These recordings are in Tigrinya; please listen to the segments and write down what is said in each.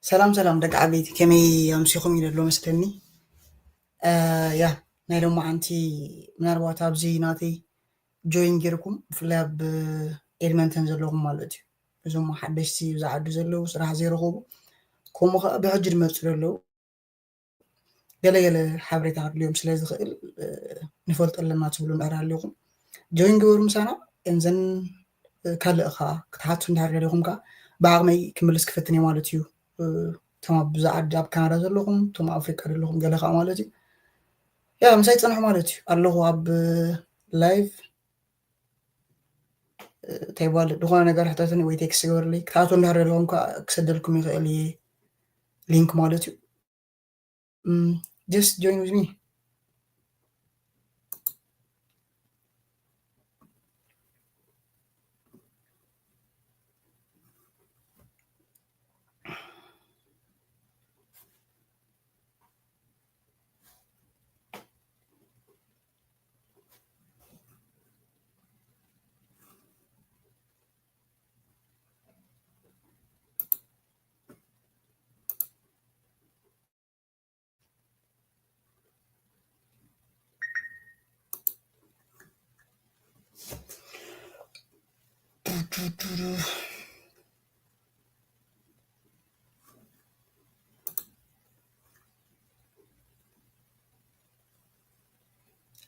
ሰላም ሰላም ደቂ ዓበይቲ፣ ከመይ ኣምሲኹም? ይደሎ መስለኒ። ያ፣ ናይ ሎማዓንቲ ምናልባት ኣብዚ ናተይ ጆይን ጌርኩም፣ ብፍላይ ኣብ ኤድመንተን ዘለኹም ማለት እዩ፣ እዞም ሓደሽቲ ብዛ ዓዲ ዘለዉ፣ ስራሕ ዘይረኸቡ፣ ከምኡ ኸዓ ብሕጂ ዝመፁ ዘለዉ፣ ገለ ገለ ሓበሬታ ክድልዮም ስለ ዝኽእል፣ ንፈልጦ ኣለና ትብሉ እንድሕር ኣለኹም፣ ጆይን ግበሩ ምሳና። እንዘን ካልእ ኸዓ ክትሓቱ እንድሕር ደሊኹም ከኣ፣ ብዓቕመይ ክምልስ ክፍትን እየ ማለት እዩ። እቶም ኣብዛ ዓዲ፣ ኣብ ካናዳ ዘለኹም፣ እቶም ኣብ ኣፍሪቃ ዘለኹም፣ ገለ ኸዓ ማለት እዩ። ያ፣ ምሳይ ጽንሑ ማለት እዩ። ኣለኹ ኣብ ላይቭ። እንታይ ይባል፣ ዝኾነ ነገር ሕተትኒ ወይ ቴክስት ግበርለይ። ክትኣትዉ እንድሕር ደሊኹም ከኣ ክሰደልኩም ይኽእል እየ፣ ሊንክ ማለት እዩ። Mm, just join with me.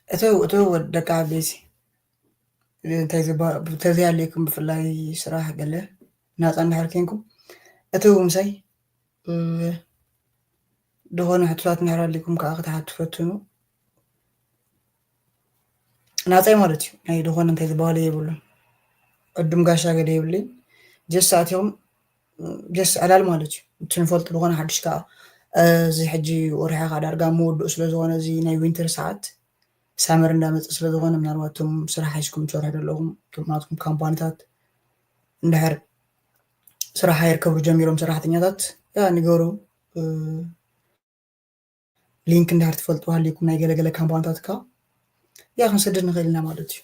እተው፣ እተው፣ ወደ ደቂ ዓበይቲ። እንታይ ዝበሃል፣ እንተዘይሃልይኩም፣ ብፍላይ ስራሕ ገለ ናፃ እንድሕር ኬንኩም፣ እተው ምሳይ። እ፣ ዝኾነ ሕቶታት እንድሕር ሃልይኩም ከዓ ክትሓቱ ፈትኑ። ናፃይ ማለት እዩ። ናይ ዝኾነ እንታይ ዝበሃለ የብሉን። ዕዱም ጋሻ ገለ የብለይን። ጀስት ኣቲኹም፣ ጀስት ዕላል ማለት እዩ። እቲ ንፈልጦ ዝኾነ ሓድሽ ከዓ፣ እ፣ እዚ ሕጂ ወርሒ ከዓ ዳርጋ መወድኡ ስለ ዝኾነ፣ እዚ ናይ ዊንተር ሰዓት፣ ሳመር እንዳመፀ ስለ ዝኾነ፣ ምናልባት እቶም ስራሕ ሒዝኩም ትሰርሑ ዘለኹም፣ እቶም ናትኩም ካምፓኒታት እንድሕር ስራሕ ሃየር ክገብሩ ጀሚሮም ሰራሕተኛታት፣ ያ ንገሩ። እ፣ ሊንክ እንድሕር ትፈልጡ ሃልይኩም ናይ ገለገለ ካምፓኒታት ከኣ፣ ያ ክንሰድድ ንኽእል ኢና ማለት እዩ።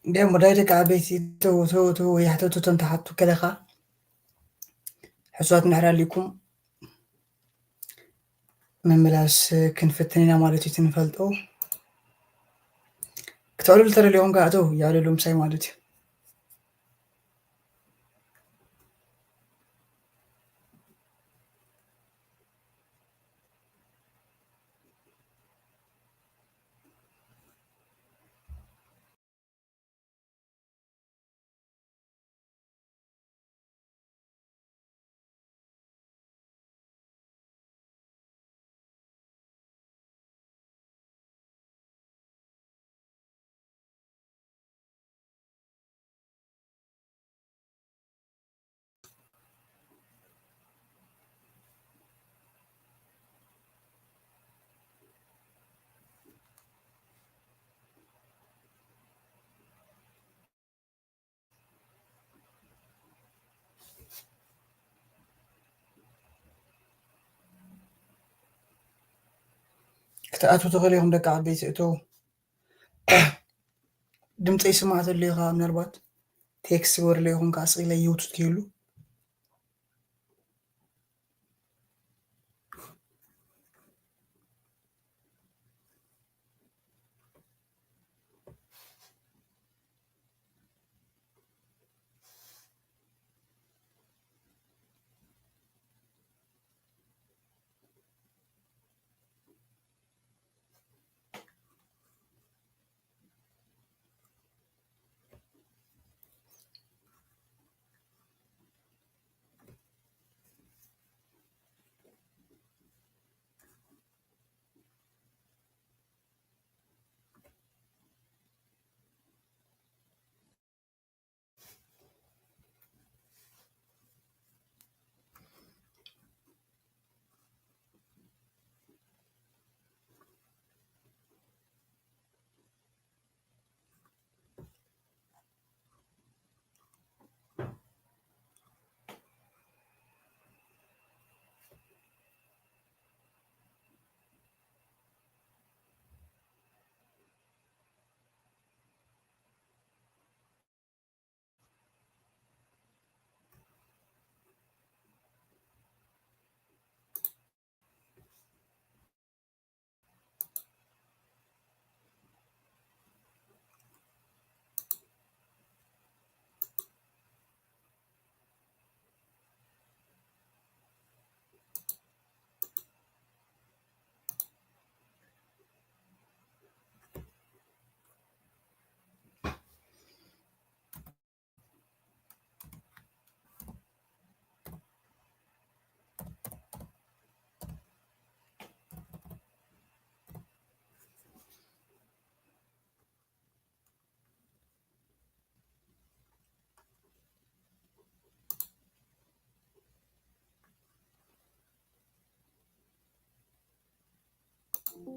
እንዲያም ወዳይ ደቂ ዓበይቲ፣ ተው፣ ተው፣ ተው፣ ወይ ሕተቱ፣ ተንተሓቱ ከለኻ ሕሱራት እንድሕር ኣሊኩም ምምላስ ክንፍትን ኢና ማለት እዩ። ትንፈልጦ ክተዕልሉ ተደሊኹም ከኣ፣ ተው፣ ይዕልሉ ምሳይ ማለት እዩ። ክትኣትዉ ትኽእሉ ኢኹም ደቂ ዓበይቲ፣ እተዉ። ድምፀይ ይስማዕ ተሎ እዩ ከዓ ምናልባት ቴክስት ግበርለይ ኢኹም ከዓ ስቕ ኢለ ይውፅእ ይህሉ። እዛ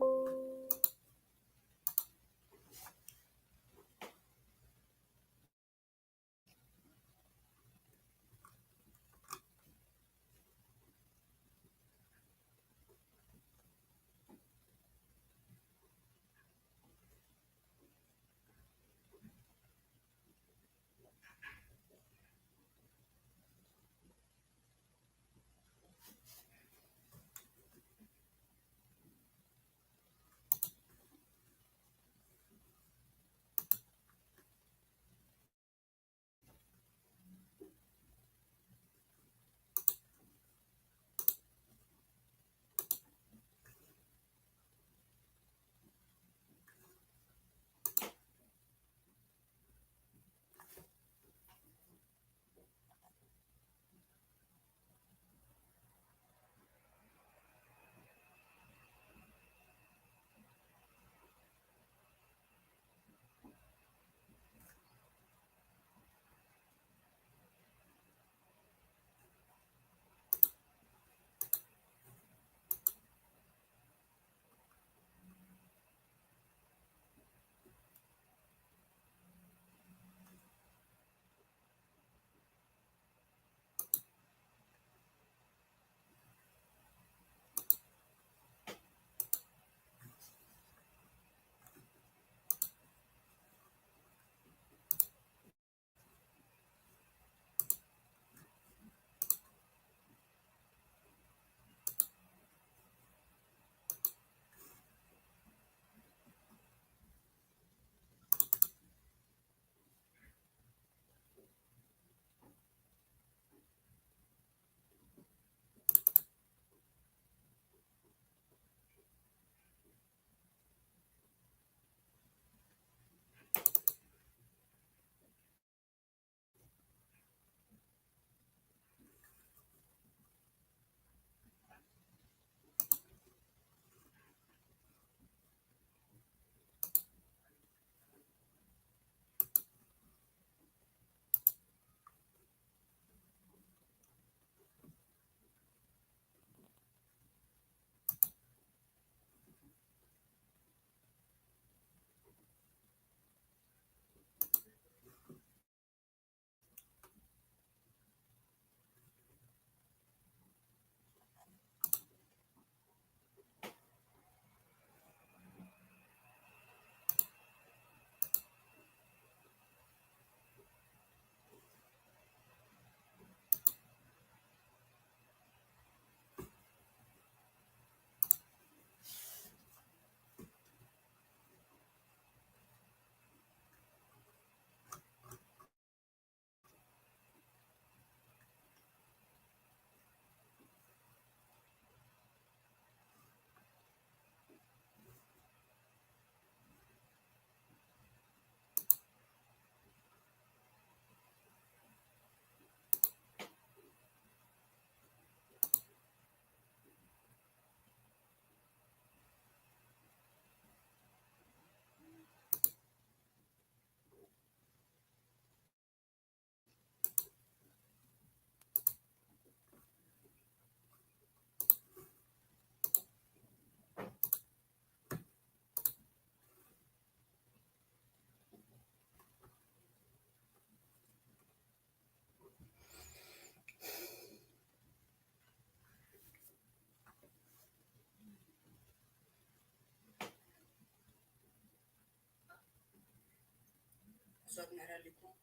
ብንሕር ኣሊኩም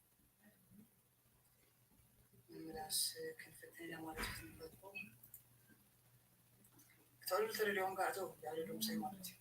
ምምላስ ክንፍትን ኢና ማለት እዩ። ክንፈትኩም ክትዕሉ ተደልዮም ከዓ እተው፣ ያለ ድምፀይ ማለት እዩ።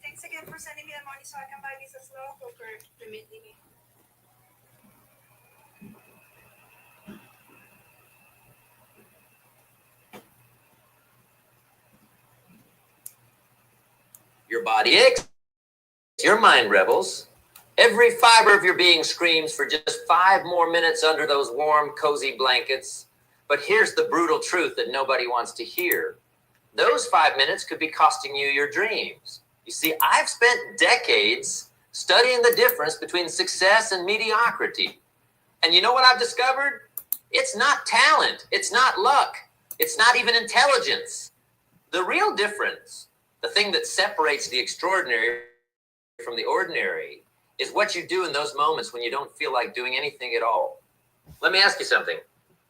Thanks again for sending me the money so I can buy me some slow cooker to meet me. your body aches, your mind rebels. Every fiber of your being screams for just five more minutes under those warm, cozy blankets. But here's the brutal truth that nobody wants to hear. Those five minutes could be costing you your dreams. You see, I've spent decades studying the difference between success and mediocrity. And you know what I've discovered? It's not talent, it's not luck, it's not even intelligence. The real difference, the thing that separates the extraordinary from the ordinary, is what you do in those moments when you don't feel like doing anything at all. Let me ask you something.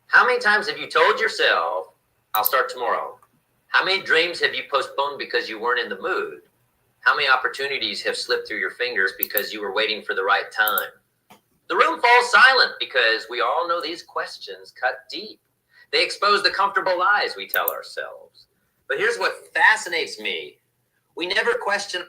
How many times have you told yourself, "I'll start tomorrow"? How many dreams have you postponed because you weren't in the mood? How many opportunities have slipped through your fingers because you were waiting for the right time? The room falls silent because we all know these questions cut deep. They expose the comfortable lies we tell ourselves. But here's what fascinates me: we never question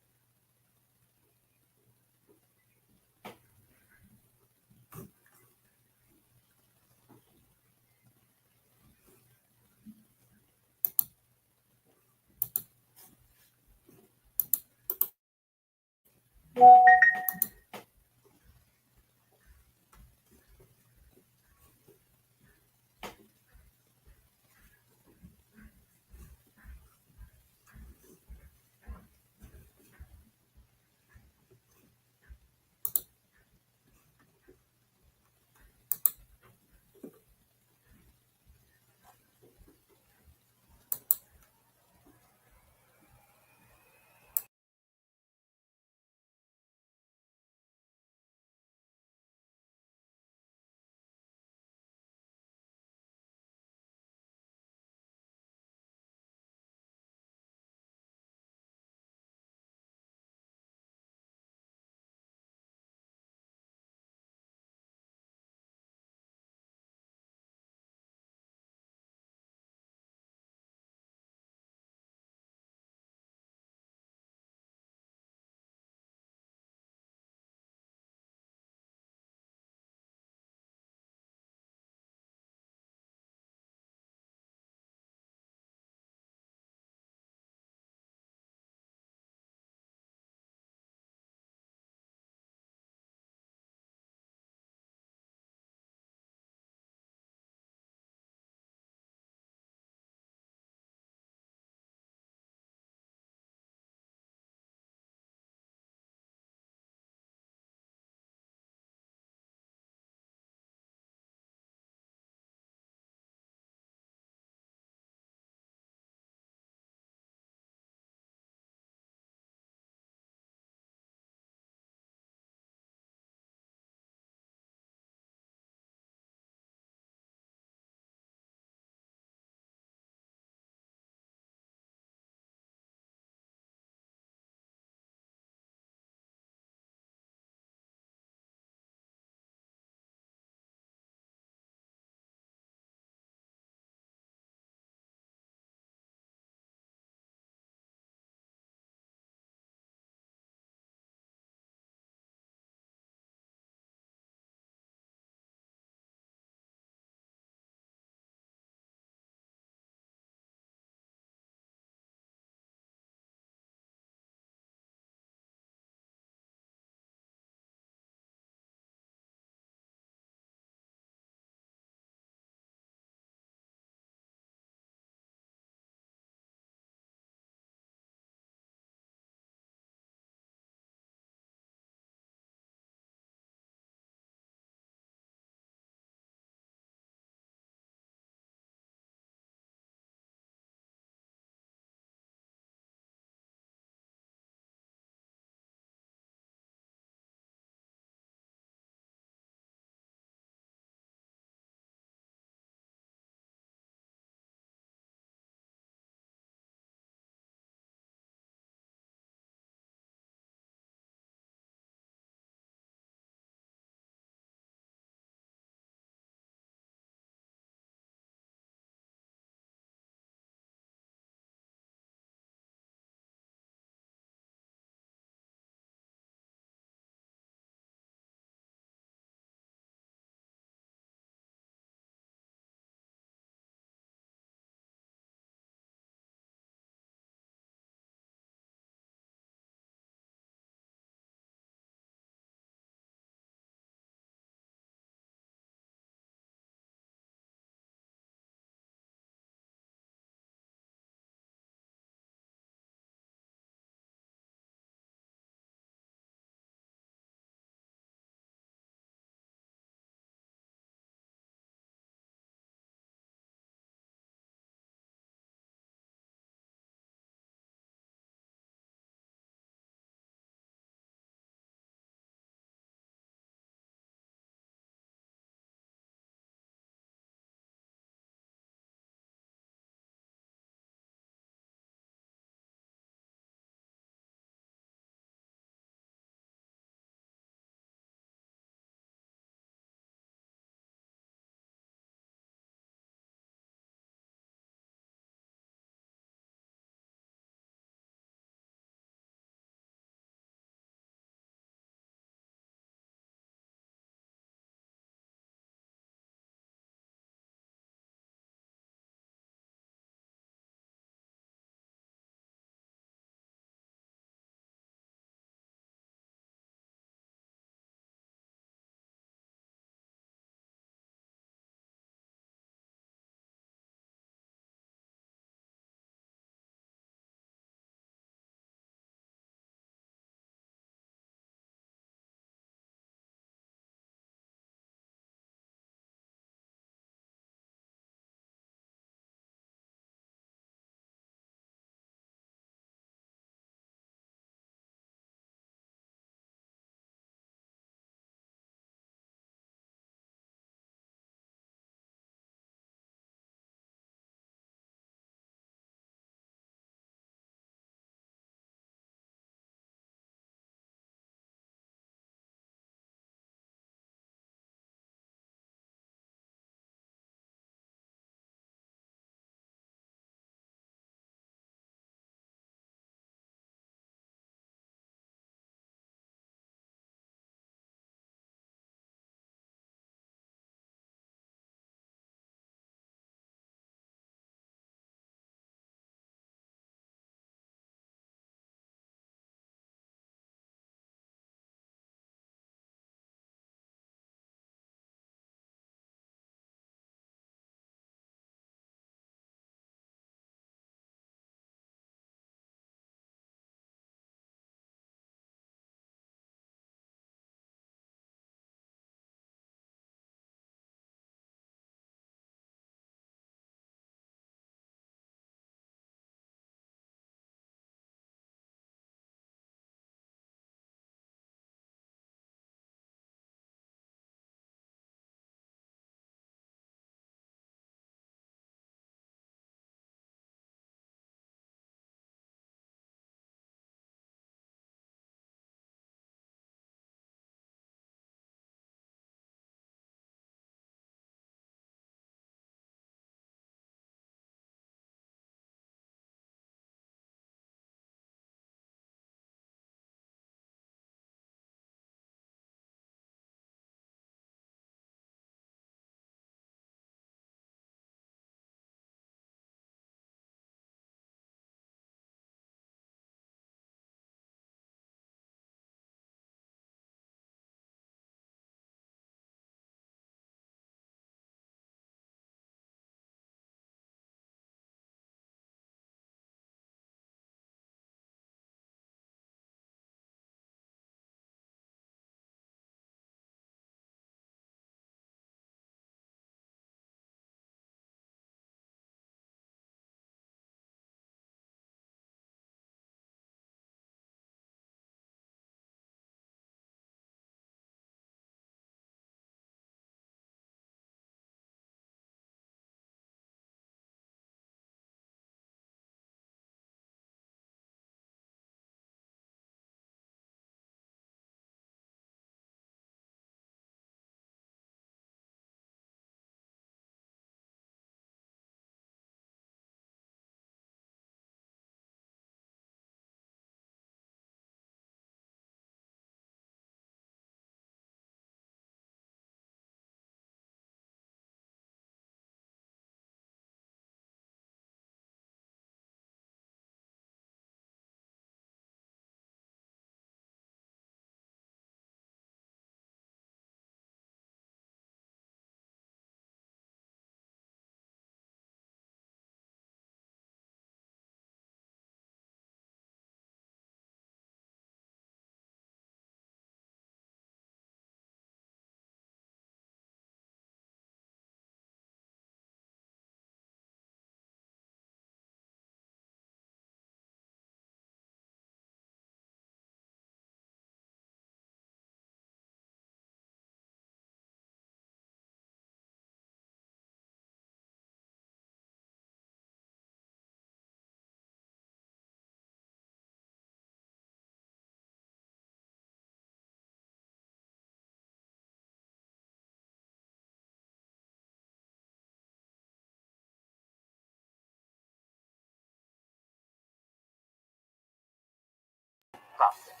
process.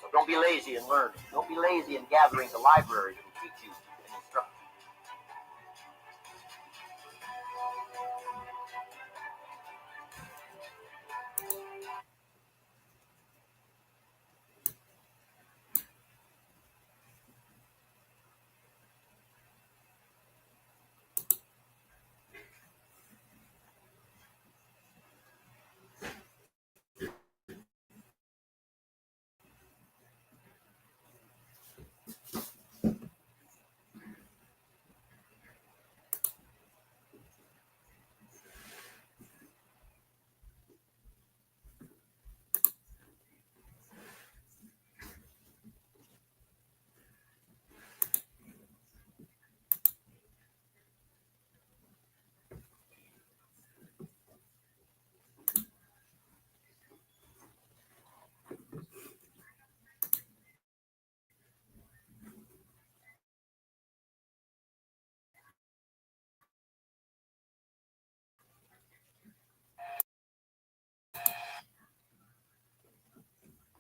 So don't be lazy in learning. Don't be lazy in gathering the library that will teach you and instruct you.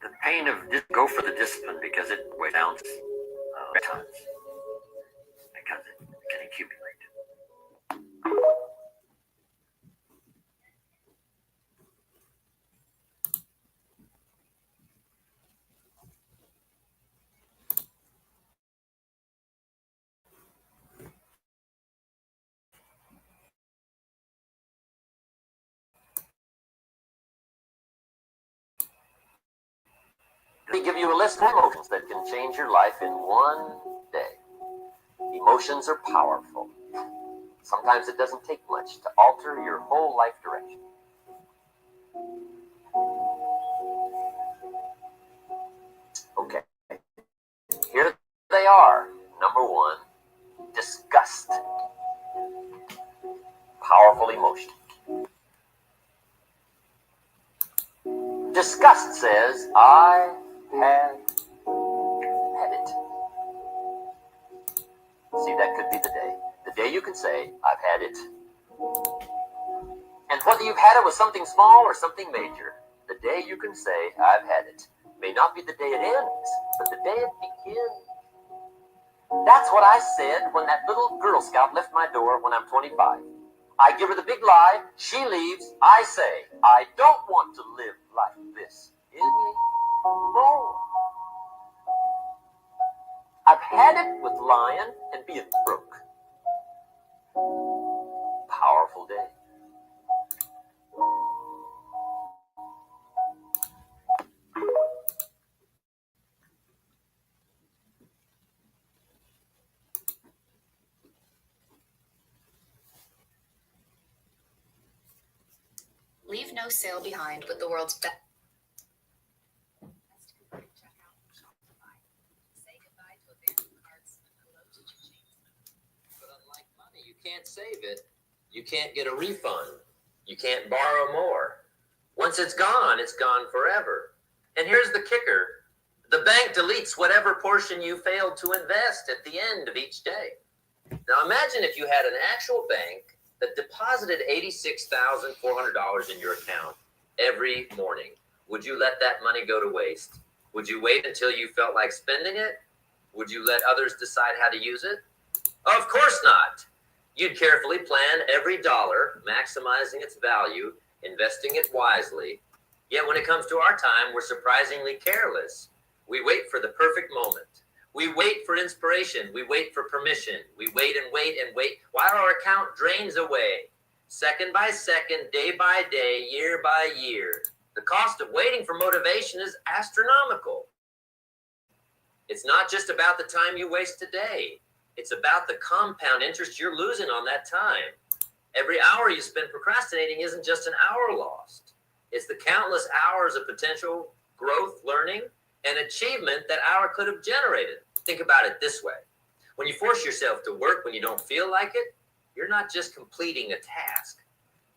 The pain of dis- go for the discipline because it weighs down uh, tons because it can accumulate. Let me give you a list of emotions that can change your life in one day. Emotions are powerful. Sometimes it doesn't take much to alter your whole life direction. Okay. Here they are. Number one, disgust. Powerful emotion. Disgust says, I have had it. See, that could be the day. The day you can say, I've had it. And whether you've had it with something small or something major, the day you can say, I've had it, may not be the day it ends, but the day it begins. That's what I said when that little Girl Scout left my door when I'm twenty-five. I give her the big lie, she leaves, I say, I don't want to live like this anymore. I've had it with lying and being broke. Powerful day. Leave no sale behind with the world's best. But unlike money, you can't save it. You can't get a refund. You can't borrow more. Once it's gone, it's gone forever. And here's the kicker. The bank deletes whatever portion you failed to invest at the end of each day. Now imagine if you had an actual bank that deposited eighty-six thousand four hundred dollars in your account every morning. Would you let that money go to waste? Would you wait until you felt like spending it? Would you let others decide how to use it? Of course not. You'd carefully plan every dollar, maximizing its value, investing it wisely. Yet when it comes to our time, we're surprisingly careless. We wait for the perfect moment. We wait for inspiration. We wait for permission. We wait and wait and wait while our account drains away, second by second, day by day, year by year. The cost of waiting for motivation is astronomical. It's not just about the time you waste today, it's about the compound interest you're losing on that time. Every hour you spend procrastinating isn't just an hour lost, it's the countless hours of potential growth, learning, and achievement that hour could have generated. Think about it this way. When you force yourself to work when you don't feel like it, you're not just completing a task.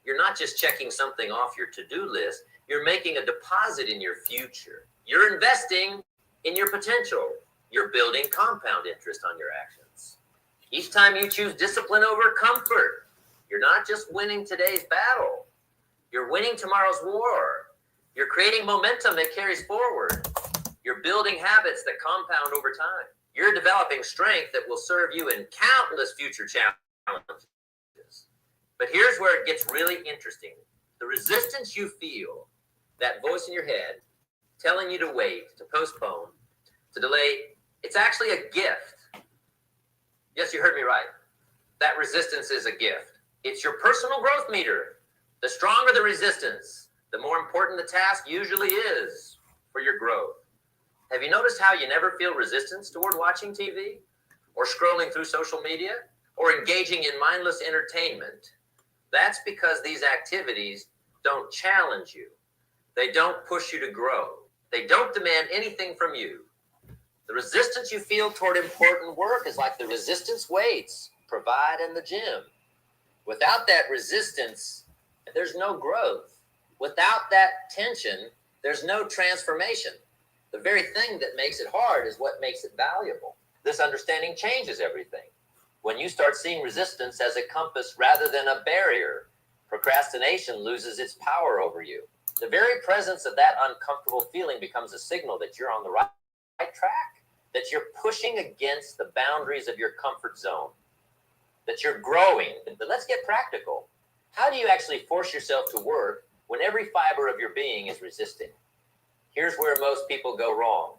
You're not just checking something off your to do list. You're making a deposit in your future. You're investing in your potential. You're building compound interest on your actions. Each time you choose discipline over comfort, you're not just winning today's battle, you're winning tomorrow's war. You're creating momentum that carries forward. You're building habits that compound over time. You're developing strength that will serve you in countless future challenges. But here's where it gets really interesting. The resistance you feel, that voice in your head telling you to wait, to postpone, to delay, it's actually a gift. Yes, you heard me right. That resistance is a gift. It's your personal growth meter. The stronger the resistance, the more important the task usually is for your growth. Have you noticed how you never feel resistance toward watching T V or scrolling through social media or engaging in mindless entertainment? That's because these activities don't challenge you. They don't push you to grow. They don't demand anything from you. The resistance you feel toward important work is like the resistance weights provide in the gym. Without that resistance, there's no growth. Without that tension, there's no transformation. The very thing that makes it hard is what makes it valuable. This understanding changes everything. When you start seeing resistance as a compass rather than a barrier, procrastination loses its power over you. The very presence of that uncomfortable feeling becomes a signal that you're on the right track, that you're pushing against the boundaries of your comfort zone, that you're growing. But let's get practical. How do you actually force yourself to work when every fiber of your being is resisting? Here's where most people go wrong.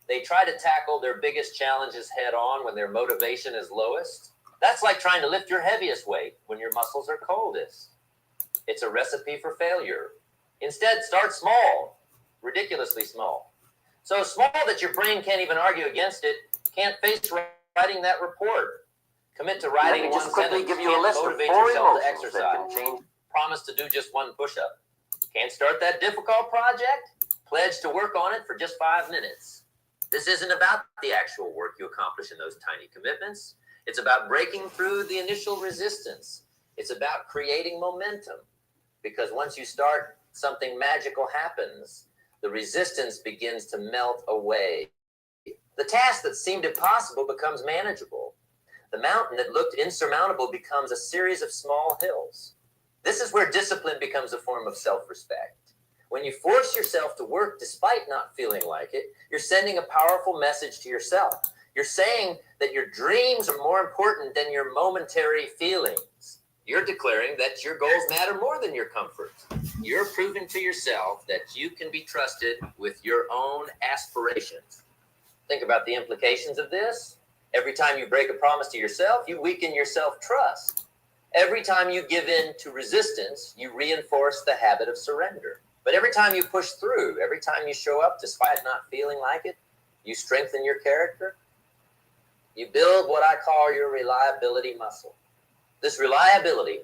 They try to tackle their biggest challenges head on when their motivation is lowest. That's like trying to lift your heaviest weight when your muscles are coldest. It's a recipe for failure. Instead, start small, ridiculously small. So small that your brain can't even argue against it, can't face writing that report. Commit to writing Let me just one quickly sentence. Give you a list of four emotions that can change. Promise to do just one push-up. Can't start that difficult project? Pledge to work on it for just five minutes. This isn't about the actual work you accomplish in those tiny commitments. It's about breaking through the initial resistance. It's about creating momentum, because once you start, something magical happens. The resistance begins to melt away. The task that seemed impossible becomes manageable. The mountain that looked insurmountable becomes a series of small hills. This is where discipline becomes a form of self-respect. When you force yourself to work despite not feeling like it, you're sending a powerful message to yourself. You're saying that your dreams are more important than your momentary feelings. You're declaring that your goals matter more than your comfort. You're proving to yourself that you can be trusted with your own aspirations. Think about the implications of this. Every time you break a promise to yourself, you weaken your self-trust. Every time you give in to resistance, you reinforce the habit of surrender. But every time you push through, every time you show up despite not feeling like it, you strengthen your character. You build what I call your reliability muscle. This reliability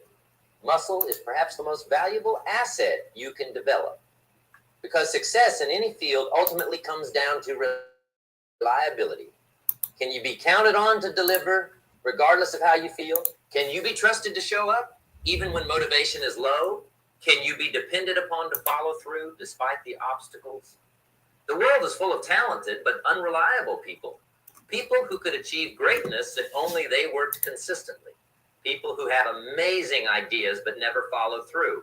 muscle is perhaps the most valuable asset you can develop, because success in any field ultimately comes down to reliability. Can you be counted on to deliver regardless of how you feel? Can you be trusted to show up even when motivation is low? Can you be depended upon to follow through despite the obstacles? The world is full of talented but unreliable people. People who could achieve greatness if only they worked consistently. People who have amazing ideas but never follow through.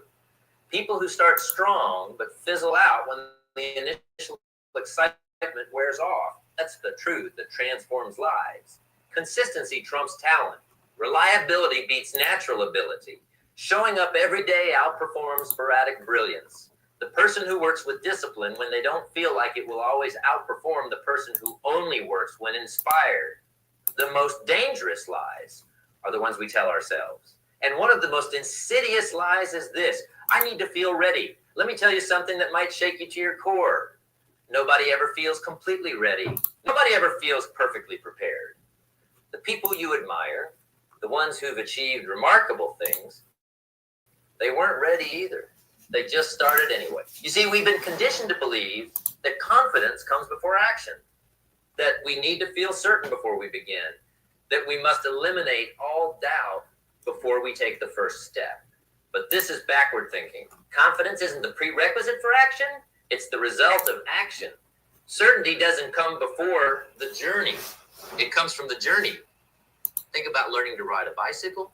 People who start strong but fizzle out when the initial excitement wears off. That's the truth that transforms lives. Consistency trumps talent. Reliability beats natural ability. Showing up every day outperforms sporadic brilliance. The person who works with discipline when they don't feel like it will always outperform the person who only works when inspired. The most dangerous lies are the ones we tell ourselves. And one of the most insidious lies is this: I need to feel ready. Let me tell you something that might shake you to your core. Nobody ever feels completely ready. Nobody ever feels perfectly prepared. The people you admire, the ones who've achieved remarkable things, they weren't ready either. They just started anyway. You see, we've been conditioned to believe that confidence comes before action, that we need to feel certain before we begin, that we must eliminate all doubt before we take the first step. But this is backward thinking. Confidence isn't the prerequisite for action, it's the result of action. Certainty doesn't come before the journey, it comes from the journey. Think about learning to ride a bicycle.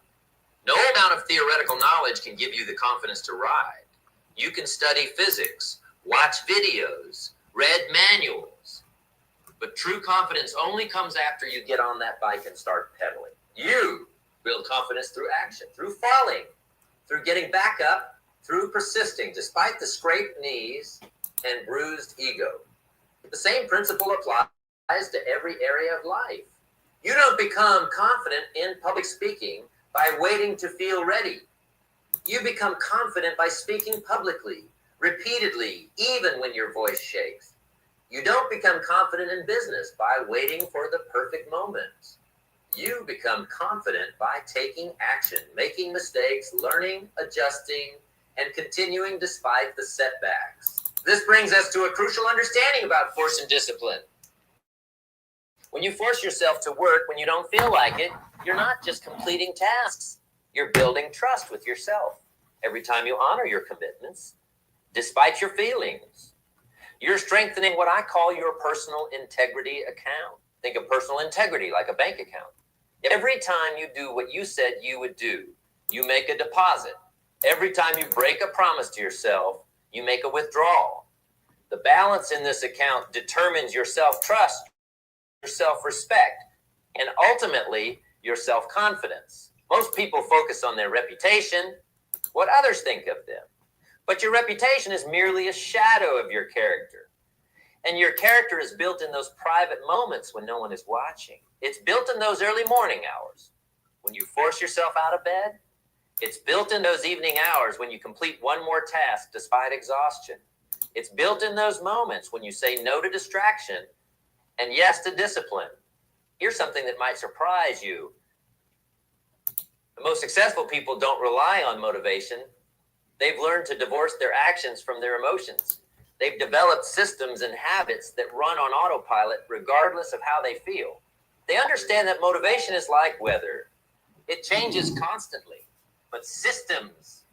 No amount of theoretical knowledge can give you the confidence to ride. You can study physics watched videos, read manuals. But true confidence only comes after you get on that bike and start pedaling. You build confidence through action, through falling, through getting back up, through persisting despite the scraped knees and bruised ego. The same principle applies to every area of life. You don't become confident in public speaking by waiting to feel ready. You become confident by speaking publicly, repeatedly, even when your voice shakes. You don't become confident in business by waiting for the perfect moment. You become confident by taking action, making mistakes, learning, adjusting, and continuing despite the setbacks. This brings us to a crucial understanding about force and discipline. When you force yourself to work when you don't feel like it, you're not just completing tasks, you're building trust with yourself. Every time you honor your commitments, despite your feelings, you're strengthening what I call your personal integrity account. Think of personal integrity like a bank account. Every time you do what you said you would do, you make a deposit. Every time you break a promise to yourself, you make a withdrawal. The balance in this account determines your self trust, your self respect, and ultimately your self confidence. Most people focus on their reputation, what others think of them. But your reputation is merely a shadow of your character. And your character is built in those private moments when no one is watching. It's built in those early morning hours when you force yourself out of bed. It's built in those evening hours when you complete one more task despite exhaustion. It's built in those moments when you say no to distraction and yes to discipline. Here's something that might surprise you. The most successful people don't rely on motivation. They've learned to divorce their actions from their emotions. They've developed systems and habits that run on autopilot regardless of how they feel. They understand that motivation is like weather, it changes constantly, but systems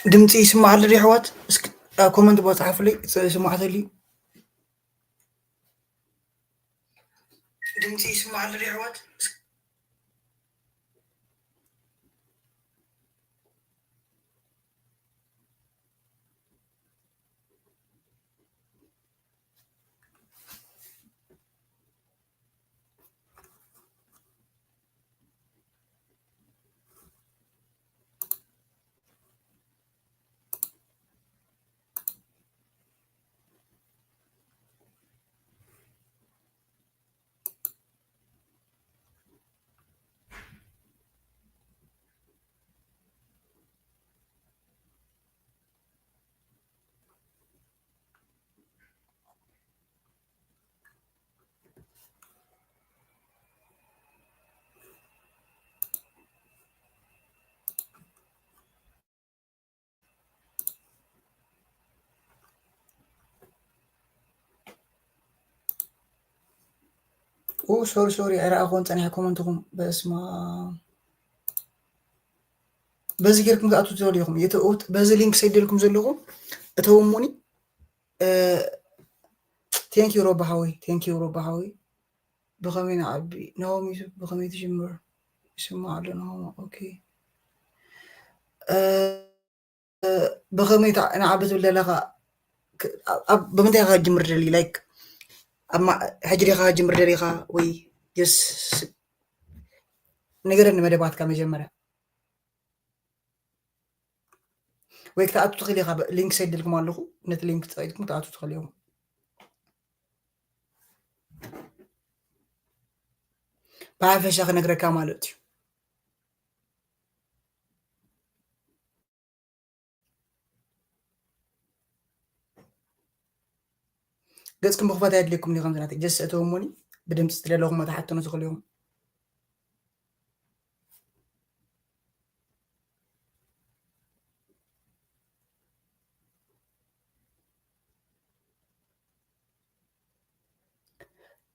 ድምፂ ይስማዕ ኣሎ ድዩ ኣሕዋት? እስኪ ኣብ ኮመንት ቦታ ፃሓፉለይ። ይስማዕ ተልዩ ድምፂ ይስማዕ ኣሎ ድዩ ኣሕዋት? ኦ ሶሪ ሶሪ፣ ኣይረኣኹን ጸኒሐ ኮመንትኹም። በስመ ኣብ። በዚ ጌርኩም ትኣትዉ ትደልዩ ኢኹም። የተ-፣ በዚ ሊንክ ሰይደልኩም ዘለኹም እተውሙኒ። ቴንክ ዩ ሮባ ሓወይ፣ ቴንክ ዩ ሮባ ሓወይ። ብኸመይ ንዓቢ? ናሆም ዩቱብ ብኸመይ ትጅምር? ይስማዕ ኣሎ ናሆም። ኦኬ። እ፣ ብኸመይ ትዓ-፣ ንዓቢ ትብል ዘለኻ? ክ-፣ ኣብ፣ ኣብ፣ ብምንታይ ኢኻ ክጅምር ደሊ? ላይክ፣ ኣብ ማ-፣ ሕጂ ዲኻ ክጅምር ደሊኻ ወይ ጀስ ንገረኒ መደባትካ መጀመርያ። ወይ ክትኣቱ ትኽእል ኢኻ፣ ብ-፣ ሊንክ ሰዲልኩም ኣለኹ፣ ነቲ ሊንክ ተጠቒምኩም ክትኣቱ ትኽእሉ ኢኹም። ብሓፈሻ ክነግረካ ማለት እዩ። ገጽኩም ምኽፋት ኣየድልየኩም እዩ፣ ከምዚ ናተይ ጀስ እተውሙኒ ብድምጺ ዝደለኹም ትሓትኑ ትኽእሉ ኢኹም።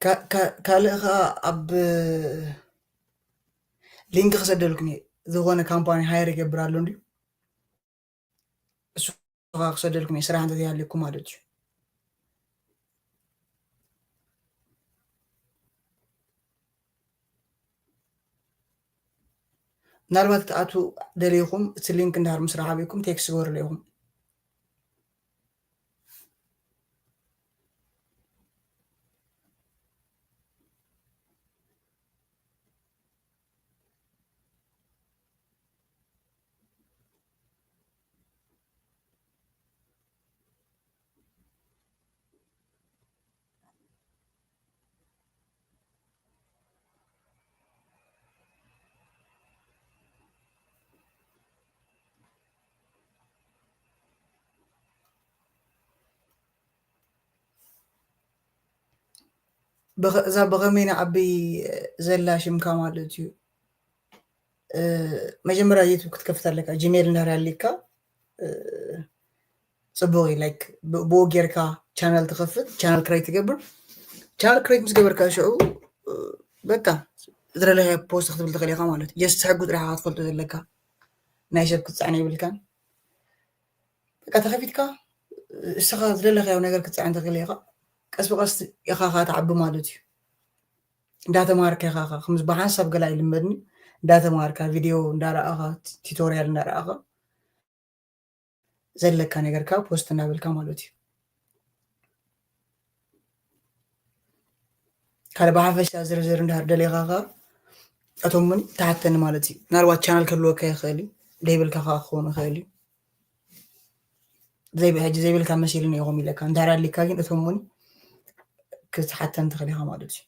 ካ-፣ ካ-፣ ካልእ ኸኣ ኣብ ሊንክ ክሰደልኩም እየ። ዝኾነ ካምፓኒ ሃየር ይገብር ኣሎ እንድዩ። እሱ ኸኣ ክሰደልኩም እየ፣ ስራሕ እንተዘይሃልየኩም ማለት እዩ። ምናልባት ክትኣትዉ ደሊኹም፣ እቲ ሊንክ እንድሕር ምስ ረኻቢኩም ቴክስት ግበሩለይ ኢኹም። ብኸ-፣ እዛ ብኸመይ ንዓቢ ዘላ ሽምካ ማለት እዩ። እ፣ መጀመርያ ዩቱብ ክትከፍት ኣለካ። ጂሜል እንድሕር ኣሊካ፣ እ፣ ጽቡቕ እዩ። ላይክ፣ ብ-፣ ብኡ ጌርካ ቻነል ትኸፍት፣ ቻነል ክሬት ትገብር። ቻነል ክሬት ምስ ገበርካ ሽዑ፣ እ፣ በቃ፣ ዝደለኻዮ ፖስት ክትብል ትኽእል ኢኻ ማለት እዩ። ጀስት ሕጉ ጥራሕ ኢኻ ክትፈልጦ ዘለካ። ናይ ሰብ ክትጸዕኖ የብልካን። በቃ፣ ተኸፊትካ፣ እስኻ ዝደለኻዮ ነገር ክትጸዕን ትኽእል ኢኻ። ቀስ ብቐስ ኢኻ ኸኣ ትዓቢ ማለት እዩ። እንዳተማሃርካ ኢኻ ኸኣ፣ ከምዚ ብሓንሳብ ገለ ኣይልመድን እዩ። እንዳተማሃርካ፣ ቪድዮ እንዳረኣኻ፣ ቲ-፣ ቲቶርያል እንዳረኣኻ፣ ዘለካ ነገርካ ፖስት እናበልካ ማለት እዩ። ካልእ ብሓፈሻ ዝርዝር እንድሕር ደሊኻ ኸኣ፣ እቶም እውን ትሓተኒ ማለት እዩ። ምናልባት ቻናል ክህልወካ ይኽእል እዩ፣ ደይብልካ ኸኣ ክኸውን ይኽእል እዩ። ዘይብ-፣ ሕጂ ዘይብልካ መሲሉኒ ኢኹም ኢለካ። እንድሕር ኣሊካ ግን እቶም እውን ክትሓተኒ ትኽእል ኢኻ ማለት እዩ።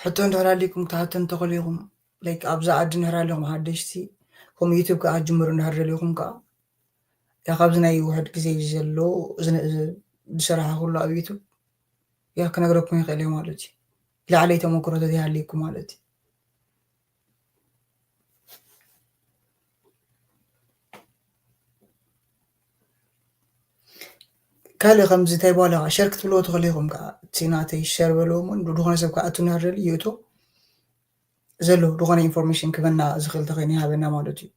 ሕቶ እንድሕር ኣሊኩም ክትሓቱ እንተኸሊኹም፣ ላይክ ኣብዛ ዓዲ እንድሕር ኣሊኹም ሓደሽቲ፣ ከምኡ ዩቱብ ከዓ ጅምሩ እንድሕር ደሊኹም ከዓ፣ ያ ካብዚ ናይ ውሕድ ግዜ ዘሎ ዝነ-፣ ዝ-፣ ዝሰራሕኩሉ ኣብ ዩቱብ ያ ክነግረኩም ይኽእል እየ ማለት እዩ። ላዕለይ ተመክሮ ተዘይሃልይኩም ማለት እዩ። ካልእ ከምዚ እንታይ በሃሉ ከዓ ሸር ክትብልዎ ትኽእሉ ኢኹም። ከዓ እቲ ናተይ ሸር በልዎ እሞ ንድኾነ ሰብ ክኣቱ እናደሊ ይእቶ ዘሎ ድኾነ ኢንፎርሜሽን ክበና ዝኽእል ተኸይኑ ይሃበና ማለት እዩ።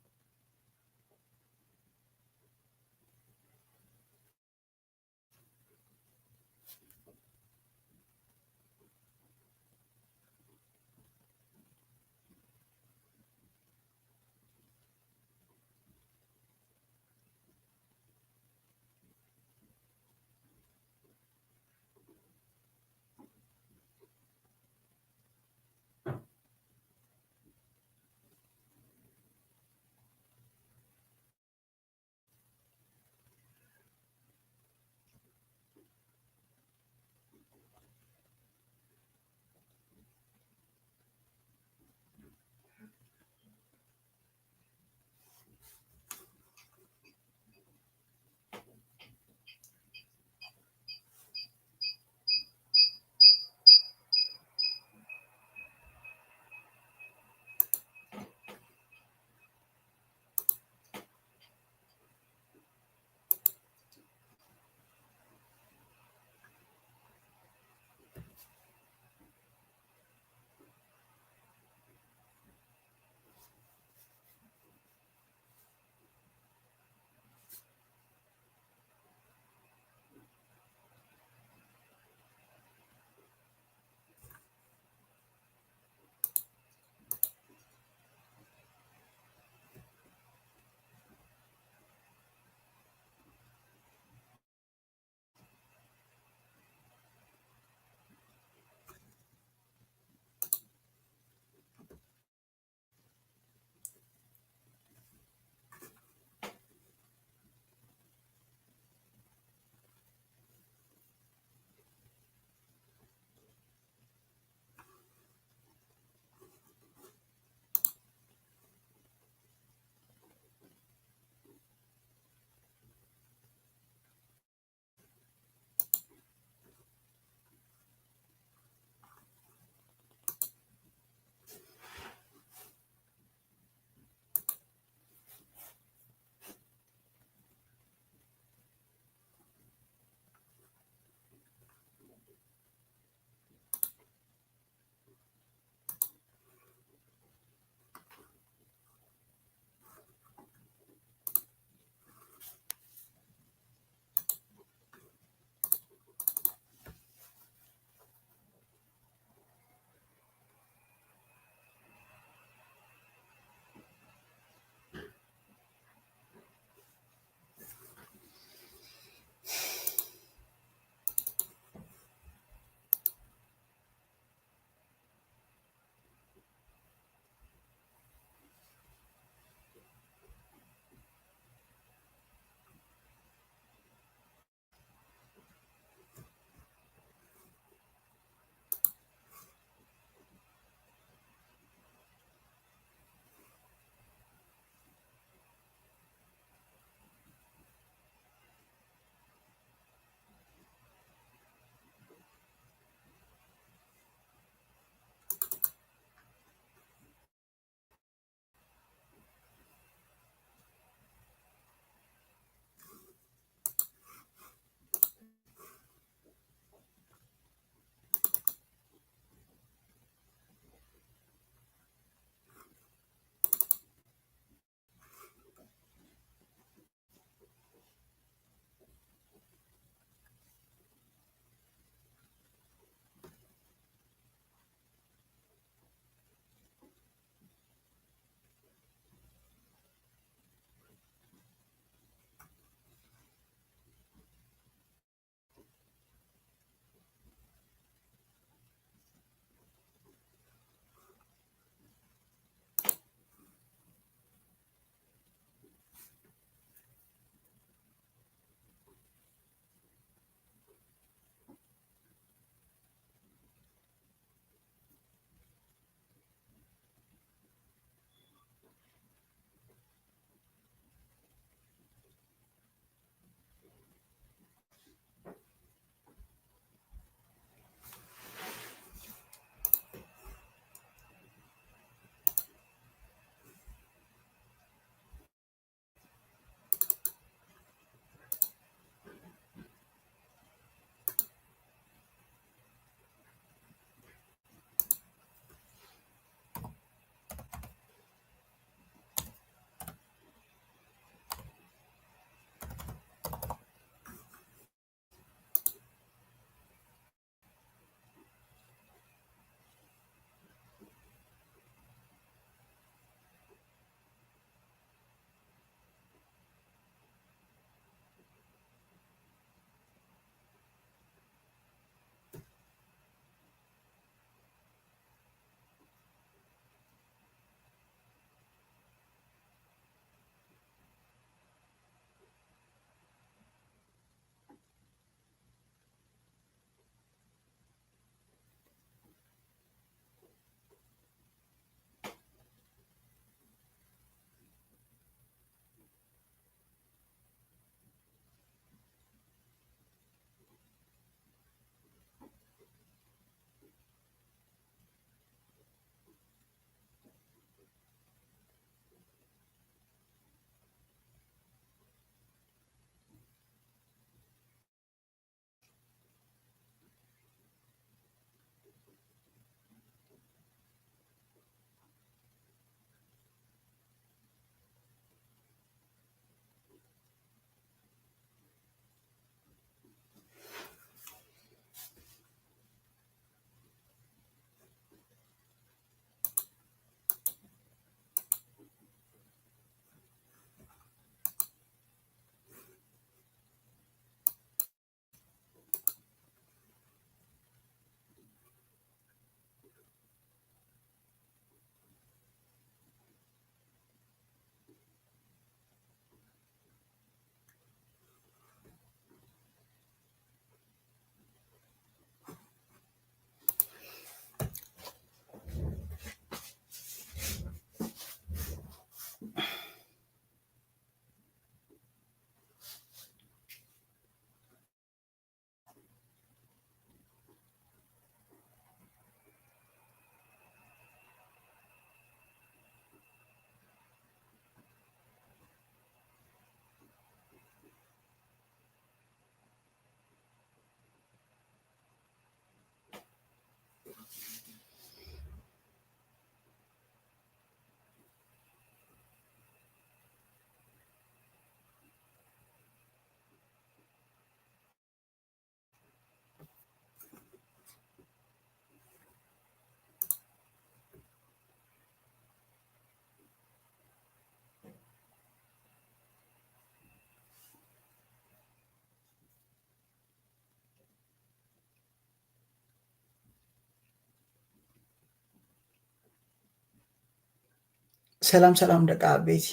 ሰላም ሰላም ደቂ ዓበይቲ።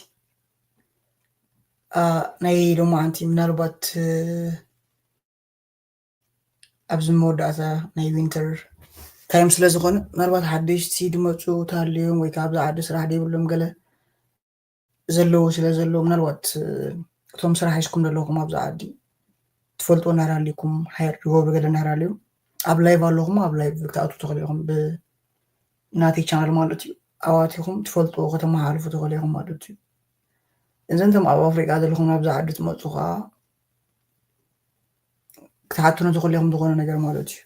ኣ፣ ናይ ሎማዓንቲ ምናልባት፣ እ፣ ኣብዚ መወዳእታ ናይ ዊንተር ታይም ስለ ዝኾነ፣ ምናልባት ሓደሽቲ ድመፁ ተሃልዮም ወይ ከዓ ኣብዚ ዓዲ ስራሕ ደይብሎም ገለ ዘለዉ ስለ ዘለዉ፣ ምናልባት፣ እ፣ እቶም ስራሕ ሒዝኩም ዘለኹም ኣብዚ ዓዲ ትፈልጡ እናሃልይኩም፣ ሃየር ዝገብሩ ገለ እናሃልዮም፣ ኣብ ላይቭ ኣለኹም፣ ኣብ ላይቭ ክትኣትዉ ትኽእሉ ኢኹም። ብ ናተይ ቻናል ማለት እዩ። ኣዋቲኹም ትፈልጡ ከተመሓላልፉ ትኽእሉ ኢኹም ማለት እዩ። እዘን እቶም ኣብ ኣፍሪቃ ዘለኹም ናብዚ ዓዲ ትመፁ ከዓ ክትሓቱኒ ትኽእሉ ኢኹም ዝኾነ ነገር ማለት እዩ።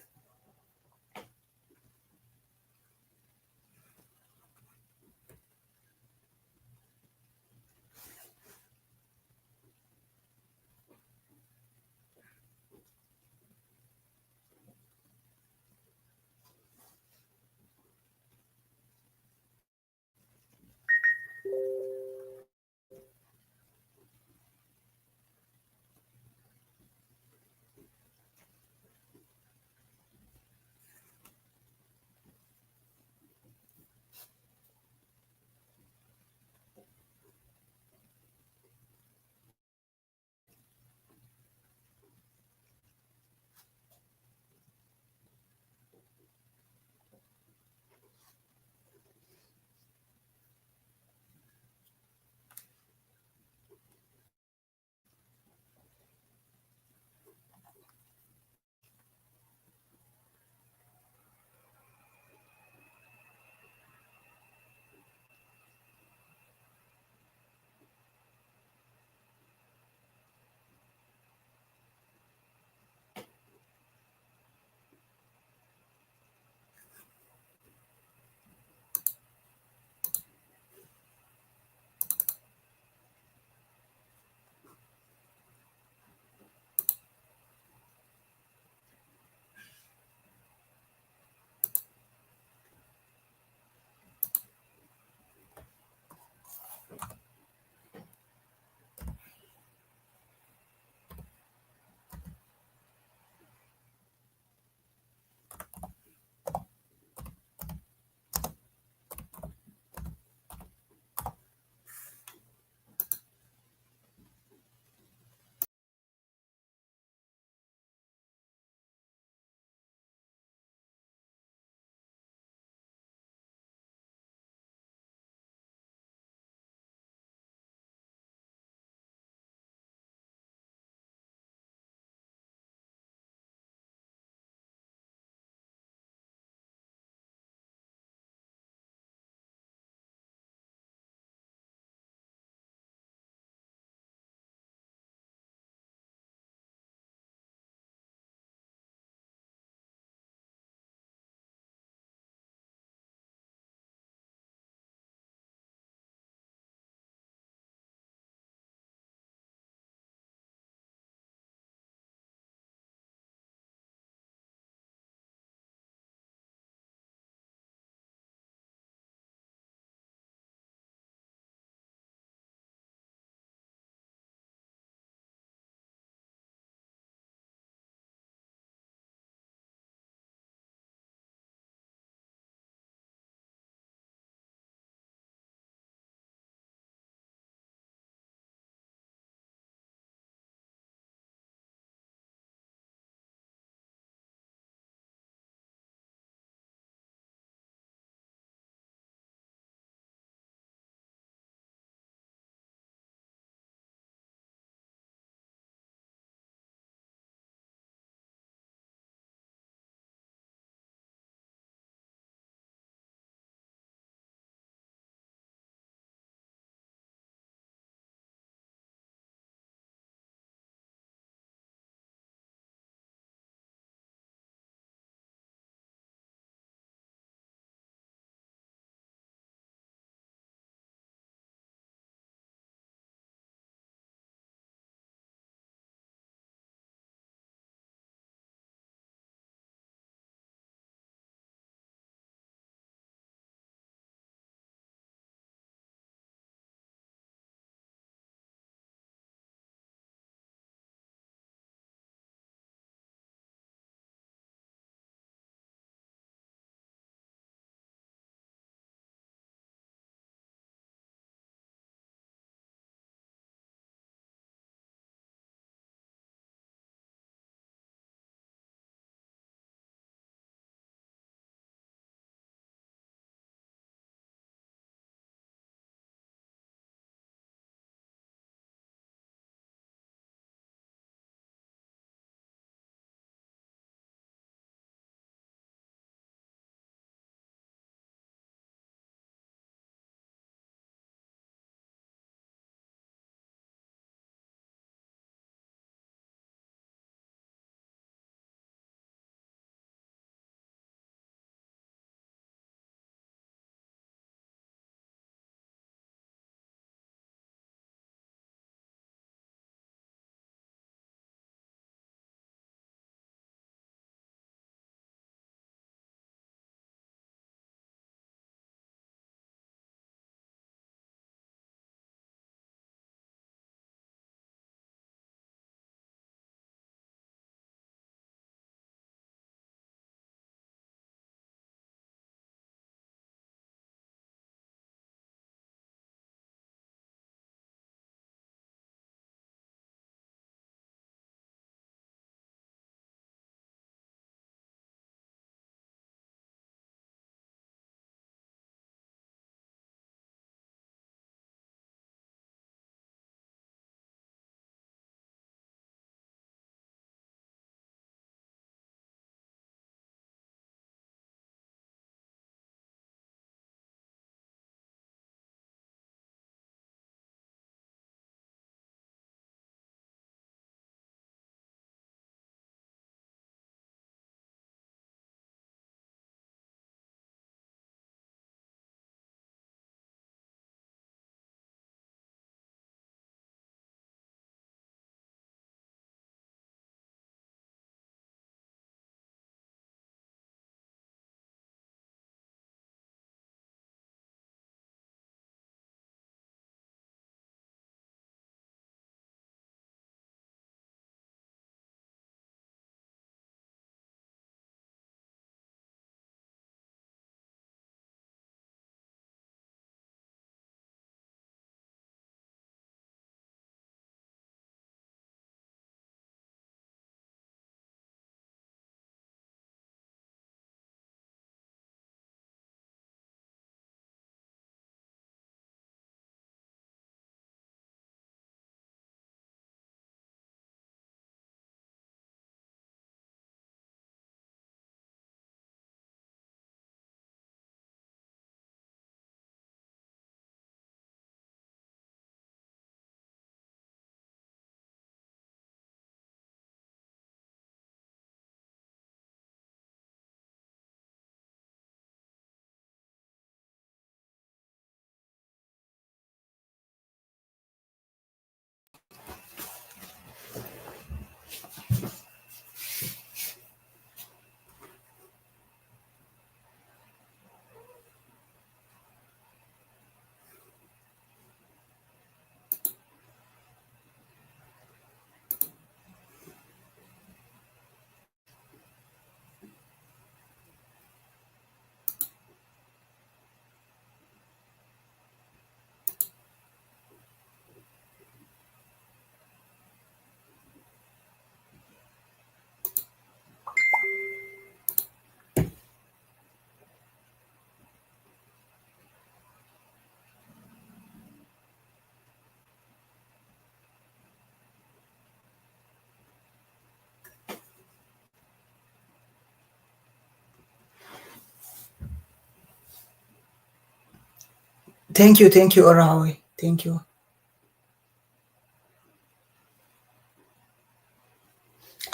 Thank you, thank you ኦራ ሓወይ፣ thank you።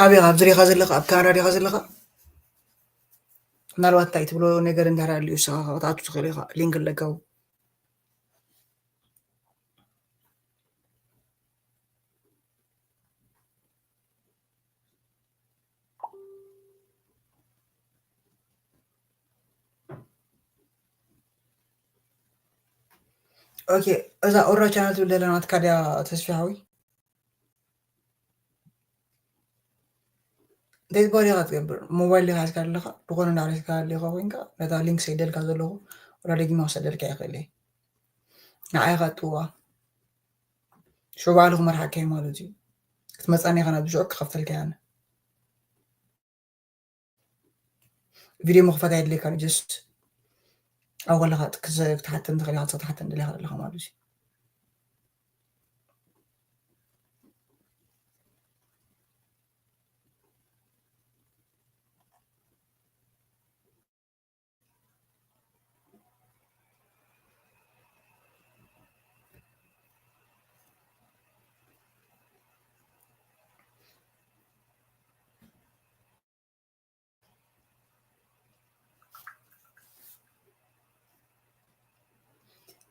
ኣበይ ኢኻ? ኣብዚ ዲኻ ዘለኻ? ኣብ ካናዳ ዲኻ ዘለኻ? ምናልባት እንታይ ትብሎ ነገር እንድሕር ኣልዩ ንስኻ ክትኣቱ ትኽእል ኢኻ። ሊንክ ኣለካ። ኦኬ፣ እዛ ኦራ ቻናል ትብል ዘላ ናትካ ድያ ተስፊ ሓወይ? እንታይ ዝበሃል ኢኻ ትገብር? ሞባይል ዲኻ ሒዝካ ዘለኻ? ዝኾነ እንዳዕረስካ ኣለኻ ኮይንካ፣ ነታ ሊንክ ሰይደልካ ዘለኹ፣ ወላ ደጊመ ክሰደልካ ይኽእል እየ። ንዓይ ኢኻ ትጥዋ። ሽዑ ባዕሉ ክመርሓካ እዩ ማለት እዩ። ክትመጻኒ ኢኻ ናብዚ ሽዑ ክኸፍተልካ እየ ኣነ። ቪድዮ ምኽፋት ኣየድልየካን፣ just ኣብ ከለኻ ክትሓተን ትኽእል ኢኻ፣ ክትሓተን ደሊኻ ዘለኻ ማለት እዩ።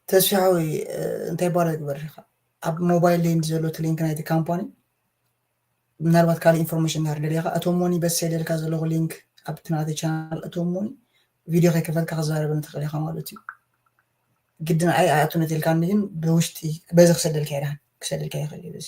ተስፊ ሓወይ፣ እ፣ እንታይ ባለ ግበር ኢኻ? ኣብ ሞባይል ሌንድ ዘሎ እቲ ሊንክ ናይቲ ካምፓኒ፣ ምናልባት ካልእ ኢንፎርሜሽን እንድሕር ደሊኻ፣ እቶም ሞኒ በስ ሰደልካ ዘለኹ ሊንክ ኣብቲ ናተይ ቻናል እቶም ሞኒ ቪድዮ ከይከፈትካ ክዛረበኒ ትኽእል ኢኻ ማለት እዩ። ግድን ኣይ ኣይኣቱን እትልካኒ ግን ብውሽጢ በዚ ክሰደልካ ይደሃን ክሰደልካ ይኽእል እዩ በዚ።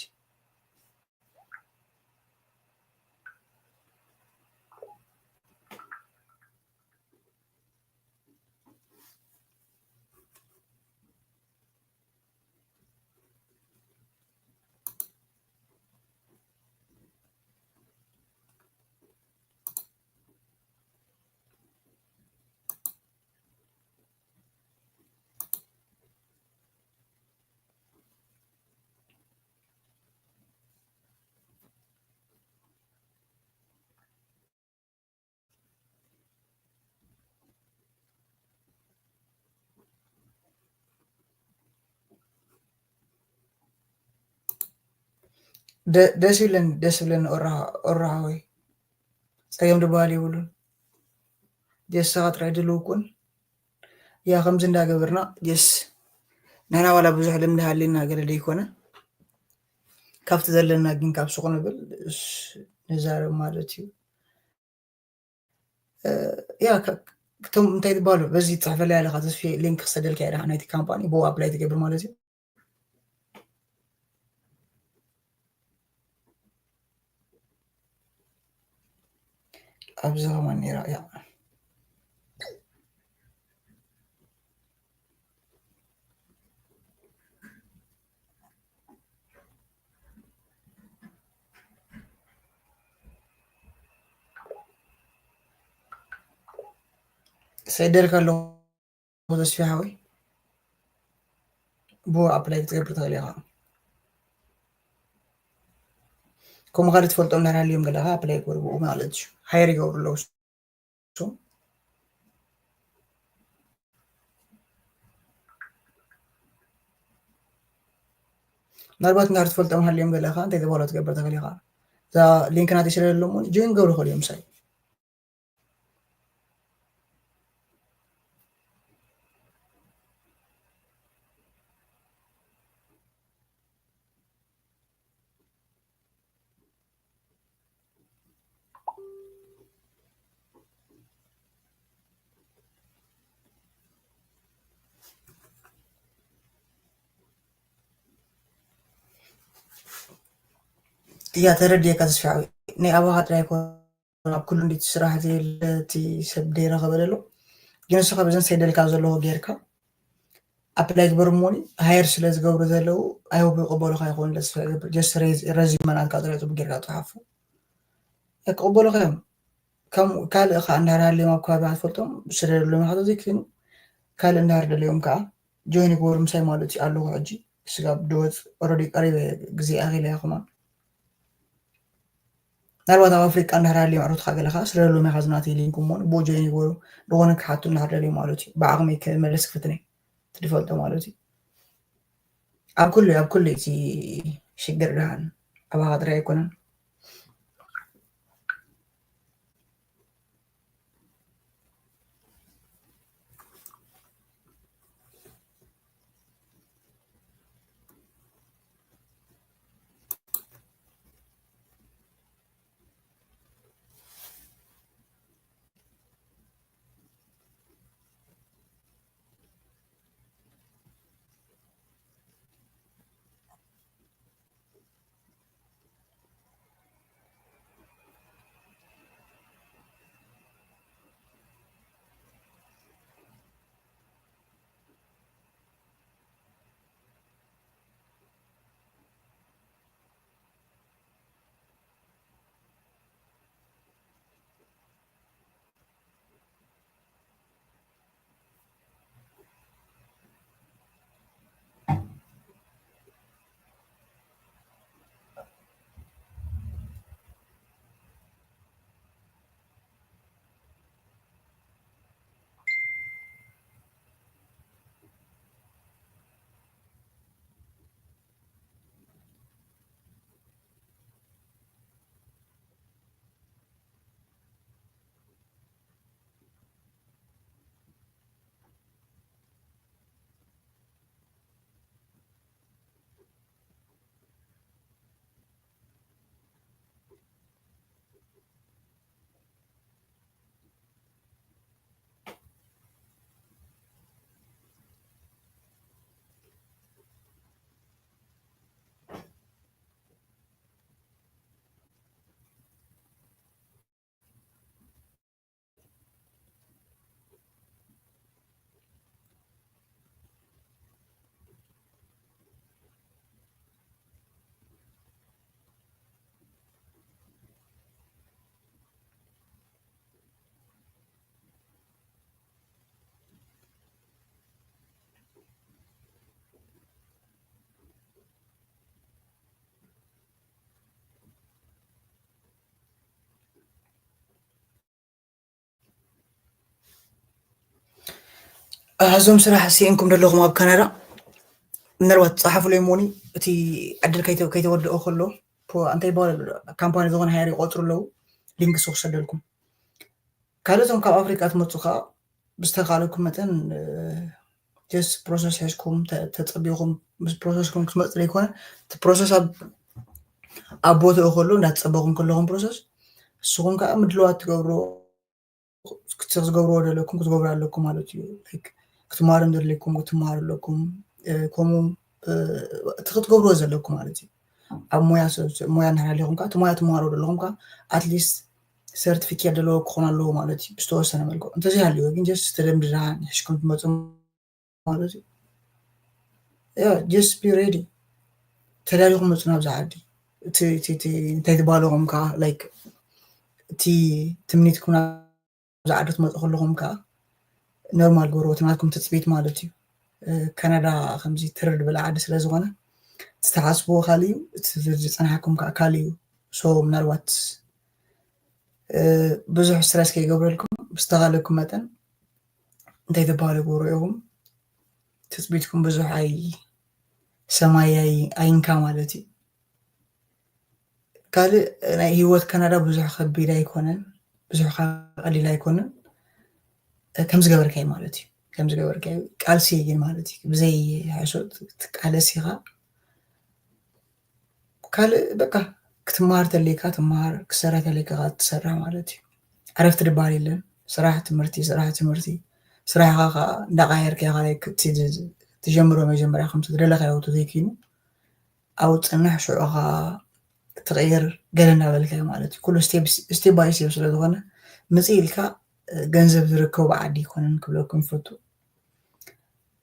ደ-፣ ደስ ይብለኒ፣ ደስ ይብለኒ። ኦራ፣ ኦራ ሓወይ፣ ጸገም ድበሃል የብሉን። ጀስ ንስኻ ጥራይ ድልው ኩን። ያ፣ ከምዚ እንዳገበርና፣ ጀስ ንሕና ዋላ ብዙሕ ልምዲ ሃልየና ገለ ደይኮነ፣ ካብቲ ዘለና ግን ካብ ሱቕ ንብል፣ እስ፣ ንዛረብ ማለት እዩ። እ፣ ያ፣ ከ-፣ እቶም እንታይ ትበሃሉ፣ በዚ ትጽሕፈለይ ኣለኻ፣ ተስፌ፣ ሊንክ ክሰደልካ እየ፣ ናይቲ ካምፓኒ፣ ብኡ ኣፕላይ ትገብር ማለት እዩ። ኣብዚ ከማን ነይራ እያ። ሰደልካ ኣለኹ ተስፊ ሓወይ፣ ብኡ ኣፕላይ ክትገብር ትኽእል ኢኻ። ከምኡ ካልእ ትፈልጦም እንድሕር ሃልዮም ገለኻ ኣፕላይ ይገብሩ ብኡ ማለት እዩ። ሃየር ይገብሩ ኣለዉ። ምናልባት እንድሕር ትፈልጦም ሃልዮም ገለኻ እንታይ ዝበሎ ትገብር ትኽእል ኢኻ። እዛ ሊንክ ናተይ ስለ ዘለዎም እውን ጆይን ክገብሩ ይኽእሉ እዮም ምሳይ። እያ ተረድየካ ተስፋ ሓወይ። ናይ ኣባኻ ጥራይ ኣይኮነን ኣብ ኩሉ እንዲቲ ስራሕ ዘየለ እቲ ሰብ ደይረኸበ ዘሎ። ግን ንስኻ በዘን ሰይደልካ ዘለዎ ጌርካ ኣፕላይ ግበር እሞኒ ሃየር ስለ ዝገብሩ ዘለዉ ኣይሆፕ ይቕበሉኻ ይኾኑ ኢለ ተስፋ ይገብር። ጀስት ሬዝ-፣ ረዚመ ናትካ ጥራይ ጽቡቅ ጌርካ ጽሓፉ። ክቕበሉኻ እዮም። ከም ካልእ ኸኣ እንድሕር ሃልዮም ኣብ ከባቢኻ ትፈልጦም ስደደሎም ኢኻ ተዘይኮይኑ ካልእ እንድሕር ደልዮም ከኣ ጆይን ይግበሩ ምሳይ ማለት እዩ ኣለኹ ሕጂ። ስጋብ ድወጽእ ኦረዲ ቀሪበ ግዜ ኣኺለ እየ ከማን። ምናልባት ኣብ ኣፍሪቃ እንድሕር ሃልዮም ኣዕሩትካ ገለ ኸኣ ስደደሎም ኢኻ ዝናተይ ሊንክ እሞ ብኡ ጆይን ይግበሩ። ዝኾነ ክሓቱ እንድሕር ደልዮም ማለት እዩ። ብዓቕመይ ክመልስ ክፍትን እየ። እቲ ድፈልጦ ማለት እዩ። ኣብ ኩሉ ኣብ ኩሉ እቲ ሽግር ደሓን ኣባኻ ጥራይ ኣይኮነን። እዞም ስራሕ ስኢንኩም ዘለኹም ኣብ ካናዳ፣ ምናልባት ጸሓፉለይ ሞኒ፣ እቲ ዕድል ከይተ-፣ ከይተወደኦ ከሎ፣ ፖ-፣ እንታይ ይበሃል ኣሎ፣ ካምፓኒ ዝኾነ ሃየር ይቆጽሩ ኣለዉ፣ ሊንክ ንሱ ክሰደልኩም። ካልእ እዞም ካብ ኣፍሪቃ ትመጹ ከኣ፣ ብዝተኻእለኩም መጠን፣ እ፣ ጀስት ፕሮሰስ ሒዝኩም ተ-፣ ተጸቢኹም፣ ምስ ፕሮሰስኩም ክትመጹ ዘይኮነ፣ እቲ ፕሮሰስ ኣብ፣ ኣብ ቦታኡ ከሎ፣ እንዳተጸበኹም ከለኹም ፕሮሰስ፣ ንስኹም ከኣ ምድላዋት ትገብሩ፣ ክት-፣ ክትገብርዎ ዘለኩም ክትገብሩ ኣለኩም ማለት እዩ። ላይክ፣ ክትመሃሩ እንተደሊኩም ክትመሃሩ ኣለኩም። እ፣ ከምኡ፣ እ፣ እቲ ክትገብርዎ ዘለኩም ማለት እዩ። ኣብ ሞያ ሰብ፣ ሰብ ሞያ እንድሕር ሃሊኹም ከኣ፣ እቲ ሞያ ትመሃሩ ዘለኹም ከኣ፣ ኣትሊስት ሰርቲፊኬት ዘለዎ ክኾን ኣለዎ ማለት እዩ፣ ብዝተወሰነ መልክዑ። እንተዘይሃልዎ ግን፣ ጀስት ተደምድና ንሕሽኩም ትመጹ ማለት እዩ። ያ፣ ጀስት ቢ ሬዲ። ተዳሊኹም መጹ ናብዛ ዓዲ። እቲ፣ እቲ፣ እቲ እንታይ ትባልኹም ከኣ፣ ላይክ፣ እቲ ትምኒትኩም ናብዛ ዓዲ ትመጹ ከለኹም ከኣ፣ ኖርማል ግበርዎ፣ እቲ ናትኩም ትጽቢት ማለት እዩ። እ፣ ካናዳ ከምዚ ትርር ዝበለ ዓዲ ስለ ዝኾነ፣ እቲ ትሓስብዎ ካልእ እዩ፣ እቲ ዝጸንሓኩም ከኣ ካልእ እዩ። ሶ፣ ምናልባት፣ እ፣ ብዙሕ ስትረስ ከይገብረልኩም፣ ብዝተኻለኩም መጠን እንታይ ተባሃለ ግበሩ ኢኹም። ትጽቢትኩም ብዙሕ ኣይ-፣ ሰማይ ኣይ-፣ ኣይንካ ማለት እዩ። ካልእ ናይ ህይወት ካናዳ ብዙሕ ከቢድ ኣይኮነን፣ ብዙሕ ከኣ ቀሊል ኣይኮነን። እ፣ ከም ዝገበርካዮ ማለት እዩ። ከም ዝገበርካዮ ቃልሲ ግን ማለት እዩ። ብዘይ ሕሶት ትቃለስ ኢኻ። ካልእ በቃ ክትመሃር ተለይካ ትመሃር፣ ክትሰርሕ ተለይካ ከኣ ትሰርሕ ማለት እዩ። ዕረፍቲ ድበሃል የለን። ስራሕ ትምህርቲ፣ ስራሕ ትምህርቲ። ስራሕኻ ከኣ እንዳቀያየርካ ኢኻ፣ like፣ እቲ ዝ-፣ ትጀምሮ መጀመርያ ከምቲ ዝደለኻዮ ተዘይኮይኑ፣ ኣብኡ ትጸንሕ፣ ሽዑ ከኣ ትቕይር፣ ገለ እናበልካዮ ማለት እዩ። ኩሉ ስቴፕ፣ ስቴፕ ባይ ስቴፕ ስለ ዝኾነ፣ ምጽእ ኢልካ፣ እ፣ ገንዘብ ዝርከቦ ዓዲ ኣይኮነን ክብለኩም ይፈቱ።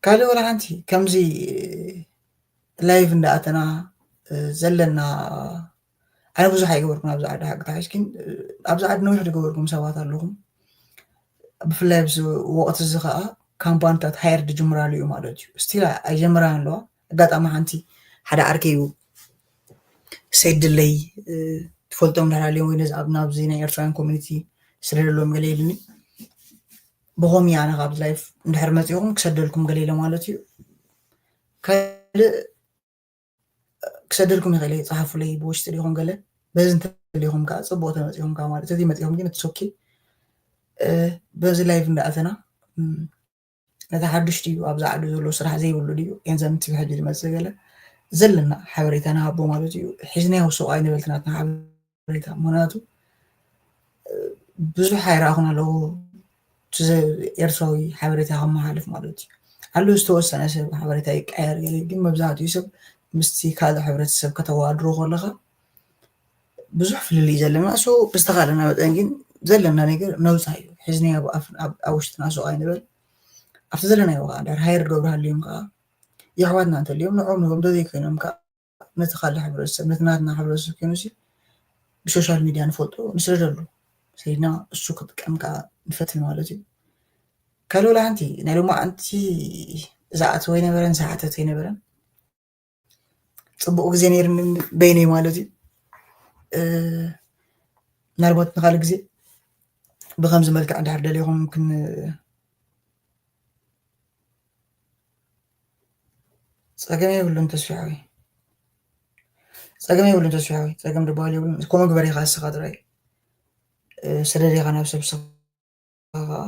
ካልእ ወላ ሓንቲ ከምዚ ላይቭ እንዳኣተና፣ እ፣ ዘለና፣ ኣነ ብዙሕ ኣይገበርኩን ኣብዚ ዓዲ ሓቂ ተሓሽ፣ ግን፣ እ፣ ኣብዚ ዓዲ ነዊሕ ዝገበርኩም ሰባት ኣለኹም። ብፍላይ ኣብዚ ወቕቲ እዚ ኸኣ ካምፓኒታት ሃየር ዝጅምራሉ እዩ ማለት እዩ። ስቲል ኣይጀመራን ኣለዋ። ኣጋጣሚ ሓንቲ ሓደ ዓርከይ እዩ ሰይድ ድለይ፣ እ፣ ትፈልጦም እንድሕር ሃልዮም ወይ ነዚ ኣብ፣ ናብዚ ናይ ኤርትራውያን ኮሚኒቲ ስደደሎም ገለ ኢሉኒ። ብኸምኡ ኣነ ካብዚ ላይፍ እንድሕር መጺኹም ክሰደልኩም ገለ ኢለ ማለት እዩ። ካልእ ክሰደልኩም ይኽእል እየ፣ ጸሓፉለይ ብውሽጢ ዲኹም ገለ። በዚ እንተሊኹም ከዓ ጽቡቕ ተመጺኹም ከዓ ማለት፣ እቲ መጺኹም ግን እቲ ሶኪ፣ እ፣ በዚ ላይቭ እንዳኣተና፣ እም፣ ነቲ ሓዱሽ ድዩ፣ ኣብዛ ዓዱ ዘሎ ስራሕ ዘይብሉ ድዩ፣ ገንዘብ እቲ ብሕጂ ዝመጽእ ገለ ዘለና ሓበሬታ ንሃቦ ማለት እዩ። ሒዝናዮ ሱቕ ኣይንበል እቲ ናትና ሓበሬታ፣ ምኽንያቱ፣ እ፣ ብዙሕ ኣይረኣኹን ኣለኹ፣ እቲ ዘ-፣ ኤርትራዊ ሓበሬታ ከመሓልፍ ማለት እዩ። ኣሎ ዝተወሰነ ሰብ ሓበሬታ ይቀያየር ገለ፣ ግን መብዛሕትኡ ሰብ ምስቲ ካልእ ሕብረተሰብ ከተወዳድሮ ከለኻ ብዙሕ ፍልልይ ዘለና። So ብዝተኻለና መጠን ግን ዘለና ነገር ነውጻ እዩ። ሒዝናዮ ኣብ ኣፍ-፣ ኣብ፣ ኣብ ውሽጥና ሱቕ ኣይንበል። ኣብቲ ዘለናዮ ከዓ እንድሕር ሃየር ክገብሩ ሃልዮም ከዓ የሕዋትና እንተልዮም ንዕኦም ንብሎም፣ እንተዘይኮይኖም ከዓ ነቲ ካልእ ሕብረተሰብ፣ ነቲ ናትና ሕብረተሰብ ኮይኑ ሲ ብሶሻል ሚድያ ንፈልጦ ንስደደሉ። ሰይድና እሱ ክጥቀም ከዓ ንፈትን ማለት እዩ። ካልእ ወላ ሓንቲ ናይ ሎማዓንቲ ዝኣተወ ኣይነበረን፣ ዝሓተተ ኣይነበረን። ጽቡቕ ግዜ ነይርኒ በይነይ ማለት እዩ። እ፣ ምናልባት ንኻልእ ግዜ ብኸምዚ መልክዕ እንድሕር ደሊኹም ክን-፣ ጸገም የብሉን ተስፊሓዊ፣ ጸገም የብሉን ተስፊሓዊ፣ ጸገም ዝበሃል የብሉን። ከምኡ ግበር ኢኻ እስኻ ጥራይ፣ እ፣ ስደድ ኢኻ ናብ ሰብ፣ እስኻ፣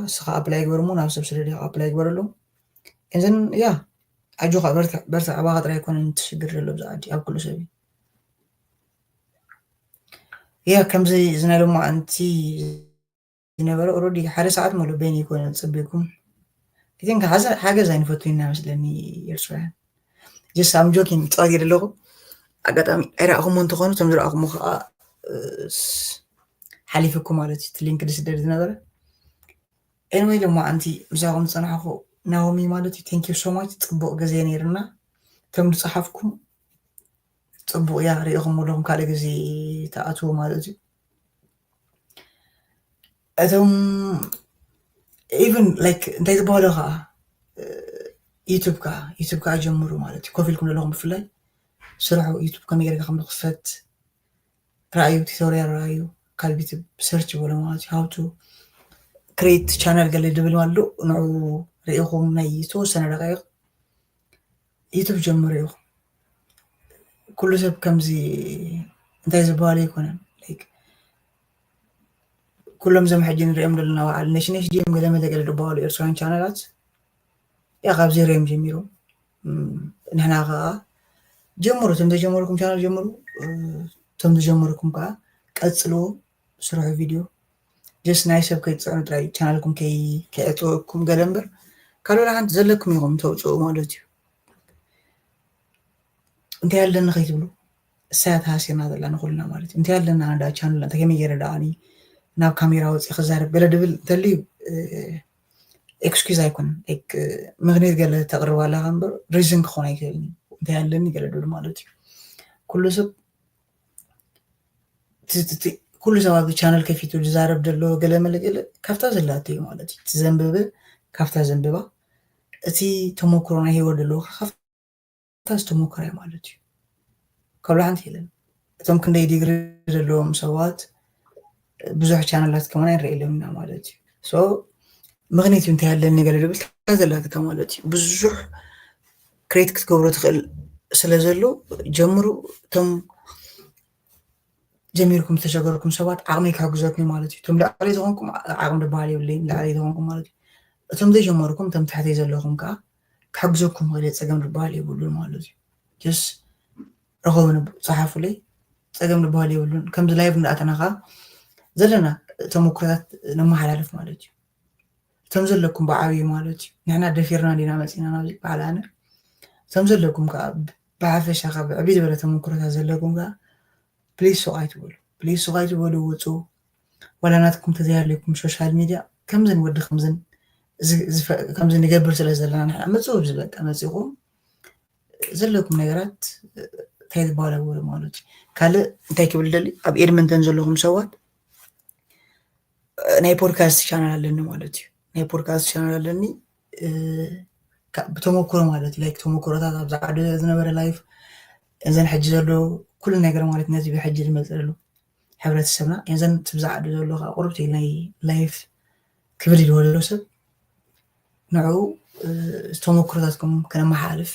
እስኻ ኣፕላይ ግበር እሞ ናብ ሰብ ስደድ ኢኻ ኣፕላይ ግበረሉ። And then ያ፣ ኣጆኻ በርትዕ፣ በርትዕ። ኣባኻ ጥራይ ኣይኮነን እቲ ሽግር ዘሎ ኣብዚ ዓዲ፣ ኣብ ኩሉ ሰብ እዩ። ያ፣ ከምዚ እዚ ናይ ሎማዓንቲ ዝነበረ ኦልሬዲ ሓደ ሰዓት ሙሉእ በይነይ ኮነ ዝጸበይኩም። I think ሓዘ-፣ ሓገዝ ኣይንፈቱን ኢና መስለኒ ኤርትራውያን። Just I'm joking፣ ጸዋት ኢለ ኣለኹ። ኣጋጣሚ ኣይረኣኹሞ እንተኾኑ፣ እቶም ዝረኣኹሞ ከዓ፣ እ፣ ስ-፣ ሓሊፉኩም ማለት እዩ፣ እቲ ሊንክ ዝስደድ ዝነበረ። Anyway፣ ሎማዓንቲ ምሳኹም ዝጸናሕኩ ናሆሚ ማለት እዩ። Thank you so much። ጽቡቕ ግዜ ነይርና። እቶም ዝጸሓፍኩም ጽቡቕ እያ፣ ርኢኹም ኣለኹም፣ ካልእ ግዜ ተኣትዉ ማለት እዩ። እቶም even like እንታይ ዝበሃሉ ከዓ፣ እ፣ ዩቱብ ከዓ፣ ዩቱብ ከዓ ጀምሩ ማለት እዩ። ኮፍ ኢልኩም ዘለኹም ብፍላይ ስርሑ ዩቱብ ከመይ ጌርካ ከም ዝኽፈት ረኣዩ፣ ቱቶሪያል ረኣዩ፣ ካብ ዩቱብ ሰርች በሎ ማለት እዩ። How to create channel ገለ ዝብል ኣሎ፣ ንዑ ርኢኹም ናይ ዝተወሰነ ደቂቕ ዩቱብ ጀምሩ ኢኹም። ኩሉ ሰብ ከምዚ እንታይ ዝበሃሉ ኣይኮነን። Like ኩሎም እዞም ሕጂ ንሪኦም ዘለና በዓል ነሽነሽ ድዮም ገለ መለ ገለ ዝበሃሉ ኤርትራውያን ቻነላት፣ ያ ካብ ዜሮ እዮም ጀሚሮም። እም፣ ንሕና ከዓ ጀምሩ፣ እቶም ዘጀመርኩም ቻነል ጀምሩ፣ እ፣ እቶም ዝጀመርኩም ከዓ ቀጽልዎ፣ ስርሑ ቪድዮ። ጀስት ናይ ሰብ ከይትጽዕኑ ጥራይ፣ ቻነልኩም ከይ-፣ ከየጥወኩም ገለ እምበር፣ ካልእ ወላ ሓንቲ ዘለኩም ኢኹም ተውጽኡ ማለት እዩ። እንታይ ኣለኒ ከይትብሉ፣ እሳ እያ ተሃሲርና ዘላ ንኹልና ማለት እዩ። እንታይ ኣለኒ ኣነ ደኣ ቻነል፣ እንታይ ከመይ ገይረ ደኣ ኣነ ናብ ካሜራ ወፂእ ክዛረብ ገለ ድብል እንተልዩ፣ እ፣ ኤክስኪዝ ኣይኮነን። ላይክ፣ እ፣ ምኽንያት ገለ ተቕርብ ኣለኻ እምበር ሪዝን ክኾን ኣይክእልን እዩ። እንታይ ኣለኒ ገለ ድብል ማለት እዩ። ኩሉ ሰብ እቲ፣ እቲ፣ እቲ፣ ኩሉ ሰብ ኣብዚ ቻነል ከፊቱ ዝዛረብ ዘሎ ገለ መለ ገለ ካብታ ዘላቶ እዩ ማለት እዩ። እቲ ዘንበበ ካብታ ዘንብባ፣ እቲ ተመክሮ ናይ ህይወት ዘለዎ ካብታ ዝተመክረ እዩ ማለት እዩ። ካብ ሓንቲ የለን። እቶም ክንደይ ዲግሪ ዘለዎም ሰባት ብዙሕ ቻነላት ከማን ንርኢ ኣለና ማለት እዩ። So ምኽንያት እንታይ ኣለኒ ገለ ድብል ዘለካ ማለት እዩ። ብዙሕ ክሬት ክትገብሮ ትኽእል ስለ ዘሎ ጀምሩ። እቶም ጀሚርኩም ዝተሸገርኩም ሰባት ዓቕሚ ክሕግዘኩም ማለት እዩ። እቶም ላዕለይ ዝኾንኩም ዓቕሚ ዝበሃል የብለይን፣ ላዕለይ ዝኾንኩም ማለት እዩ። እቶም ዘይጀመርኩም፣ እቶም ታሕተይ ዘለኹም ከዓ ክሕግዘኩም ክእል እየ፣ ጸገም ዝበሃል የብሉን ማለት እዩ። ጀስ ረኸቡኒ፣ ጸሓፉለይ፣ ጸገም ዝበሃል የብሉን። ከምዚ ላይቭ እንዳኣተና ከዓ ዘለና ተመኩሮታት ነመሓላልፍ ማለት እዩ። እቶም ዘለኩም ብዓብዩ ማለት እዩ። ንሕና ደፊርና ዲና መጺና ናብዚ በዓል ኣነ? እቶም ዘለኩም ከዓ ብሓፈሻ ካብ ዕብይ ዝበለ ተመኩሮታት ዘለኩም ከዓ ፕሊዝ ሱቕ ኣይትበሉ። ፕሊዝ ሱቕ ኣይትበሉ፣ ውጹ። ዋላ ናትኩም ተዘይሃልዩኩም ሶሻል ሚድያ ከምዝን ወዲ ከምዝን ዝ-፣ ዝፈ-፣ ከምዚ ንገብር ስለ ዘለና ንሕና ምጹ ኣብዚ በቃ መጺኹም ዘለኩም ነገራት እንታይ ዝበሃል ኣበሉ ማለት እዩ። ካልእ እንታይ ክብል ደሊ፣ ኣብ ኤድመንተን ዘለኹም ሰባት ናይ ፖድካስት ቻናል ኣለኒ ማለት እዩ። ናይ ፖድካስት ቻናል ኣለኒ፣ እ፣ ካ-፣ ብተመኩሮ ማለት እዩ። ላይክ ተመኩሮታት ኣብዛ ዓዲ ዝነበረ ላይፍ፣ እዘን ሕጂ ዘሎ ኩሉ ነገር ማለት ነዚ ብሕጂ ዝመጽእ ዘሎ ሕብረተሰብና፣ እዘን ትብዛ ዓዲ ዘሎ ከዓ ቁርብ ናይ ላይፍ ክብል ይልዎ ዘሎ ሰብ ንዕኡ፣ እ፣ ተመኩሮታትኩም ከነመሓላልፍ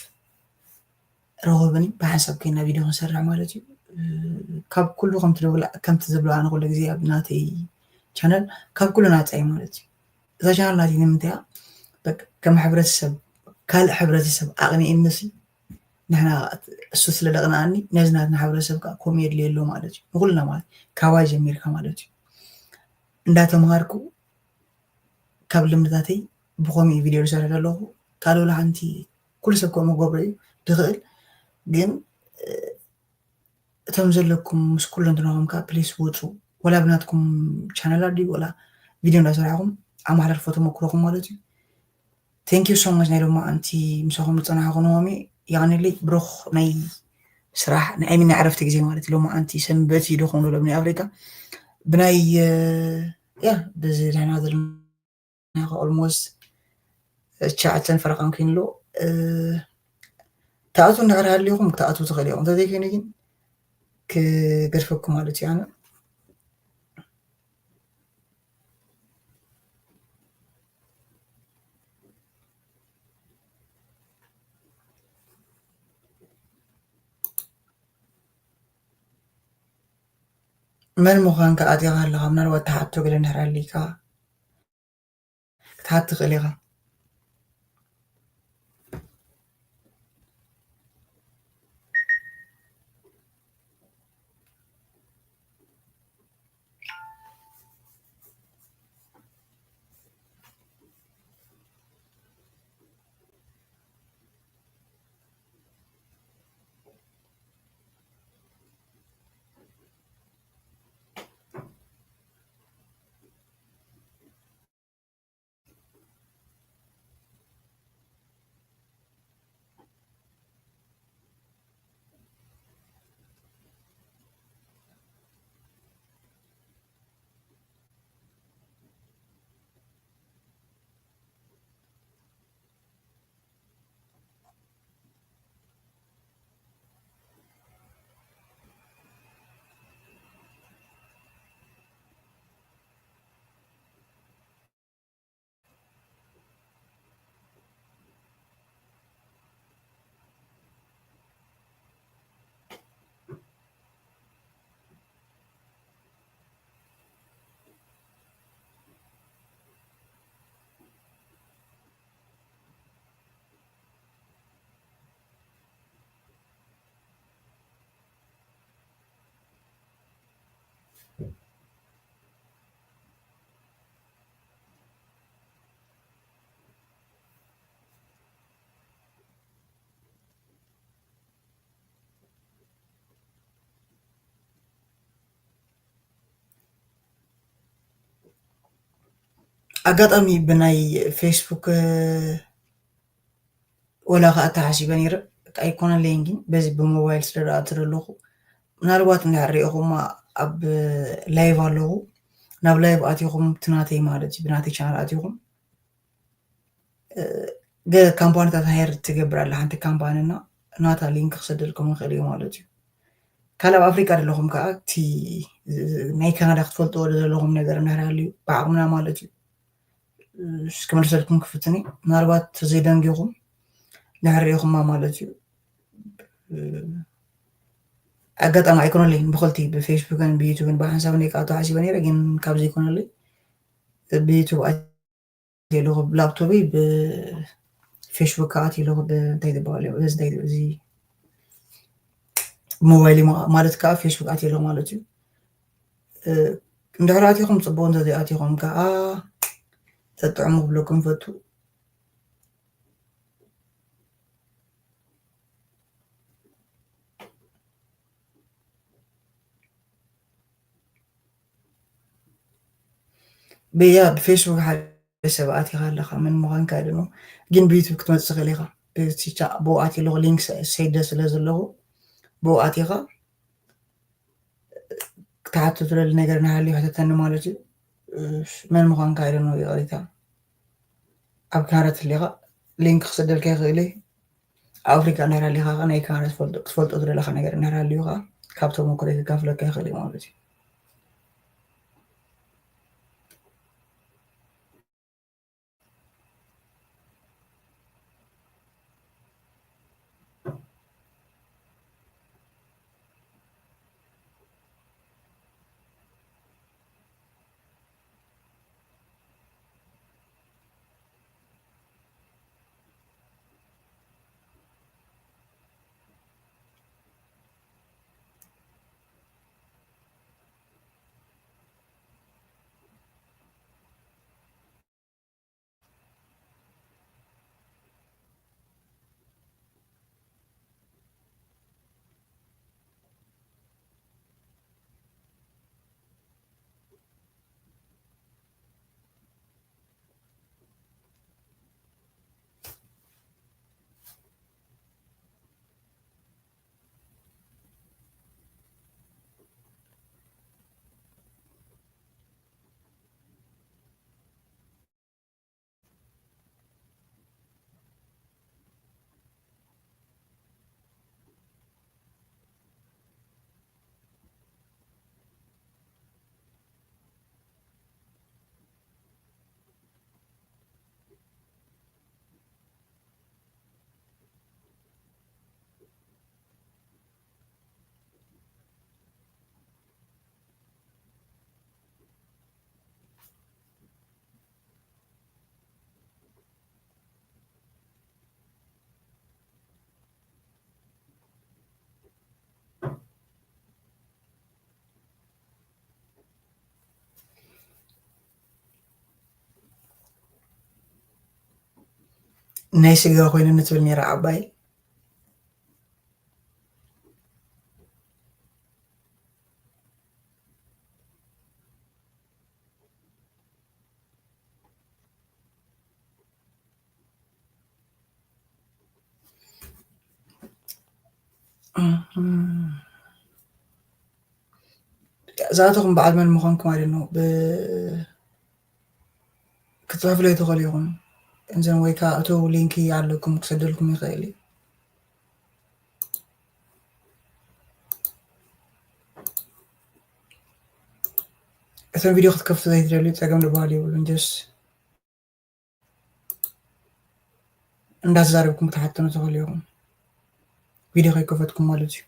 ረኸቡኒ፣ ብሓንሳብ ኮይና ቪድዮ ክንሰርሕ ማለት እዩ። ካብ ኩሉ ከምቲ ዝብላ-፣ ከምቲ ዝብሎ ኣነ ኩሉ ግዜ ኣብ ናተይ ቻነል ካብ ኩሉ ናጻ እዩ ማለት እዩ። እዛ ቻነል ናተይ ንምንታይ እያ? በቃ ከም ሕብረተሰብ፣ ካልእ ሕብረተሰብ ኣቕኒኤኒ ሲ ንሕና እሱ ስለ ደቕነኣኒ ነዚ ናትና ሕብረተሰብ ከኣ ከምኡ የድልዮ ኣሎ ማለት እዩ። ንኹልና ማለት ካባይ ጀሚርካ ማለት እዩ። እንዳተምሃርኩ ካብ ልምድታተይ ብኸምኡ ቪድዮ ዝሰርሕ ዘለኹ። ካልእ ወላ ሓንቲ ኩሉ ሰብ ከምኡ ክገብሮ እዩ ዝኽእል፣ ግን እቶም ዘለኩም ምስ ኩለንትናኹም ከኣ ፕሊስ ውጹ። ወላ ብናትኩም ቻነላት ድዩ ወላ ቪድዮ እንዳሰራሕኩም ኣመሓላልፎ ተመክሮኹም ማለት እዩ። Thank you so much ናይ ሎማዓንቲ ምሳኹም ዝጸናሕኩ ነሆሚ። የቐንየለይ ብሩኽ ናይ ስራሕ ናይ፣ I mean ናይ ዕረፍቲ ግዜ ማለት እዩ። ሎማዓንቲ ሰንበት እዩ ዶ ክኾን ዘሎ ብናይ ኣፍሪቃ? ብናይ፣ እ፣ ያ፣ በዚ ደህና ዘለና ኦልሞስት ትሽዓተን ፈረቓን ኮይኑ ኣሎ። እ፣ ትኣትዉ እንድሕር ሃልዩኹም ክትኣትዉ ትኽእሉ ኢኹም። እንተዘይኮይኑ ግን ክገድፈኩም ማለት እዩ ኣነ። መን ምዃንካ ኣቲኻ ኣለኻ? ምናልባት ትሓቶ ገለ እንድሕር ሃልይካ ክትሓት ትኽእል ኢኻ። ኣጋጣሚ ብናይ ፌስቡክ፣ እ፣ ወላ ከኣ ተሓሲበ ነይረ፣ ኣይኮነለይን ግን በዚ ብሞባይል ስለ ዝኣቱ ዘለኹ፣ ምናልባት እንድሕር ሪኢኹማ ኣብ ላይቭ ኣለኹ፣ ናብ ላይቭ ኣቲኹም እቲ ናተይ ማለት እዩ፣ ብናተይ ቻናል ኣቲኹም፣ እ፣ ገ-፣ ካምፓኒታት ሃየር ትገብር ኣላ ሓንቲ ካምፓኒ እና ናታ ሊንክ ክሰደልኩም ይኽእል እዩ ማለት እዩ። ካልእ ኣብ ኣፍሪቃ ዘለኹም ከኣ እቲ ናይ ካናዳ ክትፈልጥዎ ዘለኹም ነገር እንድሕር ሃልዩ ብዓቕምና ማለት እዩ። እስኪ መልሰልኩም ክፍትን እዩ። ምናልባት ተዘይደንጊኹም ድሕር ሪኢኹማ ማለት እዩ። ኣጋጣሚ ኣይኮነለይን ብኽልቲ ብፌስቡክን ብዩቱብን ብሓንሳብ ናይ ከኣቶ ሓሲበ ነይረ፣ ግን ካብ ዘይኮነለይ ብዩቱብ ኣትየ ኣለኹ ብላፕቶፕይ፣ ብፌስቡክ ከኣ ኣትየ ኣለኹ ብ-፣ እንታይ ዝበሃል እዩ? እዚ እንታይ፣ እዚ ሞባይል ማ-፣ ማለት ከኣ ፌስቡክ ኣትየ ኣለኹ ማለት እዩ። እ፣ እንድሕር ኣቲኹም ጽቡቕ፣ እንተዘይኣቲኹም ከኣ ተጥዕሙ ክብለኩም ይፈቱ። ብያ ብፌስቡክ ሓደ ሰብ ኣቲኻ ኣለኻ፣ መን ምዃንካ I don't know። ግን ብዩቱብ ክትመጽእ ትኽእል ኢኻ። ብቲ ቻ-፣ ብኡ ኣትየ ኣለኹ፣ ሊንክ ሰ-፣ ሰይደ ስለ ዘለኹ፣ ብኡ ኣቲኻ ክትሓቶ ትደሊ ነገር እናሃልዩ ሕተተኒ ማለት እዩ። መን ምዃንካ I don't know፣ ይቕሬታ። ኣብ ካናዳ ትህሊኻ ሊንክ ክሰደልካ ይኽእል እዩ። ኣብ ኣፍሪቃ እንድሕር ሃሊኻ ኸዓ ናይ ካናዳ ትፈልጦ፣ ክትፈልጦ ዝደለኻ ነገር እንድሕር ሃልዩ ኸዓ ካብ ተመኩሮይ ክካፍለካ ይኽእል እዩ ማለት እዩ። ናይ ስጋ ኮይነኒ ትብል ነይራ ዓባይ። እዛተኹም በዓል መን ምዃንኩም ኣይደኖ ክትጽሕፉለይ ትኽእሉ ኢኹም። እንዘን ወይ ከዓ እተው ሊንክ ኣለኩም ክሰደልኩም ይኽእል እዩ። እተን ቪድዮ ክትከፍቱ ዘይትደልዩ ጸገም ዝበሃል የብሉን። ጀስ እንዳተዛረብኩም ክትሓተኑ ትኽእሉ ኢኹም። ቪድዮ ከይከፈትኩም ማለት እዩ።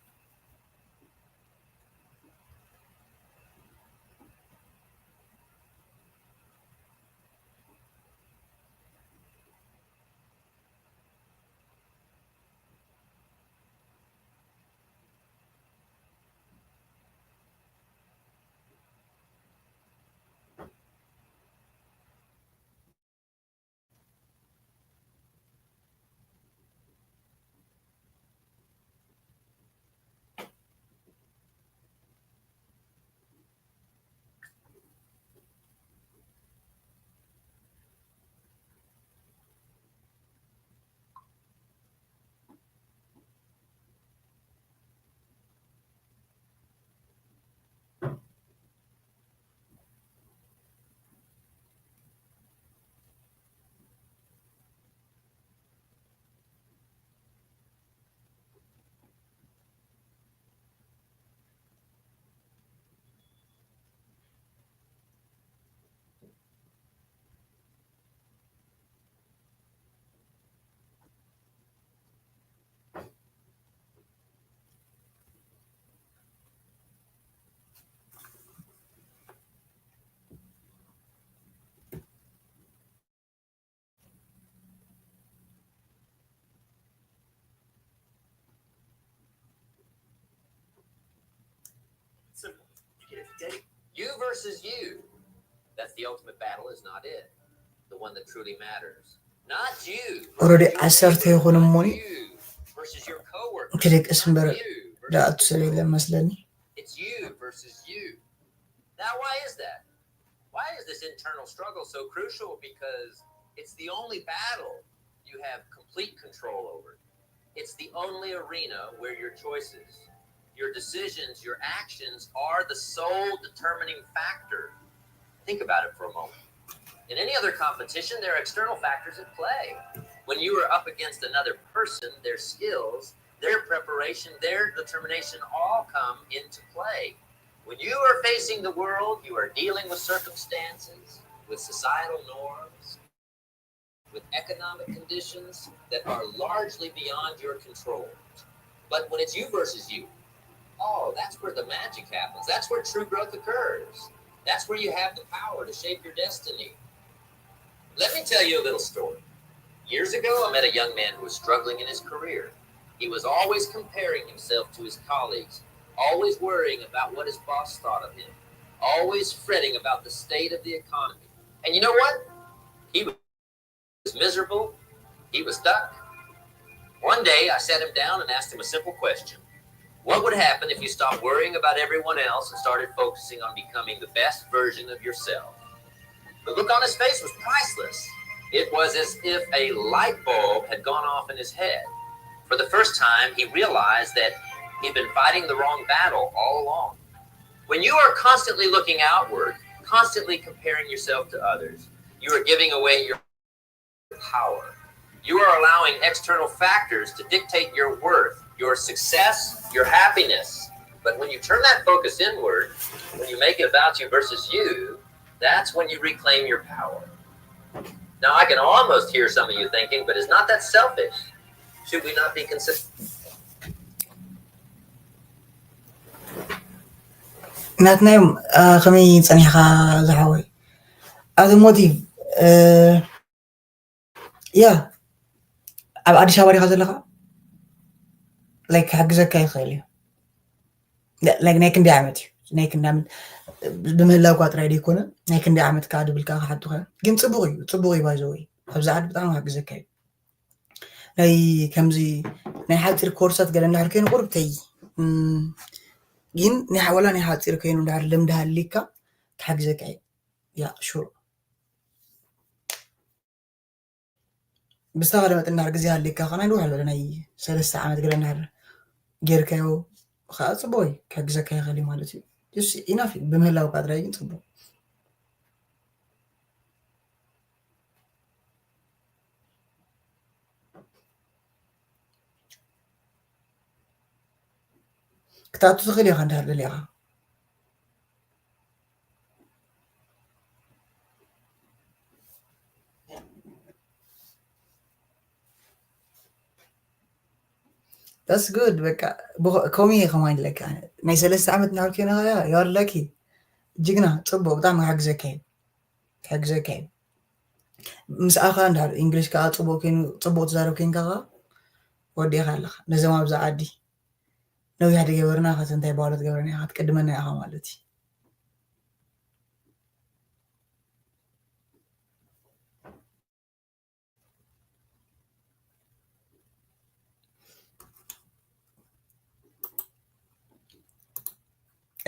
Simple. You get a day. You versus you. That's the ultimate battle, is not it? The one that truly matters. Not you. ኦረዲ ዓሰርተ ይኹን እሞኒ You versus your coworker. ክደቅስ እምበር You versus ደኣቱ ሰብ የለን መስለኒ። It's you versus you. Now, why is that? Why is this internal struggle so crucial? Because it's the only battle you have complete control over. It's the only arena where your choices, your decisions, your actions are the sole determining factor. Think about it for a moment. In any other competition, there are external factors at play. When you are up against another person, their skills, their preparation, their determination all come into play. When you are facing the world, you are dealing with circumstances, with societal norms, with economic conditions that are largely beyond your control. But when it's you versus you, oh, that's where the magic happens. That's where true growth occurs. That's where you have the power to shape your destiny. Let me tell you a little story. Years ago, I met a young man who was struggling in his career. He was always comparing himself to his colleagues, always worrying about what his boss thought of him, always fretting about the state of the economy. And you know what? He was miserable. He was stuck. One day, I sat him down and asked him a simple question. What would happen if you stopped worrying about everyone else and started focusing on becoming the best version of yourself? The look on his face was priceless. It was as if a light bulb had gone off in his head. For the first time, he realized that he'd been fighting the wrong battle all along. When you are constantly looking outward, constantly comparing yourself to others, you are giving away your power. You are allowing external factors to dictate your worth, your success, your happiness. But when you turn that focus inward, when you make it about you versus you, that's when you reclaim your power. Now, I can almost hear some of you thinking, but is not that selfish? Should we not be consistent? ናትናዮም ከመይ ጸኒሕካ ዝሓወይ? ኣውቶሞቲቭ ያ ኣብ ኣዲስ ኣበባ ዲኻ ዘለኻ? ላይክ ክሕግዘካ ይኽእል እዩ። ላይክ ናይ ክንደይ ዓመት እዩ? ናይ ክንደይ ዓመት ብምህላውካ ጥራይ ደይኮነ ናይ ክንደይ ዓመት ከዓ ድብልካ ክሓቱኻ እዮም። ግን ጽቡቕ እዩ፣ ጽቡቕ እዩ። ባይዘወይ ኣብዚ ዓዲ ብጣዕሚ ክሕግዘካ እዩ። ናይ ከምዚ ናይ ሓፂር ኮርሳት ገለ እንድሕር ኮይኑ ቁርብተይ ግን ናይ ሓወላ ናይ ሓፂር ኮይኑ እንድሕር ልምዲ ሃሊካ ክሓግዘካ እዩ። ያ ሹር ብዝተኻለ መጠን እንድሕር ግዜ ሃሊካ ከ ናይ ድዋሕ ዝበለ ናይ ሰለስተ ዓመት ገለ እንድሕር ጌርካዮ ከዓ ፅቡቅ እዩ ክሕግዘካ ይኽእል እዩ ማለት እዩ። ኢናፍ ብምህላው ቃጥራይ ግን ፅቡቅ ክትኣቱ ትኽእል ኢኻ እንድሕር ደሊኻ። That's good በቃ ከምኡ እየ ከማን ኢለካ ናይ ሰለስተ ዓመት እናበልከ ነኸያ you are lucky ጅግና ፅቡቅ ብጣዕሚ ክሕግዘካ እዩ ክሕግዘካ እዩ ምስኣኻ እንድሕር እንግሊሽ ከዓ ፅቡቅ ኮይኑ ፅቡቅ ትዛረብ ኮይንካ ከዓ ወዲእኻ ኣለኻ ነዞም ኣብዛ ዓዲ ነዊሕ ድገበርና ከተ እንታይ ባወለት ገበርና ኢኻ ትቅድመና ኢኻ ማለት እዩ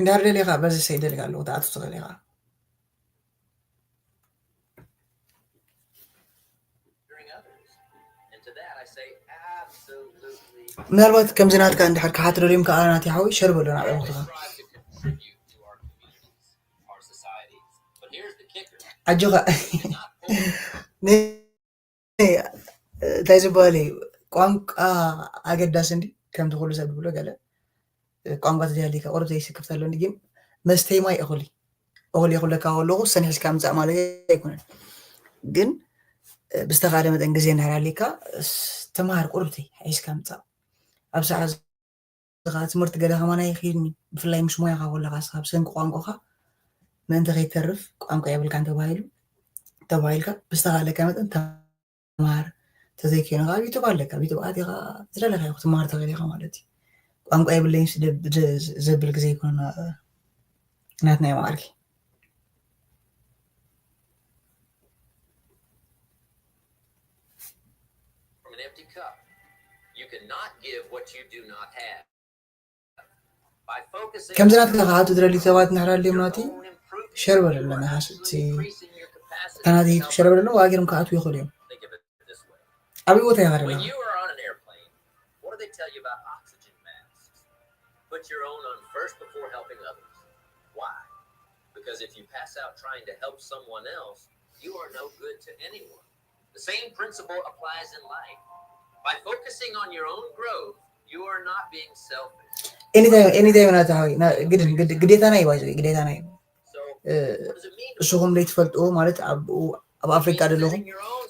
እንድሕር ደሊኻ በዚ ሰይ ደሊካ ኣለኹ ትኣቱ ትኽእል ኢኻ ምናልባት ከምዚ ናትካ እንድሕር ክሓት ደልዮም ከዓ ናት ሓዊ ሸር በሎ ናብ ዕምክትኻ ኣጆኻ እንታይ ዝበሃል እዩ ቋንቋ ኣገዳሲ እንዲ ከምቲ ኩሉ ሰብ ዝብሎ ገለ ቋንቋ ተጃሊካ ቁርብ ዘይስክፍ ተሎ እንዲ ግን መስተይ ማይ እኹል እዩ እኹል እየ ክብለካ ከለኹ ሰኒሕ ሒዝካ ምፃእ ማለት ኣይኮነን ግን ብዝተኻለ መጠን ግዜ እንድሕር ሃልዩካ ተምሃር ቁርብተይ ሒዝካ ምፃእ ኣብ ሰዓት ከዓ ትምህርቲ ገለ ከማን ኣይክድኒ ብፍላይ ምስ ሞያኻ ከለካ ስኻ ብሰንኪ ቋንቋኻ ምእንቲ ከይተርፍ ቋንቋ የብልካን ተባሂሉ ተባሂልካ ብዝተኻለካ መጠን ተምሃር ተዘይኮይኑ ከዓ ኣብ ዩቱብ ኣለካ ኣብ ዩቱብ ኣቲኻ ዝደለካዮ ክትምሃር ትኽእል ኢኻ ማለት እዩ ቋንቋ የብለይን ዘብል ግዜ ይኮነ ናትና እዩ ማዓርኪ ከምዚ ናትካ ከኣ ትደልዩ ሰባት እንድሕር ኣልዮም ናቲ ሸር በለሎም ናይ ሓሶት እታ ናተይ ዩቱብ ሸር በለሎም ዋጋ ገይሮም ክኣትዉ ይኽእሉ እዮም ኣበይ ቦታ ኢኻ ዘለኻ Because if you pass out trying to help someone else, you are no good to anyone. The same principle applies in life. By focusing on your own growth, you are not being selfish. Anytime, anytime ናታ ሓወይ ግድን ግዴታና እዩ ባይዘ ግዴታና እዩ እሱኹም ዘይትፈልጥዎ ማለት ኣብ ኣፍሪካ ዘለኹም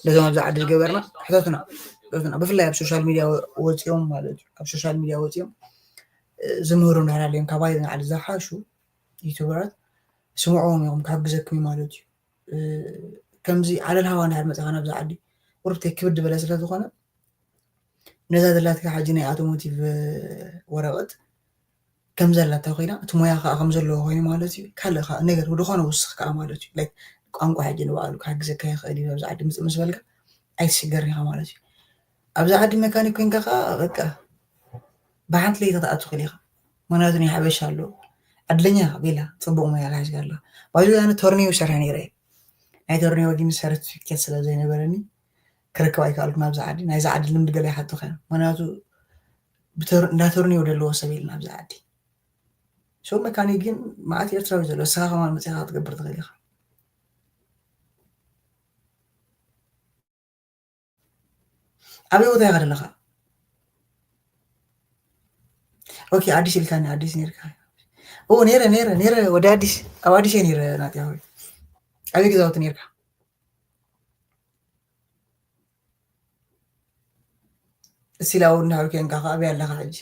ነዞም ኣብዚ ዓዲ ዝገበርና ሕተቱና ብፍላይ ኣብ ሶሻል ሚድያ ወፂኦም ማለት እዩ ኣብ ሶሻል ሚድያ ወፂኦም ዝምህሩ እንዳሃለዮም ካባይ ንዓዲ ዝሓሹ ዩቱበራት ስምዕዎም ኢኹም ክሕግዘኩም እዩ ማለት እዩ ከምዚ ዓለል ሃዋ እንድሕር መፅኻ ናብዚ ዓዲ ቁርብተይ ክብድ በለ ስለ ዝኾነ ነዛ ዘላትካ ሕጂ ናይ ኣውቶሞቲቭ ወረቐት ከም ዘላታ ኮይና እቲ ሞያ ከዓ ከም ዘለዎ ኮይኑ ማለት እዩ ካልእ ከዓ ነገር ወደኾነ ውስኽ ከዓ ማለት እዩ ላይክ ቋንቋ ሕጂ ንባዕሉ ክሕግዘካ ይኽእል እዩ ኣብዚ ዓዲ ምፅእ ምስ በልካ ኣይትሽገርን ኢኻ ማለት እዩ ኣብዚ ዓዲ መካኒክ ኮይንካ ከዓ በቃ ብሓንቲ ለይቲ ክትኣቱ ክእል ኢኻ ምክንያቱ ናይ ሓበሻ ኣሎ ዕድለኛ ኢኻ ቤላ ፅቡቅ ሞያ ላሒዝካ ኣለኻ ባይዘ ኣነ ቶርኒዮ ይሰርሕ ነይረ እየ ናይ ቶርኒዮ ግን ሰርቲፊኬት ስለ ዘይነበረኒ ክረክብ ኣይከኣልኩን ኣብዚ ዓዲ ናይዚ ዓዲ ልምዲ ገለ ይሓተኻ እዮም ምክንያቱ እንዳ ቶርኒዮ ዘለዎ ሰብ የለን ኣብዚ ዓዲ ሶ መካኒክ ግን መዓት ኤርትራዊ ዘሎ እስኻ ከማን መፅኻ ክትገብር ትኽእል ኢኻ ኣበይ ቦታ ኢኻ ዘለኻ ኦኬ ኣዲስ ኢልካኒ ኣዲስ ነርካ ኦ ነረ ነረ ነረ ወደ ኣዲስ ኣብ ኣዲስ ነረ ናት ኣበይ ገዛውቲ ነርካ እስቲ ላው እንዳሃው ኬንካ ከ ኣበይ ኣለኻ ሕጂ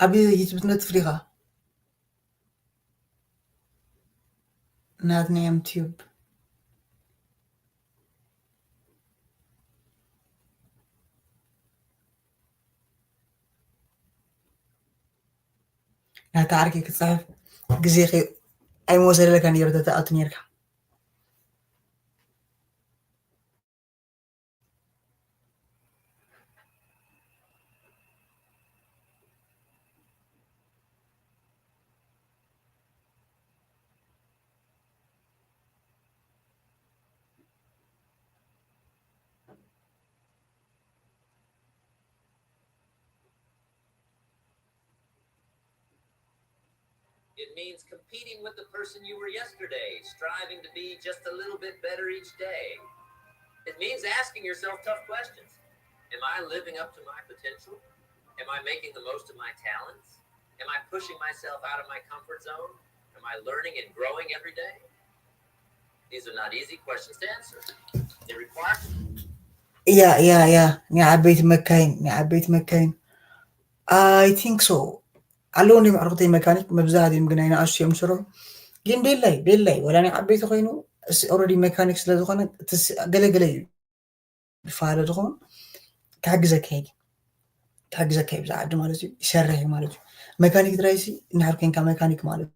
ኣብ ዩቱብ ትነጥፍ ዲኻ ናትናዮም ቲዩብ ናታ ዓርኪ ክትፅሕፍ ግዜ ኣይመወሰደለካ ነይሩ ተተኣቱ ነይርካ። It means competing with the person you were yesterday, striving to be just a little bit better each day. It means asking yourself tough questions. Am I living up to my potential? Am I making the most of my talents? Am I pushing myself out of my comfort zone? Am I learning and growing every day? These are not easy questions to answer. They require እያ እያ እያ ናይ ዓበይቲ መካይን ናይ ዓበይቲ መካይን I think so ኣለዎ እንዲም ኣዕሩኽተይ መካኒክ መብዛሕትኦም ግን ኣይንኣሱ እዮም ዝሰርሑ ግን ቤላይ ቤላይ ወላ ናይ ዓበይቲ ኮይኑ already መካኒክ ስለ ዝኾነ ገለገለ እዩ ዝፋለ ዝኾን ክሕግዘካ እዩ ክሕግዘካ እዩ ብዛ ዓዲ ማለት እዩ ይሰርሕ እዩ ማለት እዩ መካኒክ ጥራይ ሲ እንድሕር ኮንካ መካኒክ ማለት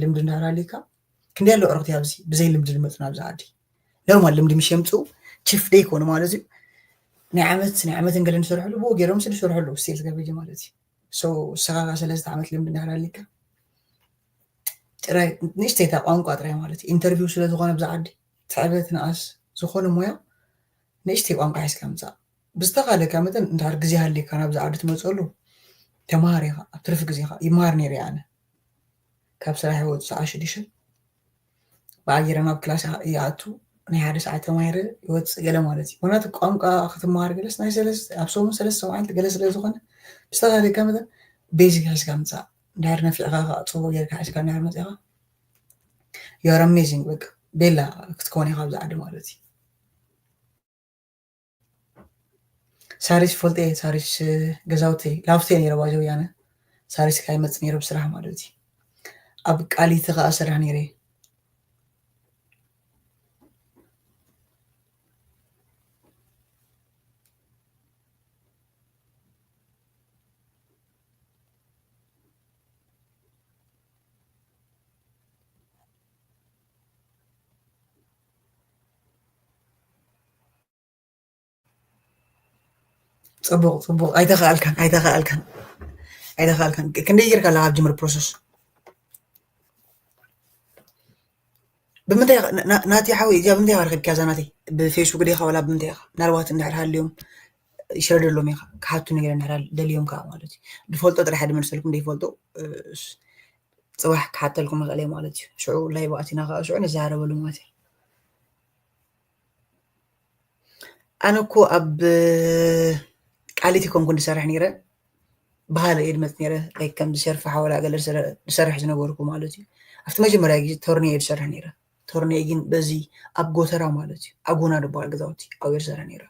ልምዲ እንዳሃልካ ክንደይ ኣሎ ዕርክቲ ኣብዚ ብዘይ ልምዲ ዝመፁ ናብዚ ዓዲ ኖርማል ልምዲ ምሽ የምፅኡ ችፍ ደይ ኮኑ ማለት እዩ ናይ ዓመት ናይ ዓመትን ገለን ዝሰርሕሉ ብኡ ገይሮም ስለ ዝሰርሕሉ ስቴት ገበጅ ማለት እዩ ንስኻ ሰለስተ ዓመት ልምዲ እንዳሃልካ ጥራይ ንእሽተይታ ቋንቋ ጥራይ ማለት እዩ ኢንተርቪው ስለ ዝኾነ ብዛ ዓዲ ትዕበት ንኣስ ዝኾነ ሞያ ንእሽተይ ቋንቋ ሒዝካ ምፃእ ብዝተኻለካ መጠን እንድሕር ግዜ ሃልየካ ናብዚ ዓዲ ትመፀሉ ተምሃር ኢኻ ኣብ ትርፊ ግዜኻ ይምሃር ነይረ ኣነ ካብ ስራሕ ይወፅእ ሰዓት ሽዱሽተ ብኣየረ ናብ ክላስ ይኣቱ ናይ ሓደ ሰዓት ተማሂረ ይወፅእ ገለ ማለት እዩ ምክንያቱ ቋንቋ ክትመሃር ገለስ ናይ ሰለስተ ኣብ ሰሙን ሰለስተ መዓልቲ ገለ ስለ ዝኾነ ብዝተኻለካ መጠን ቤዚክ ሒዝካ ምፃእ እንድሕር ነፊዕካ ከዓ ፅቡቅ ጌርካ ሒዝካ እንድሕር መፂእካ you are amazing በቃ ቤላ ክትከውን ኢኻ ኣብዚ ዓዲ ማለት እዩ ሳሪስ ፈልጠ ሳሪስ ገዛውተይ ላፍተ ነይረ ባጀው ያነ ሳሪስ ካይመፅ ነይረ ብስራሕ ማለት እዩ ኣብ ቃሊቲ ከዓ ስራሕ ነይረ ፅቡቕ ፅቡቕ ኣይተኸኣልካን ኣይተኸኣልካን ኣይተኸኣልካን ክንደይ ጌርካ ኣለካ ኣብ ጅምር ፕሮሰስ ብምንታይ ናቲ ሓወይ እዚኣ ብምንታይ ኢኻ ረኪብካ እዛ ናተይ ብፌስቡክ ዲኻ ዋላ ብምንታይ ኢኻ ምናልባት እንድሕር ሃልዮም ይሸደሎም ኢኻ ክሓቱ ነገር እንድሕር ደልዮም ከዓ ማለት እዩ ዝፈልጦ ጥራሕ ድመልሰልኩም ዘይፈልጦ ፅባሕ ክሓተልኩም ይኽእል እየ ማለት እዩ ሽዑ ላይ ኣቲና ከዓ ሽዑ ንዛረበሉ ማለት እዩ ኣነ እኮ ኣብ ቃሊቲ ኮንኩ ዝሰርሕ ነይረ ባህል እየ ድመፅ ነይረ ከምዚ ሸርፊ ሓወላ ገለ ዝሰርሕ ዝነበርኩ ማለት እዩ ኣብቲ መጀመርያ ግዜ ቶርኒ እየ ዝሰርሕ ነይረ ቶርኒ ግን በዚ ኣብ ጎተራ ማለት እዩ ኣጎና ዝበሃል ገዛውቲ ኣብየ ዝሰርሕ ነይረ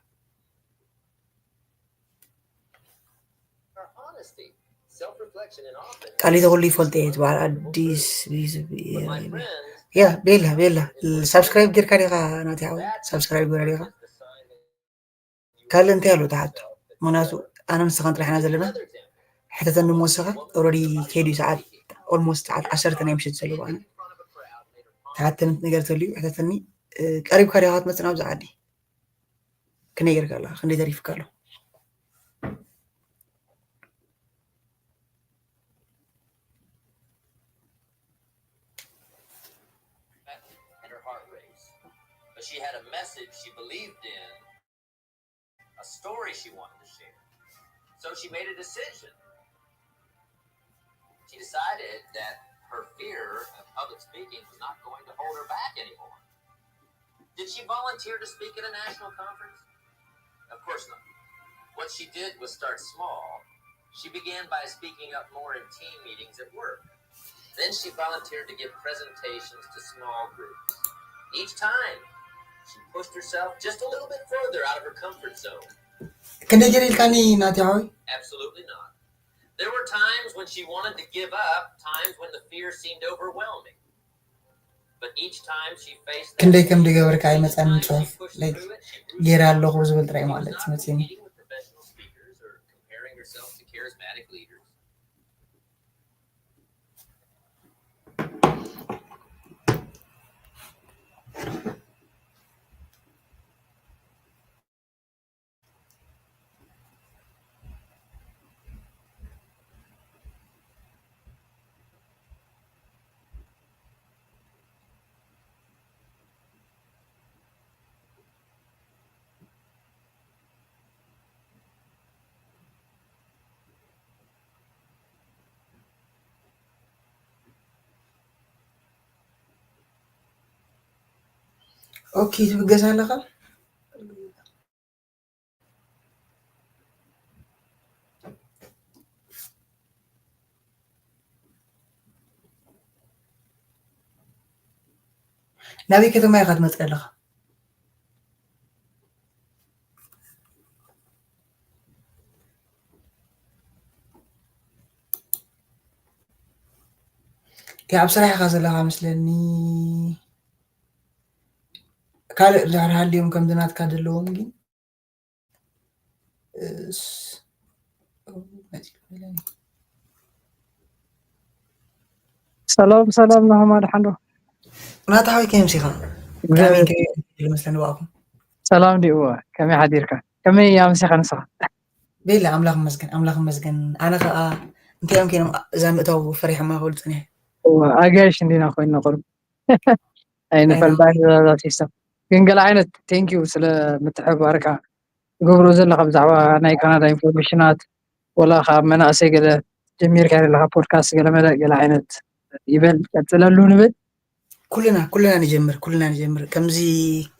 ቃሊቲ ኩሉ ይፈልጦ እየ ዝበሃል ኣዲስ ያ ቤላ ቤላ ሳብስክራይብ ጌርካ ዲኻ ናቲ ሓወይ ሳብስክራይብ ገይረ ዲኻ ካልእ እንታይ ኣሎ ትሓቶ ምክንያቱ ኣነ ንስኻን ጥራሕ ኢና ዘለና ሕተተኒ እሞ ንስኻ ኦረዲ ከይዱ ሰዓት ኦልሞስት ሰዓት ዓሰርተ ናይ ምሽት ዘሎ ኣነ ትሓተኒ ነገር ተልዩ ሕተተኒ ቀሪብካ ዲኻ ክትመፅእ ናብዚ ዓዲ ክንደይ ጌርካ ኣለኻ ክንደይ ተሪፍካ ኣሎ and her heart raced. But she had a message she believed in, a story she wanted to share. So she made a decision. She decided that her fear of public speaking was not going to hold her back anymore. Did she volunteer to speak at a national conference? Of course not. What she did was start small. She began by speaking up more in team meetings at work. Then she volunteered to give presentations to small groups. Each time, she pushed herself just a little bit further out of her comfort zone. ክንደይ ገለ ኢልካኒ ናቲ ሓወይ Absolutely not. There were times when she wanted to give up, times when the fear seemed overwhelming. But each time she faced ክንደይ ከም ዝገበርካ ኣይመፀኒ ፅሑፍ ገይረ ኣለኹ ዝብል ጥራይ ማለት መፂኒ competing with professional speakers or comparing herself to charismatic leaders. ኦኬ፣ ትብገስ ኣለኻ? ናበይ ከተማ ኢኻ ትመጽእ ኣለኻ? ከ ኣብ ስራሕ ኢኻ ዘለኻ መስለኒ። ካልእ ድሕር ሃልዮም ከምዚ ናትካ ዘለዎም ግን እስ-፣ ሰላም ሰላም፣ ናሆም ኣድሓን ዶ? ናታ ሓወይ ከመይ ኣምሲኻ? እግዚኣብሔር ከመይ ይመስለኒ ብኣኹም? ሰላም ዲኡ? ከመይ ሓዲርካ? ከመይ ኣምሲኻ ንስኻ? ቤላ ኣምላኽ ይመስገን፣ ኣምላኽ ይመስገን። ኣነ ኸኣ እንታይ እዮም ከይኖም እዛ ምእታው ፈሪሖማ ክብል ጸኒሐ። እወ፣ ኣጋይሽ እንዲና ኮይንና ቁሩብ ኣይንፈልጣን እዛ ሲስተም። ግን ገለ ዓይነት ቴንኪዩ ስለ ምትሕብባርካ ትገብሮ ዘለኻ ብዛዕባ ናይ ካናዳ ኢንፎርሜሽናት፣ ወላ ካብ መናእሰይ ገለ ጀሚርካ ዘለኻ ፖድካስት ገለ መለ ገለ ዓይነት ይበል ቀጽለሉ ንብል። ኩልና ኩልና ንጀምር፣ ኩልና ንጀምር። ከምዚ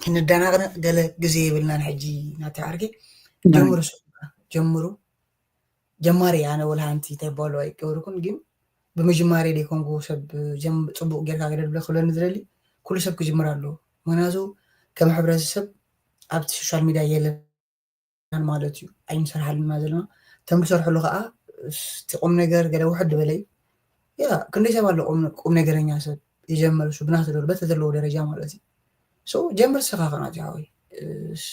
ክንደናቕነቕ ገለ ግዜ የብልናን ሕጂ ናቲ ዓርኪ። ጀምሩ፣ ጀምሩ። ጀማሪ ኣነ ወላ ሓንቲ እንታይ በሎ ኣይገብርኩን፣ ግን ብምጅማሬ ደይኮንኩ ሰብ ጀም-፣ ጽቡቕ ጌርካ ገለ ድብለ ክብለኒ ዝደሊ ኩሉ ሰብ ክጅምር ኣለዎ። ምክንያቱ ከም ሕብረተሰብ ኣብቲ ሶሻል ሚድያ የለናን ማለት እዩ፣ ኣይንሰርሓሉና ዘለና። እቶም ዝሰርሕሉ ከዓ እቲ ቁም ነገር ገለ ውሕድ ዝበለ እዩ። ያ ክንደይ ሰብ ኣሎ ቁም፣ ቁም ነገረኛ ሰብ ይጀምር እሱ ብናቱ ደረጃ፣ በተ ዘለዎ ደረጃ ማለት እዩ። ሶ ጀምር ስኻ ከናቲ ሓወይ። እስ-፣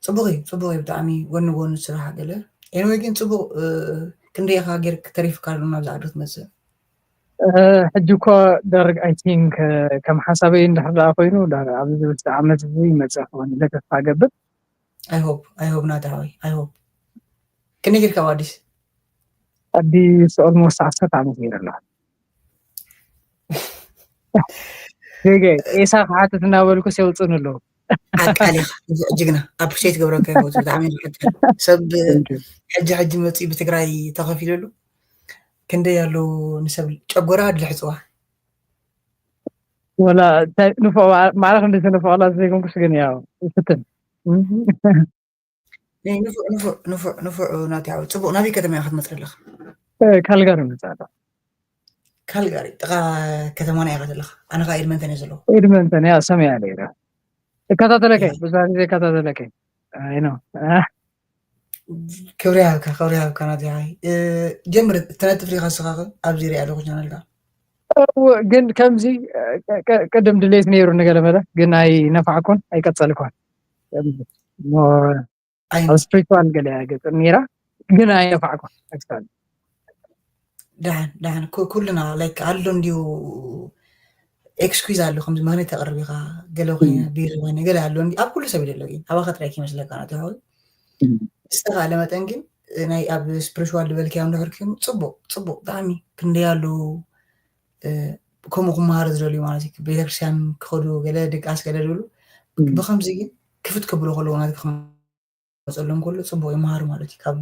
ጽቡቕ እዩ፣ ጽቡቕ እዩ ብጣዕሚ፣ ጎኒ ጎኒ ስራሕ ገለ። ኤኒወይ ግን ጽቡቕ፣ እ፣ ክንደይ ኢኻ ጌር-፣ ተሪፍካ ኣሎ ናብዚ ዓዲ ክትመጽእ? እ፣ ሕጂ እኮ ዳርግ ኣይ ቲንክ ከም ሓሳበይ እንድሕር ደኣ ኮይኑ ዳር ኣብዚ ዝመጽእ ዓመት እዚ ይመጽእ ክኸውን ኢለ ተስፋ እገብር። ኣይ ሆፕ፣ ኣይ ሆፕ ናታ ሓወይ፣ ኣይ ሆፕ። ክንደይ ጌርካ ኣብ ኣዲስ? ኣዲስ ኦልሞስት ዓሰርተ ዓመት ገይረ ኣለኹ። ገገ ኤሳ ክሓትት እናበልኩ ሲውፅን ኣለዉ። ዓቃል ኢኻ ጅግና፣ ኣፕሪሼት ገብረካ ይፈቱ ብጣዕሚ ኢኻ ዓቃል። ሰብ ሕጂ ሕጂ መፂኡ ብትግራይ ተኸፊለሉ ክንደይ ኣለዉ ንሰብ ጨጎራ ድልሕፅዋ። ወላ እንታይ ንፉዕ ማዕረ ክንዲ ንፉዕ ላ ዘይኮንኩስ ግን ያው ይፍትን። ንፉዕ ንፉዕ ንፉዕ ንፉዕ ናቲ ሓወይ፣ ፅቡቅ። ናበይ ከተማ ኢኻ ክትመፅእ ኣለኻ? ካልጋሪ መፅእ ኣለኹ። ካልጋሪ ጥቃ ከተማና ኢኻ ዘለኻ። ኣነ ከዓ ኤድመንተን እየ ዘለኹ። ኤድመንተን ያ ሰማይ ኣለ ኢለ እከታተለከ ብዙ ግዜ እከታተለከ። ኣይ ነው ክብሪ ሃብካ፣ ክብሪ ሃብካ ናቲ ሓወይ። እ፣ ጀምር እተነጥፍ ዲኻ ንስኻ ከ ኣብዚ ሪኣ ኣለኹ ቻነልካ። ግን ከምዚ ቅድም ድሌት ነይሩ ንገለ መለ ግን ኣይነፋዕኩን ኣይቀጸልኩን። ኣብ ስፕሪቹዋል ገለ ገጽ ነይራ ግን ኣይነፋዕኩን። ደሓን ደሓን ኩ-፣ ኩልና ላይክ ኣሎ እንዲዩ ኤክስኪዝ ኣሎ ከምዚ ምክንያት ተቕርብ ኢኻ ገለ ኮይነ ቢዚ ኮይነ ገለ ኣሎ እንዲ ኣብ ኩሉ ሰብ ይደሎ እዩ ኣባኻ ጥራይ ይመስለካ ናቲ ሓወይ። ዝተኻእለ መጠን ግን ናይ ኣብ ስፕሪቹዋል ዝበልክያ እንድሕር ኮይኑ ጽቡቕ ጽቡቕ ብጣዕሚ ክንደይ ኣለዉ እ፣ ከምኡ ክመሃሩ ዝደልዩ ማለት እዩ። ቤተክርስትያን ክኸዱ ገለ ድቃስ ገለ ዝብሉ ም። ብኸምዚ ግን ክፍት ክብሉ ከለዉ ናትካ ክመፀሎም ከሎ ፅቡቅ ይመሃሩ ማለት እዩ። ካብ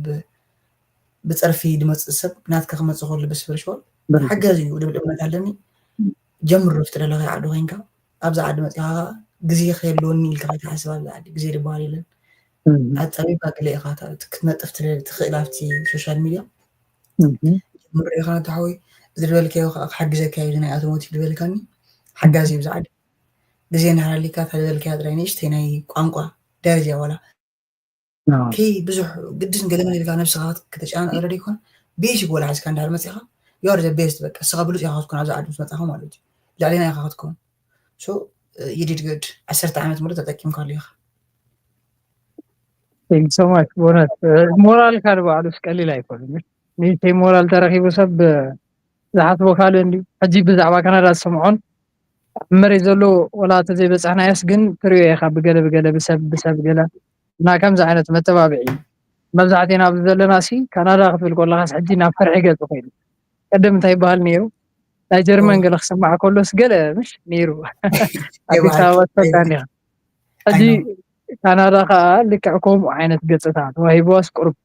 ብፀርፊ ዝመፅእ ሰብ ናትካ ክመፅእ ከሎ ብስፕሪቹዋል ብርግፅ። ሓጋዚ እዩ ዝብል እምነት ኣለኒ። ም። ጀምሮ ውስጥ ደለኻ ዓዲ ኮይንካ ኣብዛ ዓዲ መፂኻ ግዜ ከየለወኒ ኢልካ ከይትሓስብ ኣብዛ ዓዲ ግዜ ዝበሃል የለን። ም። ኣፀቢብካ ገለ ኢኻ ታ-፣ ክትነጥፍ ትለ-፣ ትኽእል ኣብቲ ሶሻል ሚድያ። ም። ጀምሮ ኢኻ ነቲ ሓወይ፣ እዚ ዝበልካዮ ከዓ ክሓግዘካ እዩ፣ እዚ ናይ ኣውቶሞቲቭ ዝበልካኒ ሓጋዚ እዩ ብዛዕባ ግዜ እናሃላሊካ እታ ዝበልካያ ጥራይ ንእሽተይ ናይ ቋንቋ ደረጃ ዋላ ኣዎ። ከይ ብዙሕ ግድን ገለመለ ኢልካ ነብስኻ ክተጨናንቕ ዘለ ዘይኮነ ቤዚክ ዋላ ሓዝካ እንዳር መፂኻ you are the best በቃ እስኻ ብሉፅ ኢኻ ክትኮን ኣብዛ ዓዲ ምስ መፃኻ ማለት እዩ ልዕሌና ኢኻ ክትኮን so you did good ዓሰርተ ዓመት ሙሉእ ተጠቂምካሉ ኢኻ። Thank you so much። ብእውነት ሞራልካ ንባዕሉስ ቀሊል ኣይኮነን። ንእሽተይ ሞራል ተረኺቡ ሰብ ዝሓስቦ ካልእ እንድዩ። ሕጂ ብዛዕባ ካናዳ ዝሰምዖን ኣብ መሬት ዘሎ ወላ ተዘይበፃሕናዮስ ግን ትሪኦ ኢኻ ብገለ ብገለ ብሰብ ብሰብ ገለ እና ከምዚ ዓይነት መተባብዒ መብዛሕትኡ ናብ ዘለና ሲ ካናዳ ክትብል ከለኻስ ሕጂ ናብ ፍርሒ ገፅ ኮይኑ ቅድም እንታይ ይበሃል ነይሩ ናይ ጀርመን ገለ ክስማዕ ከሎስ ገለ ምሽ ነይሩ ኣዲስ ኣበባ ትፈልጣ እንዲኻ ሕጂ ካናዳ ከዓ ልክዕ ከምኡ ዓይነት ገፅታ ተዋሂብዋስ ቁሩብ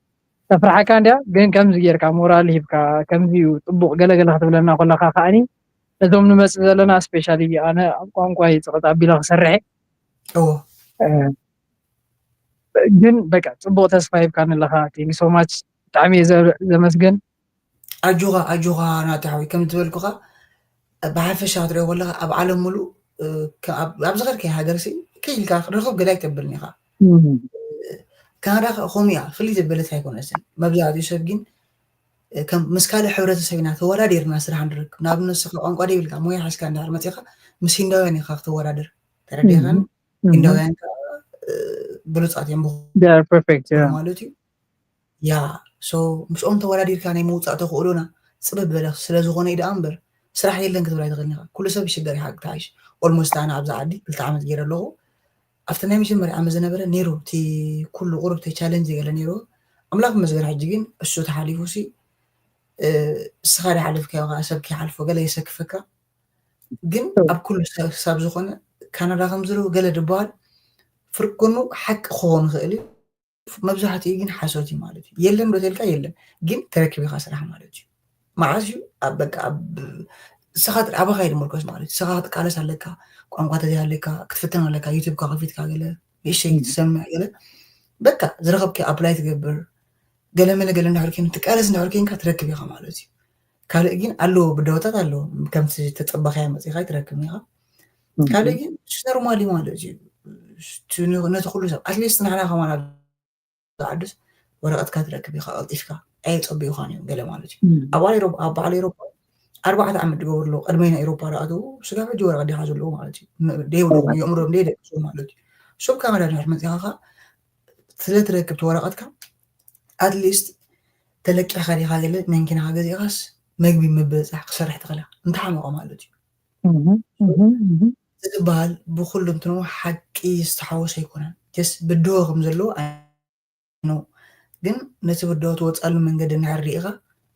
ተፍርሓካ እንዲያ ግን ከምዚ ጌርካ ሞራል ሂብካ ከምዚ እዩ ፅቡቅ ገለገለ ክትብለና ከለካ ከዓኒ ነዞም ንመፅእ ዘለና ስፔሻሊ ኣነ ኣብ ቋንቋ ይፅቕጥ ኣቢለ ክሰርሐ ግን በቃ ፅቡቅ ተስፋ ሂብካ ንለካ ቴንክ ሶማች ብጣዕሚ እየ ዘመስገን ኣጆኻ ኣጆኻ ናቲ ሓወይ ከም ዝበልኩኻ ብሓፈሻ ክትሪኦ ከለካ ኣብ ዓለም ሙሉእ ኣብ ዝኸድካዮ ሃገር ሲ ከይልካ ክትረኽብ ገላይ ተብልን ኢኻ ካናዳ ከምኡ እያ ፍልይ ዘበለት ኣይኮነትን መብዛሕትኡ ሰብ ግን ከም ምስ ካልእ ሕብረተሰብ ኢና ተወዳዲርና ስራሕ ንረክብ ንኣብነት ስኻ ቋንቋ ደይብልካ ሞያ ሓዝካ እንድሕር መፂኻ ምስ ሂንዳውያን ኢኻ ክትወዳደር ተረዲኻን ሂንዳውያን ብሉፃት እዮም ማለት እዩ ያ so ምስኦም ተወዳዲርካ ናይ ምውፃእ ተኽእሎና ፅብብ ዝበለ ስለዝኾነ እዩ ደኣ እምበር ስራሕ የለን ክትብል ኣይትኽእልን ኢኻ ኩሉ ሰብ ይሽገር ይሓቅ ተሓይሽ almost ኣነ ኣብዛ ዓዲ ክልተ ዓመት ገይረ ኣለኹ ኣብቲ ናይ መጀመርያ ዓመት ዝነበረ ነይሩ እቲ ኩሉ ቁሩብ እቲ challenge ገለ ነይሩ ኣምላኽ መስገን ሕጂ ግን እሱ ተሓሊፉ ሲ እስኻ ዝሓለፍካዮ ከዓ ሰብ ከይሓልፎ ገለ የሰክፈካ ግን ኣብ ኩሉ ክሳብ ዝኾነ ካናዳ ከም ዝረቡ ገለ ዝበሃል ፍርቁኑ ሓቂ ክኸውን ይኽእል እዩ መብዛሕትኡ ግን ሓሶት እዩ ማለት እዩ የለን ዶ ተልካ የለን ግን ተረክብ ኢኻ ስራሕ ማለት እዩ መዓስ እዩ ኣብ በቃ ኣብ ስኻ ኣባኻ ይድመርኮስ ማለት እዩ ስኻ ክትቃለስ ኣለካ ቋንቋ ተዘይ ኣለካ ክትፍትን ኣለካ ዩቱብካ ከፊትካ ገለ ንእሸይ ትሰምዕ ገለ በቃ ዝረኸብከ ኣፕላይ ትገብር ገለ መለ ገለ እንድሕር ኮይን ትቃለስ እንድሕር ኮይንካ ትረክብ ኢኻ ማለት እዩ ካልእ ግን ኣለዎ ብደወታት ኣለዎ ከምቲ ተፀበኻዮ መፂኻ ይትረክብ ኢኻ ካልእ ግን ኖርማሊ ማለት እዩ ነቲ ኩሉ ሰብ ኣትሊስት ንሕና ከማን ዓድስ ወረቐትካ ትረክብ ኢኻ ቀልጢፍካ ኣየፀብዩኻን እዮም ገለ ማለት እዩ ኣብ በዓል ኤሮፓ ኣርባዕተ ዓመት ዝገበሩ ኣለዉ ቅድመይ ናይ ኤሮፓ ዝኣተዉ ስጋብ ሕጂ ወረቐት ዲኻ ዘለዎ ማለት እዩ ደይብሎም የእምሮም ደይደቅሱ ማለት እዩ ሶብ ካናዳ ድሕር መፂኻ ኸ ስለ ትረክብ እቲ ወረቐትካ ኣትሊስት ተለቂሕካ ዲኻ ገለ መንኪናኻ ገዚእኻስ መግቢ ምብፃሕ ክሰርሕ ትኽእላ እንተሓመቐ ማለት እዩ ዝበሃል ብኩሉ እንትኑ ሓቂ ዝተሓወሰ ኣይኮነን ስ ብድሆ ከም ዘለዎ ነው ግን ነቲ ብድሆ ትወፃሉ መንገዲ እንድሕር ርኢኻ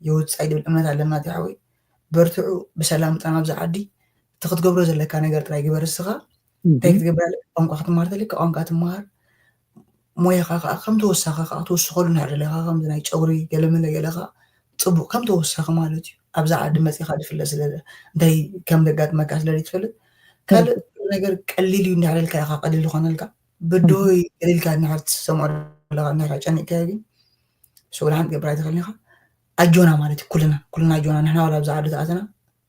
የውፃእ ድብል እምነት ኣለና እቲ ሓወይ በርትዑ ብሰላም ምፃ ናብዚ ዓዲ እቲ ክትገብሮ ዘለካ ነገር ጥራይ ግበር እስኻ እንታይ ክትገብር ኣለካ ቋንቋ ክትመሃር ተለካ ቋንቋ ትመሃር ሞያኻ ከዓ ከም ተወሳኺ ከዓ ትውስኸሉ እንድሕር ደለካ ከምዚ ናይ ጨጉሪ ገለመለ ገለ ከዓ ፅቡቅ ከም ተወሳኺ ማለት እዩ ኣብዛ ዓዲ መፂኻ ድፍለጥ ስለ እንታይ ከም ዘጋጥመካ ስለ ዘይትፈልጥ ካልእ ነገር ቀሊል እዩ እንድሕር ኢልካ ኢኻ ቀሊል ዝኾነልካ ብድሆይ ቀሊልካ እንድሕር ትሰምዖ ኣለኻ እንድሕር ኣጨኒቅካዮ ግን ሰው ደሓን ትገብር ኣይትኽእልን ኢኻ ኣጆና ማለት እዩ ኩልና ኩልና ኣጆና ንሕና ወላ ኣብዛ ዓዲ ተኣተና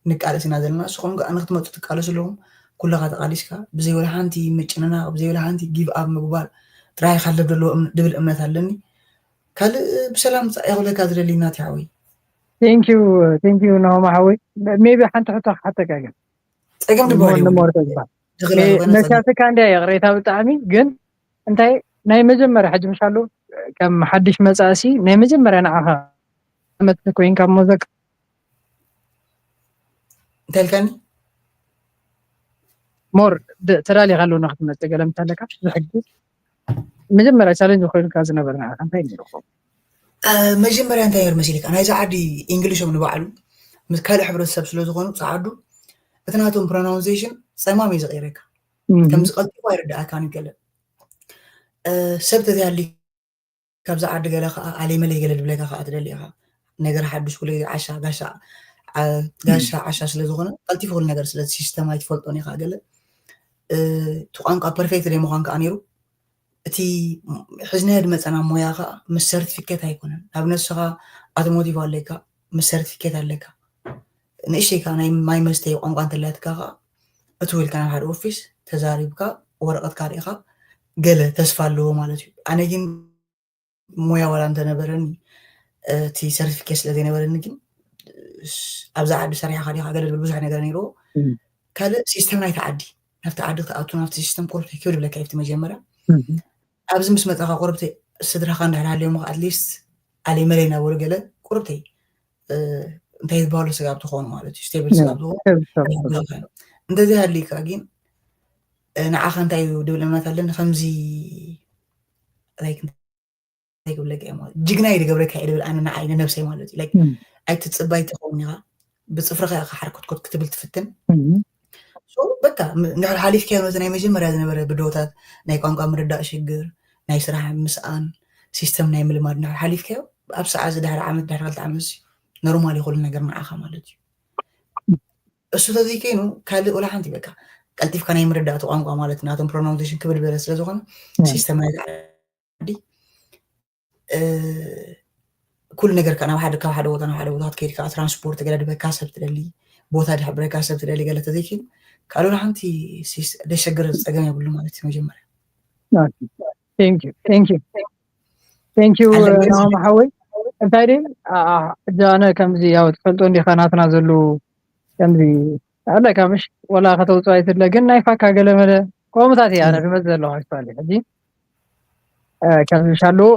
ንቃለስ ኢና ዘለና ንስኹም ከዓ ንክትመፁ ትቃለሱ ኣለኹም ኩልኻ ተቃሊስካ ብዘይ ወላ ሓንቲ ምጭንናቅ ብዘይ ወላ ሓንቲ give up ምግባር ጥራይ ካለብ ዘለዎ ድብል እምነት ኣለኒ ካልእ ብሰላም ምፃእ ይኽብለካ ዝደሊ ናቲ ሓወይ thank you thank you ናሆማ ሓወይ maybe ሓንቲ ሕቶ ክሓተካ ግን ፀገም ድበሃል መሻትካ እንዲያ ይቕሬታ ብጣዕሚ ግን እንታይ ናይ መጀመርያ ሕጂ ምሻሉ ከም ሓድሽ መፃእሲ ናይ መጀመርያ ንዓኻ መፅእ ኮይንካ እሞ ዘካ እንታይ ኢልካኒ more ተላሊኻ ኣለዉ ንክትመፅእ ገለ ምስ ኣለካ ዝሕግዝ መጀመርያ challenge ኮይኑካ ዝነበረ ንዓኻ እንታይ ነይሩ ክኸውን መጀመርያ እንታይ ነይሩ መሲልካ ናይዚ ዓዲ እንግሊሾም ንባዕሉ ምስ ካልእ ሕብረተሰብ ስለ ዝኾኑ ፃዓዱ እቲ ናቶም pronunciation ፀማም እዩ ዝቐይረካ ከምዚ ቀልጢፉ ኣይርድኣካን እዩ ገለ ሰብ ተዘይሃልዩ ካብዚ ዓዲ ገለ ከዓ ኣለይ መለይ ገለ ድብለካ ከዓ ትደሊ ኢኻ ነገር ሓዱሽ ኩሉ ግዜ ዓሻ ጋሻ ጋሻ ዓሻ ስለ ዝኾነ ቀልጢፉ ኩሉ ነገር ስለ system ኣይትፈልጦን ኢኻ ገለ እቲ ቋንቋ perfect ደይ ምዃን ከዓ ነይሩ እቲ ሒዝናዮ ዝመፀና ሞያ ከዓ ምስ certificate ኣይኮነን ንኣብነት ንስኻ automotive ኣለካ ምስ certificate ኣለካ ንእሽተይ ከዓ ናይ ማይ መስተይ ቋንቋ እንተላትካ ከዓ እትው ኢልካ ናብ ሓደ ኦፊስ ተዛሪብካ ወረቐትካ ርኢኻ ገለ ተስፋ ኣለዎ ማለት እዩ ኣነ ግን ሞያ ዋላ እንተነበረኒ እቲ certificate ስለ ዘይነበረኒ ግን ኣብዛ ዓዲ ሰሪሕኻ ዲኻ ገለ ዝብል ብዙሕ ነገር ነይርዎ ካልእ system ናይቲ ዓዲ ናብቲ ዓዲ ክትኣቱ ናብቲ system ቁሩብ ከይከብድ ይብለካ እዩ መጀመርያ ኣብዚ ምስ መፃኻ ቁርብተይ ስድራኻ እንድሕር ሃልዮም at least ኣለይ መለይ እናበሉ ገለ ቁርብተይ እንታይ ዝበሃሉ ስጋብ ትኾኑ ማለት እዩ stable ስጋብ ትኾኑ እንተዘይሃልዩካ ግን ንዓኻ እንታይ እዩ ድብል እምነት ኣለኒ ከምዚ ላይክ እንታይ ክብለካ እየ ማለት ጅግና እዩ ዝገብረካ እየ ድብል ኣነ ንዓይ ንነብሰይ ማለት እዩ። ኣይትፅባይ ትኸውን ኢኻ ብፅፍርኻ ኢኻ ሓርኮትኮት ክትብል ትፍትን። በቃ ንድሕር ሓሊፍካዮ ነቲ ናይ መጀመርያ ዝነበረ ብድሆታት ናይ ቋንቋ ምርዳእ ሽግር ናይ ስራሕ ምስኣን ሲስተም ናይ ምልማድ ንድሕር ሓሊፍካዮ ኣብ ሰዓት እዚ ድሕሪ ዓመት ድሕሪ ክልተ ዓመት ኖርማል ይኹሉ ነገር ንዓኻ ማለት እዩ። እሱ ተዘይከይኑ ካልእ ወላ ሓንቲ በቃ ቀልጢፍካ ናይ ምርዳእቲ ቋንቋ ማለት ናቶም ፕሮናውንሴሽን ክብል በለ ስለ ዝኾነ ሲስተም ናይ ዓዲ ኩሉ ነገር ናብ ሓደ ካብ ሓደ ቦታ ናብ ሓደ ቦታ ክትከይድ ከዓ ትራንስፖርት ገለ ድበካ ሰብ ትደሊ ቦታ ድሕብረካ ሰብ ትደሊ ገለ ተዘይከይኑ ካልእ ወላ ሓንቲ ደሸግር ፀገም የብሉ ማለት እዩ። መጀመርያ ቴንኪዩ ናሆም ሓወይ እንታይ ደ ሕጂ ኣነ ከምዚ ያው ትፈልጦ እንዲኻ ናትና ዘለዉ ከምዚ ኣለካ ምሽ ወላ ከተውፅኦ ኣይትድለ ግን ናይ ፋካ ገለ መለ ከምኡታት እየ ኣነ ዝመፅ ዘለኹ ኣክቹዋሊ ሕጂ ከምዚ ምሽ ኣለዎ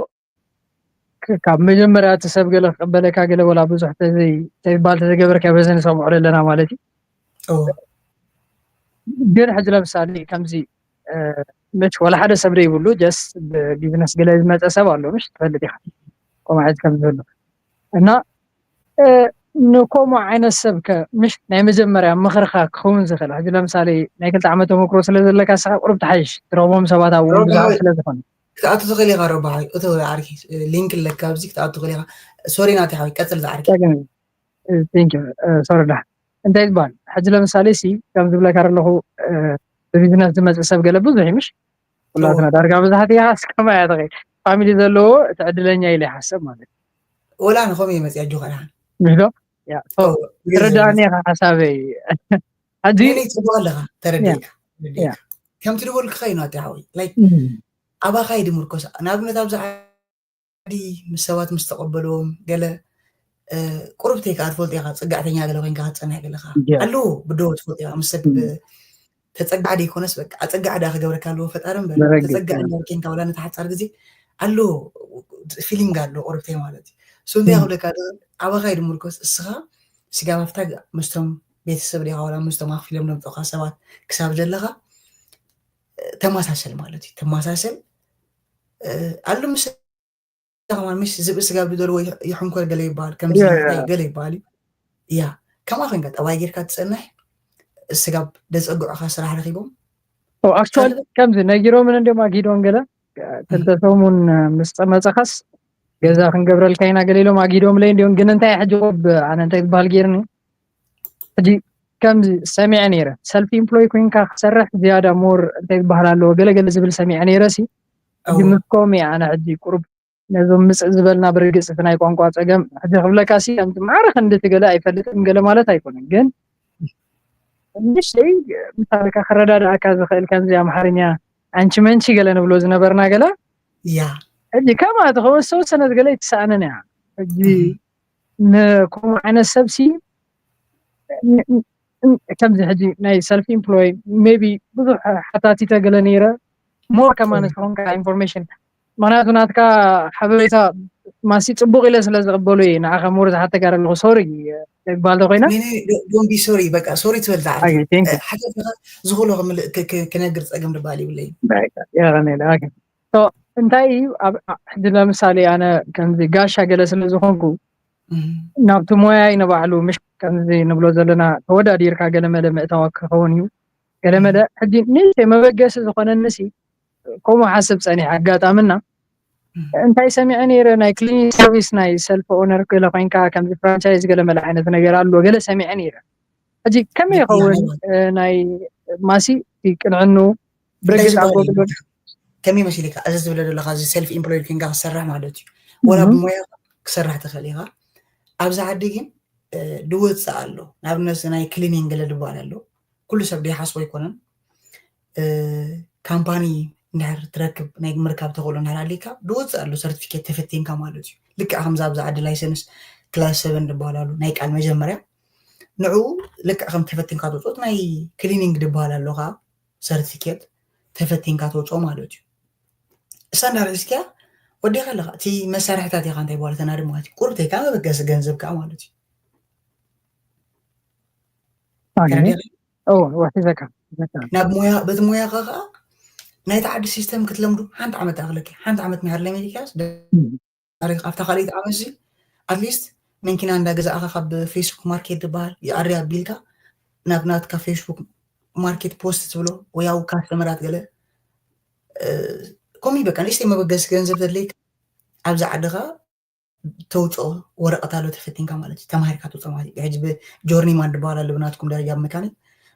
ካብ መጀመርያ እቲ ሰብ ገለ ክቀበለካ ገለ ወላ ብዙሕ ተይባል ተዘገበርካ በዚ ንሰምዖ ኣለና ማለት እዩ። ግን ሕጂ ለምሳሌ ከምዚ ምሽ ወላ ሓደ ሰብ ደይብሉ ጀስት ብቢዝነስ ገለ ዝመፀ ሰብ ኣሎ ምሽ ትፈልጥ ኢኻ ቆማዕት ከም ዘሎ እና ንከምኡ ዓይነት ሰብ ከ ምሽ ናይ መጀመርያ ምኽርኻ ክኸውን ዝኽእል ሕጂ ለምሳሌ ናይ ክልተ ዓመት ተመክሮ ስለ ዘለካ ስኻ ቁሩብ ትሓይሽ ትረኽቦም ሰባት ኣብኡ ብዙሓት ስለ ዝኾነ ክትኣቱ ትኽእል ኢኻ ረባሓይ እቶ ዓርኪ ሊንክ ኣለካ ኣብዚ ክትኣቱ ትኽእል ኢኻ። ሶሪ ናቲ ሓወይ ቀፅል ዝዓርኪ ሶሪ ዳ እንታይ ዝበሃል ሕጂ ለምሳሌ ሲ ከም ዝብለካ ኣለኹ ብቢዝነስ ዝመፅእ ሰብ ገለ ብዙሕ ይምሽ ኩላትና ዳርጋ ብዙሓት ኢኻ እስከማ እያ ተኸ ፋሚሊ ዘለዎ እቲ ዕድለኛ ኢለ ይሓሰብ ማለት ወላ ንኸም እየ መፅያ ጆኸራ ምሽ ዶ ትረዳእኒ ኢኻ ሓሳበይ ሕጂ ጽቡቅ ኣለኻ ተረዲእካ ከምቲ ዝበልኩኻ እዩ ናቲ ሓወይ ኣባኻ እዩ ድምርኮስ ንኣብነት ኣብዚ ዓዲ ምስ ሰባት ምስ ተቐበልዎም ገለ ቁሩብ ተይከዓ ትፈልጦ ኢኻ ፅጋዕተኛ ገለ ኮይንካ ክትፀንሕ ገለኻ ኣለዎ ብድሆ ትፈልጦ ኢኻ ምስ ሰብ ተፀጋዕ ደይኮነስ በቃ ኣፀጋዕ ዳ ክገብረካ ኣለዎ ፈጣሪ እምበር ተፀጋዕ እምበር ኮይንካ ዋላ ነቲ ሓፃር ግዜ ኣለዎ ፊሊንግ ኣሎ ቁርብተይ ማለት እዩ ሶ እንታይ ክብለካ ኣባኻ እዩ ድምርኮስ እስኻ ስጋብ ኣብታ ምስቶም ቤተሰብ ዲኻ ዋላ ምስቶም ኣኽፊሎም ደምፅኻ ሰባት ክሳብ ዘለኻ ተመሳሰል ማለት እዩ ተመሳሰል ኣሉ ምስ ከማን ምሽ ዝብኢ ስጋብ ዝደልዎ ይሕንኮር ገለ ይበሃል ከምዚ ገለ ይበሃል እዩ እያ ከምኣ ኮይንካ ጠባይ ጌርካ ትፀንሕ ስጋብ ደፀግዑኻ ስራሕ ረኪቦም ኣክቹዋሊ ከምዚ ነጊሮምን እንዲም ኣግሂዶም ገለ ክልተ ሰሙን ምስ መፀኻስ ገዛ ክንገብረልካ ኢና ገለ ኢሎም ኣግሂዶምለይ እንዲም ግን እንታይ ሕጂ ቆብ ኣነ እንታይ ዝበሃል ጌርኒ ሕጂ ከምዚ ሰሚዐ ነይረ ሰልፍ ኢምፕሎይ ኮይንካ ክሰርሕ ዝያዳ ሞር እንታይ ዝበሃል ኣለዎ ገለገለ ዝብል ሰሚዐ ነይረ ሲ ሕጂ ምስኮም እየ ኣነ ሕጂ ቁሩብ ነዞም ምፅእ ዝበልና ብርግፅ እቲ ናይ ቋንቋ ፀገም ሕጂ ክብለካ ሲ ከምዚ ማዕረ ክንዲ እቲ ገለ ኣይፈልጥን ገለ ማለት ኣይኮነን ግን ንእሽተይ ምሳሌ ክረዳድኣካ ዝኽእል ከምዚ ኣምሓርኛ ኣንቺ መንቺ ገለ ንብሎ ዝነበርና ገለ ያ ሕጂ ከማኣ ትኸውን ዝተወሰነት ገለ ኣይትሰኣንን እያ ሕጂ ንከምኡ ዓይነት ሰብ ሲ ከምዚ ሕጂ ናይ ሰልፍ ኢምፕሎይ ሜቢ ብዙሕ ሓታቲተ ገለ ነይረ ሞር ከማ ንስኹም ከዓ ኢንፎርሜሽን ምክንያቱ ናትካ ሓበሬታ ማሲ ፅቡቅ ኢለ ስለ ዝቅበሉ እየ ንዓኻ ሞር ዝሓተጋር ኣለኹ ሶሪ ይባል ተኮይና ዶንቢ ሶሪ በቃ ሶሪ ትበል ዝዓርኪ ሓተትካ ዝኽእሎ ክነግር ፀገም ድበሃል ይብለይ የቀኔለ እንታይ እዩ ሕጂ ለምሳሌ ኣነ ከምዚ ጋሻ ገለ ስለ ዝኾንኩ ናብቲ ሞያይ ንባዕሉ ምሽ ከምዚ ንብሎ ዘለና ተወዳዲርካ ገለ መለ ምእታዋ ክኸውን እዩ ገለ መለ ሕጂ ንእሽተይ መበገሲ ዝኾነኒ ሲ ከምኡ ሓስብ ፀኒሕ ኣጋጣምና እንታይ ሰሚዐ ነይረ ናይ ክሊኒንግ ሰርቪስ ናይ ሰልፍ ኦነር ገለ ኮይንካ ከምዚ ፍራንቻይዝ ገለ መለ ዓይነት ነገር ኣሎ ገለ ሰሚዐ ነይረ ሕጂ ከመይ ይኸውን ናይ ማሲ ቅንዕኑ ብርግፅ ኣቦ ከመይ መሲልካ እዚ ዝብለ ዘለካ እዚ ሰልፍ ኢምፕሎይድ ኮይንካ ክሰርሕ ማለት እዩ ወላ ብሞያ ክሰርሕ ትኽእል ኢኻ ኣብዚ ዓዲ ግን ድወፅእ ኣሎ ንኣብነት ናይ ክሊኒንግ ገለ ድበሃል ኣሎ ኩሉ ሰብ ደይሓስቦ ኣይኮነን ካምፓኒ እንድሕር ትረክብ ናይ ምርካብ ተኽእሎ እንድሕር ኣሊካ ድወፅእ ኣሎ ሰርቲፊኬት ተፈቲንካ ማለት እዩ ልክዕ ከምዚ ኣብዚ ዓዲ ላይሰንስ ክላስ ሰቨን ዝበሃል ኣሎ ናይ ቃል መጀመርያ ንዕኡ ልክዕ ከም ተፈቲንካ ትወፅኦት ናይ ክሊኒንግ ዝበሃል ኣሎ ከዓ ሰርቲፊኬት ተፈቲንካ ትወፅኦ ማለት እዩ እሳ እንዳርሒስኪያ ወዲኻ ኣለኻ እቲ መሳርሕታት ኢኻ እንታይ በሃሉ ተናዲ ማለት እዩ ቁርብተይ ከዓ መበገሲ ገንዘብ ከዓ ማለት እዩ እወ፣ እወ፣ ሒዘካ፣ ሒዘካ። ናብ ሞያ፣ በቲ ሞያኻ ከዓ ናይቲ ዓዲ ሲስተም ክትለምዱ ሓንቲ ዓመት ትኣኽለኪ። ሓንቲ ዓመት ምሕር ለሚድክያስ፣ ዳይሬክት ኣብታ ካልኣይቲ ዓመት እዚ ኣትሊስት መኪና እንዳገዛእኻ ካብ ፌስቡክ ማርኬት ዝበሃል ይኣሪ ኣቢልካ ናብ ናትካ ፌስቡክ ማርኬት ፖስት ትብሎ ወይ ኣብ ካስተመራት ገለ፣ እ፣ ከምኡ በቃ ንእሽተይ መበገሲ ገንዘብ ዘድለይካ ኣብዚ ዓድኻ ተውፅኦ ወረቐት ኣሎ ተፈቲንካ ማለት እዩ። ተማሂርካ ትውፅኦ ማለት እዩ። ሕጂ ብጆርኒማን ዝበሃል ኣሎ ብናትኩም ደረጃ ብመካኒክ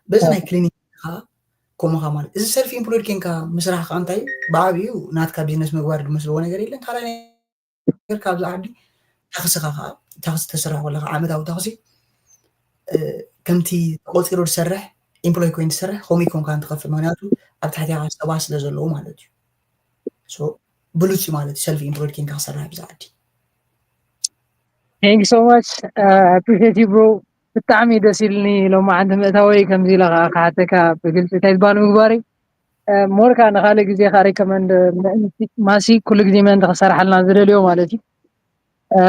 በዚ ናይ ክሊኒክ ከዓ ከምኡኻ ማለት እዚ ሰልፍ ኢምፕሎይድ ኬንካ ምስራሕ ከዓ እንታይ ብዓብዩ ናትካ ቢዝነስ ምግባር ዝመስልዎ ነገር የለን። ካልኣይ ነገር ካብዚ ዓዲ ታክስኻ ከዓ ታክሲ ተስርሕ ከለካ ዓመታዊ ታክሲ፣ እ፣ ከምቲ ተቆፂሩ ዝሰርሕ ኢምፕሎይ ኮይኑ ዝሰርሕ ከምኡ ይኮንካ እንትኸፍል፣ ምክንያቱ ኣብ ታሕቲኻ ሰባት ስለ ዘለዉ ማለት እዩ። ሶ ብሉፅ እዩ ማለት እዩ ሰልፍ ኢምፕሎይድ ኬንካ ክሰርሕ ኣብዚ ዓዲ። Thank you so much. Uh, I appreciate you, bro. ብጣዕሚ ደስ ኢልኒ ሎማዓንቲ ምእታወይ፣ ከምዚ ኢለ ከዓ ክሓተካ ብግልፂ እንታይ ዝበሃል ምግባረይ። እ፣ ሞር ከዓ ንካልእ ግዜ ከዓ ሪከመንድ ምእንቲ ማሲ ኩሉ ግዜ ምእንቲ ክሰርሓልና ዝደልዮ ማለት እዩ። እ፣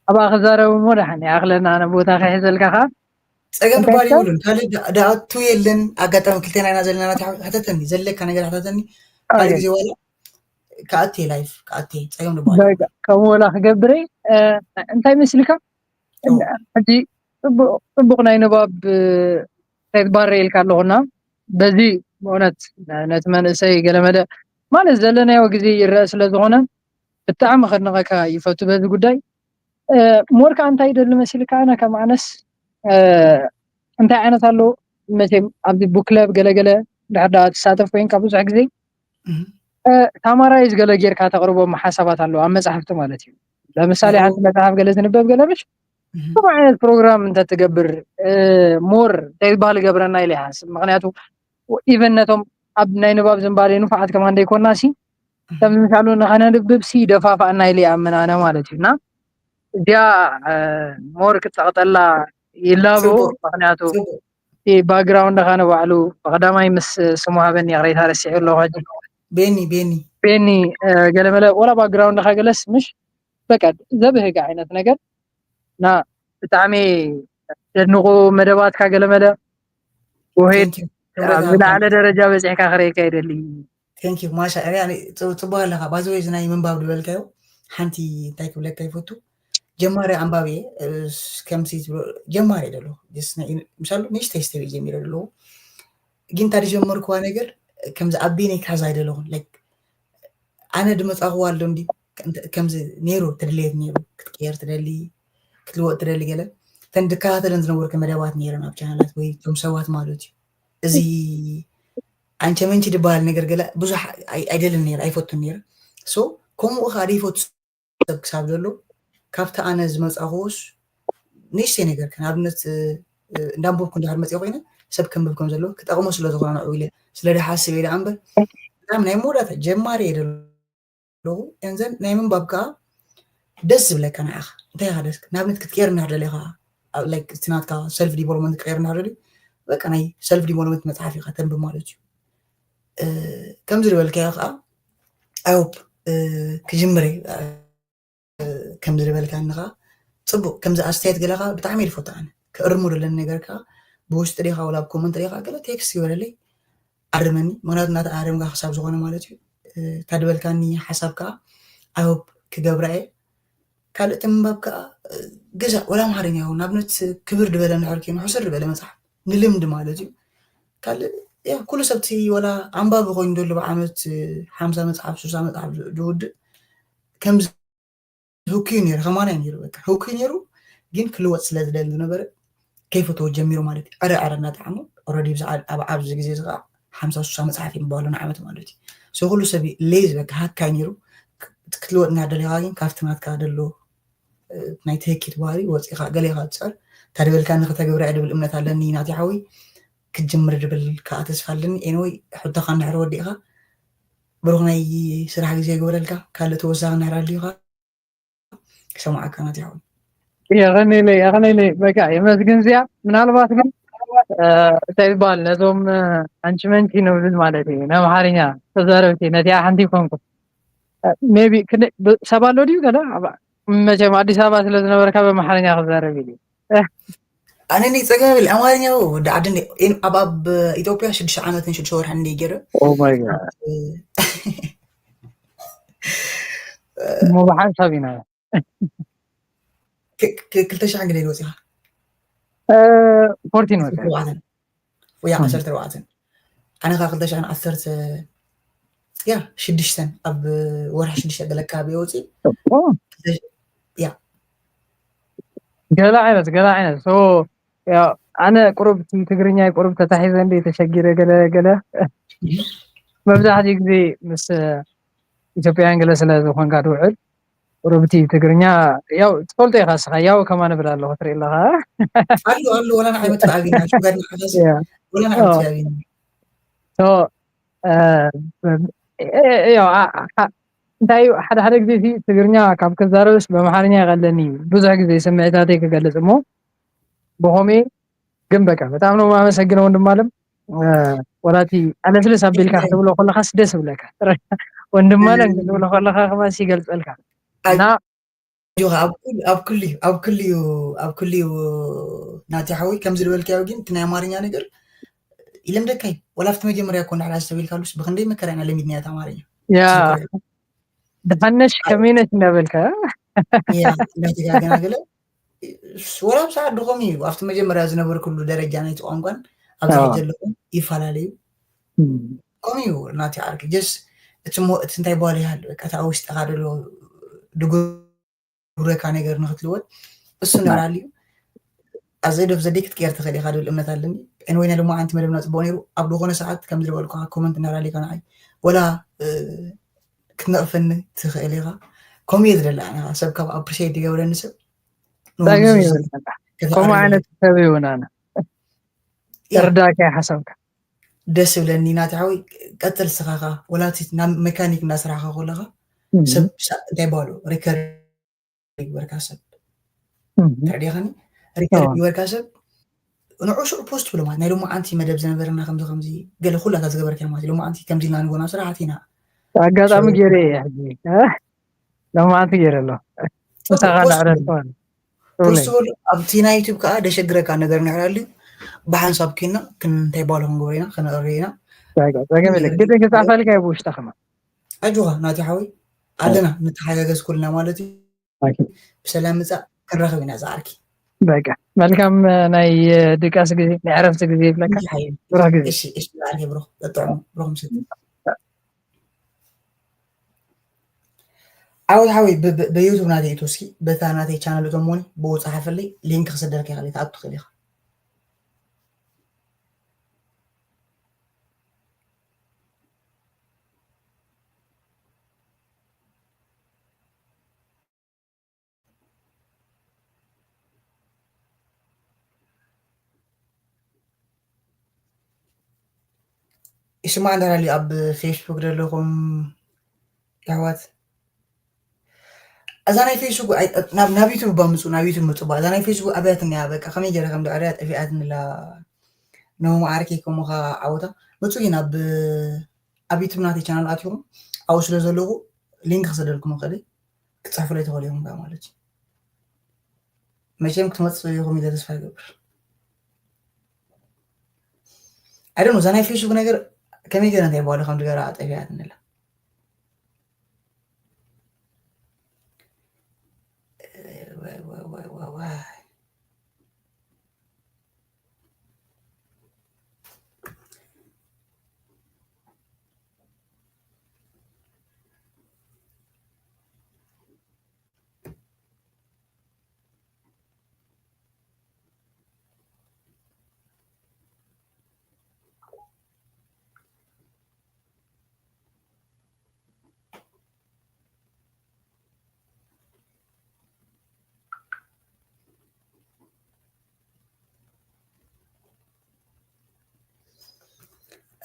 ኣብኣ ክዛረብ እሞ ደሓን ይኣኽለና፣ ኣነ ቦታ ክሕዘልካ ከዓ ፀገም እንታይ ድባል ይባል? የብሉን። ካልእ ዳ- ዳኣቱ የለን። ኣጋጣሚ ክልቴና ኢና ዘለና። ናቲ ሓ- ሕተተኒ ዘለካ ነገር ሕተተኒ። ካልእ ኦኬ። ግዜ ዋላ ክኣቴ ላይፍ ክኣቴ ፀገም ድባል በቃ ከምኡ ወላ ክገብር እየ። እ፣ እንታይ መስልካ? እዎ። ሕጂ ፅቡቅ፣ ፅቡቅ ናይ ንባብ፣ እ፣ ተግባር ርእየልካ ኣለኹና። በዚ ብእውነት ነቲ መንእሰይ ገለመለ ማለት ዘለናዮ ግዜ ይረአ ስለ ዝኾነ ብጣዕሚ ከድንቐካ ይፈቱ በዚ ጉዳይ። እ፣ ሞር ከዓ እንታይ ይደሊ መሲልካ ኣነ ከም ኣነስ፣ እ፣ እንታይ ዓይነት ኣሎ መቸም ኣብዚ ቡክ ክለብ ገለገለ ድሕር ዳኣ ትሳተፍ ኮይንካ ብዙሕ ግዜ፣ እህ። እ፣ ሳማራይዝ ገለ ጌርካ ተቕርቦም ሓሳባት ኣለዉ ኣብ መጽሓፍቲ ማለት እዩ። ለምሳሌ ኣለዉ። ሓንቲ መጽሓፍ ገለ ትንበብ ገለ ምሽ እህ። ከምኡ ዓይነት ፕሮግራም እንተትገብር፣ እ፣ ሞር እንታይ ዝበሃል ይገብረና ኢለ ይሓስብ። ምኽንያቱ ኢቨን ነቶም ኣብ ናይ ንባብ ዝንባሌ ንፉዓት ከማን ደይኮና ሲ፣ ከም ምሳሉ ንኸነንብብ ሲ ደፋፋእና ኢለ ይኣምን ኣነ ማለት እዩ። እና እዚኣ፣ እ፣ ሞር ክትጸቕጠላ ይላቦ። ጽቡቕ። ምኽንያቱ ጽቡቕ። እቲ ባክግራውንድኻ ንባዕሉ ብቐዳማይ ምስ ስሙ ሃበኒ ይቕሬታ ረሲዐ ኣለኹ ሕጂ። ቤኒ፣ ቤኒ። ቤኒ፣ እ፣ ገለመለ ወላ ባክግራውንድኻ ገለስ ምሽ በቃ ዘብህግ ዓይነት ነገር እና ብጣዕሚ ዘድንቑ መደባትካ ገለመለ ውሄድ Thank you። ክብረት ኣብ ይሃብካ። ዝለዓለ ደረጃ በፂሕካ ክርእየካ ይደሊ። Thank you። ማሻ፣ እኔ፣ እኔ ጽ-፣ ጽቡቕ ኣለኻ። ባዚ ወይ ዝናይ ምንባብ ዝበልካዮ ሓንቲ እንታይ ክብለካ ይፈቱ። ጀማሪ ኣንባቢ እየ፣ እ፣ ከምሲ ትብሎ ጀማሪ እየ ዘለኹ። ጀስት ናይ፣ ምሳሉ ንእሽተይ ስተቢ ጀሚረ ዘለኹ። ግን እንታ ዝጀመርኩዋ ነገር ከምዚ ኣቢነይ ክሕዛ ኣይደለኹን። ላይክ ኣነ ድመጻኹዋ ኣሎ እንዲ ከምዚ ነይሩ ትድልየት ነይሩ ክትቀየር ትደሊ ክትልወጥ ትደሊ ገለ እተን ድከታተለን ዝነበርኩ መደባት ነይረን ኣብ ቻነላት ወይ እቶም ሰባት ማለት እዩ። እዚ ኣንቸመንቺ ዝበሃል ነገር ገለ ብዙሕ ኣይ-፣ ኣይደልን ነይረ ኣይፈቱን ነይረ። ሶ ከምኡ ከዓ ደይፈቱ ሰብ ክሳብ ዘሎ ካብቲ ኣነ ዝመጻኹዎስ ንእሽተይ ነገር ከ ንኣብነት፣ እ፣ እንዳንበብኩ እንድሕር መፅእ ኮይነ ሰብ ከንብብ ከም ዘለዎ ክጠቕሞ ስለ ዝኾነ ንዕኡ ኢለ ስለ ድሓስብ ኢለ እምበር ብጣዕሚ ናይ መወዳእታ ጀማሪ እየ ዘለኹ። And then ናይ ምንባብ ከዓ ደስ ዝብለካ ንዓኻ እንታይ ኢኻ ደስ ንኣብነት ክትቀየር እንድሕር ደሊኻ ኣብ ላይክ እቲ ናትካ ሰልፍ ዲቨሎፕመንት ክትቀየር እንድሕር ደልዩ በቃ ናይ ሰልፍ ዲቨሎፕመንት መፅሓፍ ኢኻ ተንብብ ማለት እዩ። እ፣ ከምዚ ዝበልካዮ ከዓ I hope፣ እ፣ ክጅምር እየ። እ፣ ከምዚ ዝበልካኒ ከዓ ፅቡቅ ከምዚ ኣስተያየት ገለ ከዓ ብጣዕሚ እየ ዝፈቱ ኣነ ክእርሙ ዘለኒ ነገር ከዓ ብውሽጢ ዲኻ ወላ ኣብ ኮመንት ዲኻ ገለ ቴክስት ይበለለይ ኣርመኒ ምክንያቱ እናተኣረምካ ክሳብ ዝኾነ ማለት እዩ። እ፣ እታ ዝበልካኒ ሓሳብ ከዓ I hope ክገብራ እየ። ካልእ እቲ ምንባብ ከዓ፣ እ፣ ግዛእ ወላ ኣምሓርኛ ይኹን ንኣብነት ክብር ዝበለ እንድሕር ኮይኑ ሕስር ዝበለ መፅሓፍ ንልምዲ ማለት እዩ። ካልእ ያ ኩሉ ሰብ እቲ ወላ ኣንባቢ ኮይኑ ዘሎ ብዓመት፣ እ፣ ሓምሳ መፅሓፍ ሱሳ መፅሓፍ ዝ-፣ ዝውድእ ከምዚ ህውክዩ ነይሩ ከማና እዩ ነይሩ በቃ ህውክዩ ነይሩ። ግን ክልወጥ ስለ ዝደሊ ዝነበረ ከይፈተዎ ጀሚሩ ማለት እዩ። ዕረ ዕረ እናጠዓሞ ኦረዲ ብዛዕባ ኣብ ኣብዚ ግዜ እዚ ከዓ ሓምሳ ሱሳ መፅሓፍ የንብብ ኣሎ ንዓመት ማለት እዩ። ሶ ኩሉ ሰብ ሌዝ በቃ ሃካይ ነይሩ። ክ-፣ ክትልወጥ እናደለኻ ግን ካብቲ ናትካ ደሎ፣ እ፣ ናይ ትህኪት ባህሪ ወፂኻ ገሌኻ ትፅዕር እታ ዝበልካኒ ከተግብራ እየ ድብል እምነት ኣለኒ ናቲ ሓወይ። ክትጅምር ድብል ከዓ ተስፋ ኣለኒ። ኤንወይ ሕቶኻ እንድሕር ወዲእኻ ብሩኽ ናይ ስራሕ ግዜ ይግበረልካ። ካልእ ተወሳኺ እንድሕር ኣልዩኻ ክሰምዓካ ናቲ ሓወይ። የቐኒለይ፣ የቐኒለይ። በቃ የመስግን እዚኣ። ምናልባት ግን፣ እ፣ እንታይ ይበሃል ነዞም፣ እ፣ ኣንቺ መንቺ ንብሉን ማለት እዩ። ንኣምሓርኛ ተዛረብቲ ነቲኣ ሓንቲ ይኮንኩ። እ፣ ሜቢ ክንደይ ብ-፣ ሰብ ኣሎ ድዩ ገለ? ኣብ-፣ መቸም ኣዲስ ኣበባ ስለ ዝነበርካ ብኣምሓርኛ ክዛረብ ኢሉ። እ፣ ኣነ ኒ ጸገም የብል ኣማርኛ ወዲ ዓዲ እንደ-፣ ኢን-፣ ኣብ፣ ኣብ ኢትዮጵያ ሽዱሽተ ዓመትን ሽዱሽተ ወርሕን እንደ ገይረ። Oh my God። እሞ ብሓንሳብ ኢና። ክ-፣ ክ-፣ ክልተ ሽሕን ግደይ ወፂኻ? ፎርቲን ወፂ። ተባዕተን። ወያ ዓሰርተ ተባዕተን። ኣነ ኸዓ ክልተ ሽሕን ዓሰርተ፣ ያ፣ ሽዱሽተን ኣብ ወርሒ ሽዱሽተ ገለ ኣካባቢ ወፂ። ያ። ገለ ዓይነት፣ ገለ ዓይነት። So፣ ያው፣ ኣነ ቁሩብ እቲ ትግርኛ ቁሩብ ተታሒዘ እንደ ተሸጊረ ገለ፣ ገለ። መብዛሕትኡ ግዜ ምስ ኢትዮጵያውያን ገለ ስለ ዝኾንካ ትውዕል፣ ቁሩብ እቲ ትግርኛ፣ ያው፣ ትፈልጦ ኢኻ እስኻ፣ ያው፣ ከማን እብል ኣለኹ፣ ትርኢ ኣለኻ። ኣሎ፣ ኣሎ፣ ወላ ንዓይ መጥፋእ ኣቢና፣ ሽጋር ንዓኻስ፣ ያ። ወላ ንዓይ ኦ። መጥፋእ ኣቢና። So፣ እ፣ እ፣ እ፣ ያው፣ አ-፣ አ-፣ እንታይ እዩ፣ ሓደ ሓደ ግዜ እቲ ትግርኛ ካብ ክዛረብስ ብኣምሓርኛ ይቐለኒ እዩ። ብዙሕ ግዜ ስምዒታተይ ክገልጽ እሞ፣ ብኸምኡ ግን በቃ፣ በጣም ነው የማመሰግነው ወንድም ኣለም። እ፣ ወላ እቲ ኣለስልስ ኣቢልካ ክትብሎ ከለኻስ ደስ ይብለካ። ወንድም ኣለም እ፣ ክትብሎ ከለኻ ከማስ ይገልጸልካ። ኣይ፣ እና ኣጆኻ፣ ኣብ ኩሉ፣ ኣብ ኩሉ እዩ፣ ኣብ ኩሉ እዩ፣ ኣብ ኩሉ እዩ ናቲ ሓወይ። ከምዚ ዝበልካዮ ግን እቲ ናይ ኣማርኛ ነገር ይለምደካ እዩ። ወላ ኣብቲ መጀመርያ እኮ እንድሕር ኣስተብሂልካሉስ ብኽንደይ መከራ ኢና ለሚድናዮ እቲ ኣማርኛ። ያ። ሽኮር። ደሓን ነሽ፣ ኣይ፣ ከመይ ነሽ እንዳበልካ። ያ፣ እንዳተጋገና ገለ፣ ወላ ኣብ ሰዓት ድኾም እዩ። ኣብቲ መጀመርያ ዝነበርኩሉ ደረጃ ናይቲ ቋንቋን ኣብዚ ኣዎ። ሕጂ ዘለኹ ይፈላለዩ። እም። ከምኡ እዩ ናቲ ዓርኪ። ጀስ እቲ ሞ-፣ እቲ እንታይ በሃሉ ይሃሉ፣ በቃ፣ እቲ ኣብ ውሽጥኻ ዘሎ ድጉረካ ነገር ንኽትልወጥ፣ እሱ ናይ። ንራል እዩ። ኣዘይ ዶፍ ዘደይ ክትቅየር ትኽእል ኢኻ ዝብል እምነት ኣለኒ። ኤንወይ ናይ ሎማዓንቲ መደብና ጽቡቕ ነይሩ። ኣብ ዝኾነ ሰዓት ከም ዝለበልኩኻ ኮመንት እናራሊካ ንዓይ ወላ፣ እ፣ ክትነቕፈኒ ትኽእል ኢኻ። ከምኡ እየ ዝደሊ ኣነ። ሰብ ካብ ኣፕሪሼት ዝገብረኒ ሰብ ንወዲ ጸገም ሰብ ይብለካ። ከምኡ ክፈቕረኒ ዓይነት ሰብ ይውን ኣነ። ያ። ተረዳእካ ሓሳብካ። ደስ ይብለኒ ናቲ ሓወይ፣ ቀጽል ስኻኻ። ወላ እቲ ናብ መካኒክ እናሰራሕካ ከለኻ እም። ሰብ ሳ-፣ እንታይ በሃሉ፣ ሪከር ይግበርካ ሰብ። እም። ተረዲኻኒ? ሪከር ኣዎ። ይግበርካ ሰብ። ንዑ ሽዑ ፖስት ብሎ ማለት ናይ ሎማዓንቲ መደብ ዝነበረና ከምዚ ከምዚ ገለ ኩላታ ዝገበርካ ማለት ሎማዓንቲ ከምዚ ኢልና ንጎና ስራሕት ኢና። ኣጋጣሚ ሶ-፣ ገይረ እየ ሕጂ። እ? ሎማዓንቲ ገይረ ኣሎ። ፎቶ ምሳኻ ፖስት እንዳዕረፍኩ ብሎ። ማለት። ፖስት ሩለይ። ብሎ ኣብቲ ናይ ዩቱብ ከዓ ደሸግረካ ነገር ንዕራሉ ብሓንሳብ ኪና ክንታይ ባሎ ክንገብሮ ኢና፣ ክነቕሪ ኢና። ጸገም፣ ጸገም የለ። ግን ግደ ገዛ ኣፋልካ እዩ ብውሽጣ ከማ። ኣጆኻ ናቲ ሓወይ፣ ኣለና፣ ንተሓጋገዝ ኩልና ማለት እዩ። ኦኬ። ብሰላም ምጻእ፣ ክንራኸብ ኢና ዝዓርኪ። በቃ፣ መልካም፣ እ፣ ናይ፣ እ፣ ድቃስ ግዜ፣ ናይ ዕረፍቲ ግዜ ይብለካ። ሓወይ። ብሩኽ ግዜ። እሺ፣ እሺ፣ ዝዓርኪ ብሩኽ፣ ጥዑም፣ ብሩኽ ምሸት። ዓወት ሓወይ፣ ብ-፣ ብ-፣ ብዩቱብ ናተይ እቶ እስኪ፣ በታ ናተይ ቻነል እቶሞኒ፣ ብኡ ጸሓፈለይ፣ ሊንክ ክሰደልካ ይኽእል፣ ክትኣቱ ትኽእል ኢኻ። ይስማዕ እንዳላልዩ ኣብ ፌስቡክ ዘለኹም ኣሕዋት፣ እዛ ናይ ፌስቡክ ኣይ-፣ ናብ፣ ናብ ዩቱብ እባ ምጹ፣ ናብ ዩቱብ ምጹ እባ። እዛ ናይ ፌስቡክ ኣብያትና እያ፣ በቃ፣ ከመይ ገይረ ከም ደዕርያ ጠፊኣትኒ ኣላ። ነሞ ዓርከይ፣ ከምኡ ኸዓ ዓወታ። ምጹ ግን ኣብ፣ ኣብ ዩቱብ ናተይ ቻናል ኣትኹም፣ ኣብኡ ስለ ዘለኹ ሊንክ ክሰደልኩም እኽእል፣ ክትጽሕፉለይ ትኽእሉ ኢኹም ከኣ ማለት እዩ። መቸም ክትመጽኡ ኢኹም ኢለ ተስፋ ይገብር። I don't know፣ እዛ ናይ ፌስቡክ ነገር ከመይ ገይረ እንታይ በሃሉ ከም ዝገራ ጠፊኣትኒ ኣላ። ዋይ፣ ዋይ፣ ዋይ፣ ዋይ፣ ዋይ።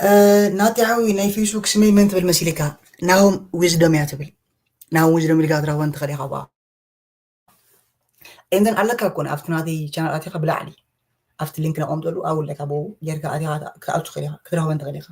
እ፣ ናቲ ሓዊ፣ ናይ ፌስቡክ ስመይ መን ትብል መሲልካ? ናሆም ዊዝዶም እያ ትብል። ናሆም ዊዝዶም ኢልካ ክትረኽበን ትኽእል ኢኻ ብኣ። And then ኣለካ እኮ ኣብቲ ናተይ ቻናል ኣቲኻ ብላዕሊ ኣብቲ ሊንክ ነቐምጠሉ ኣብኡ ኣለካ፣ ብኡ ጌርካ ኣቲኻ ክትኣቱ ትኽእል ኢኻ፣ ክትረኽበን ትኽእል ኢኻ።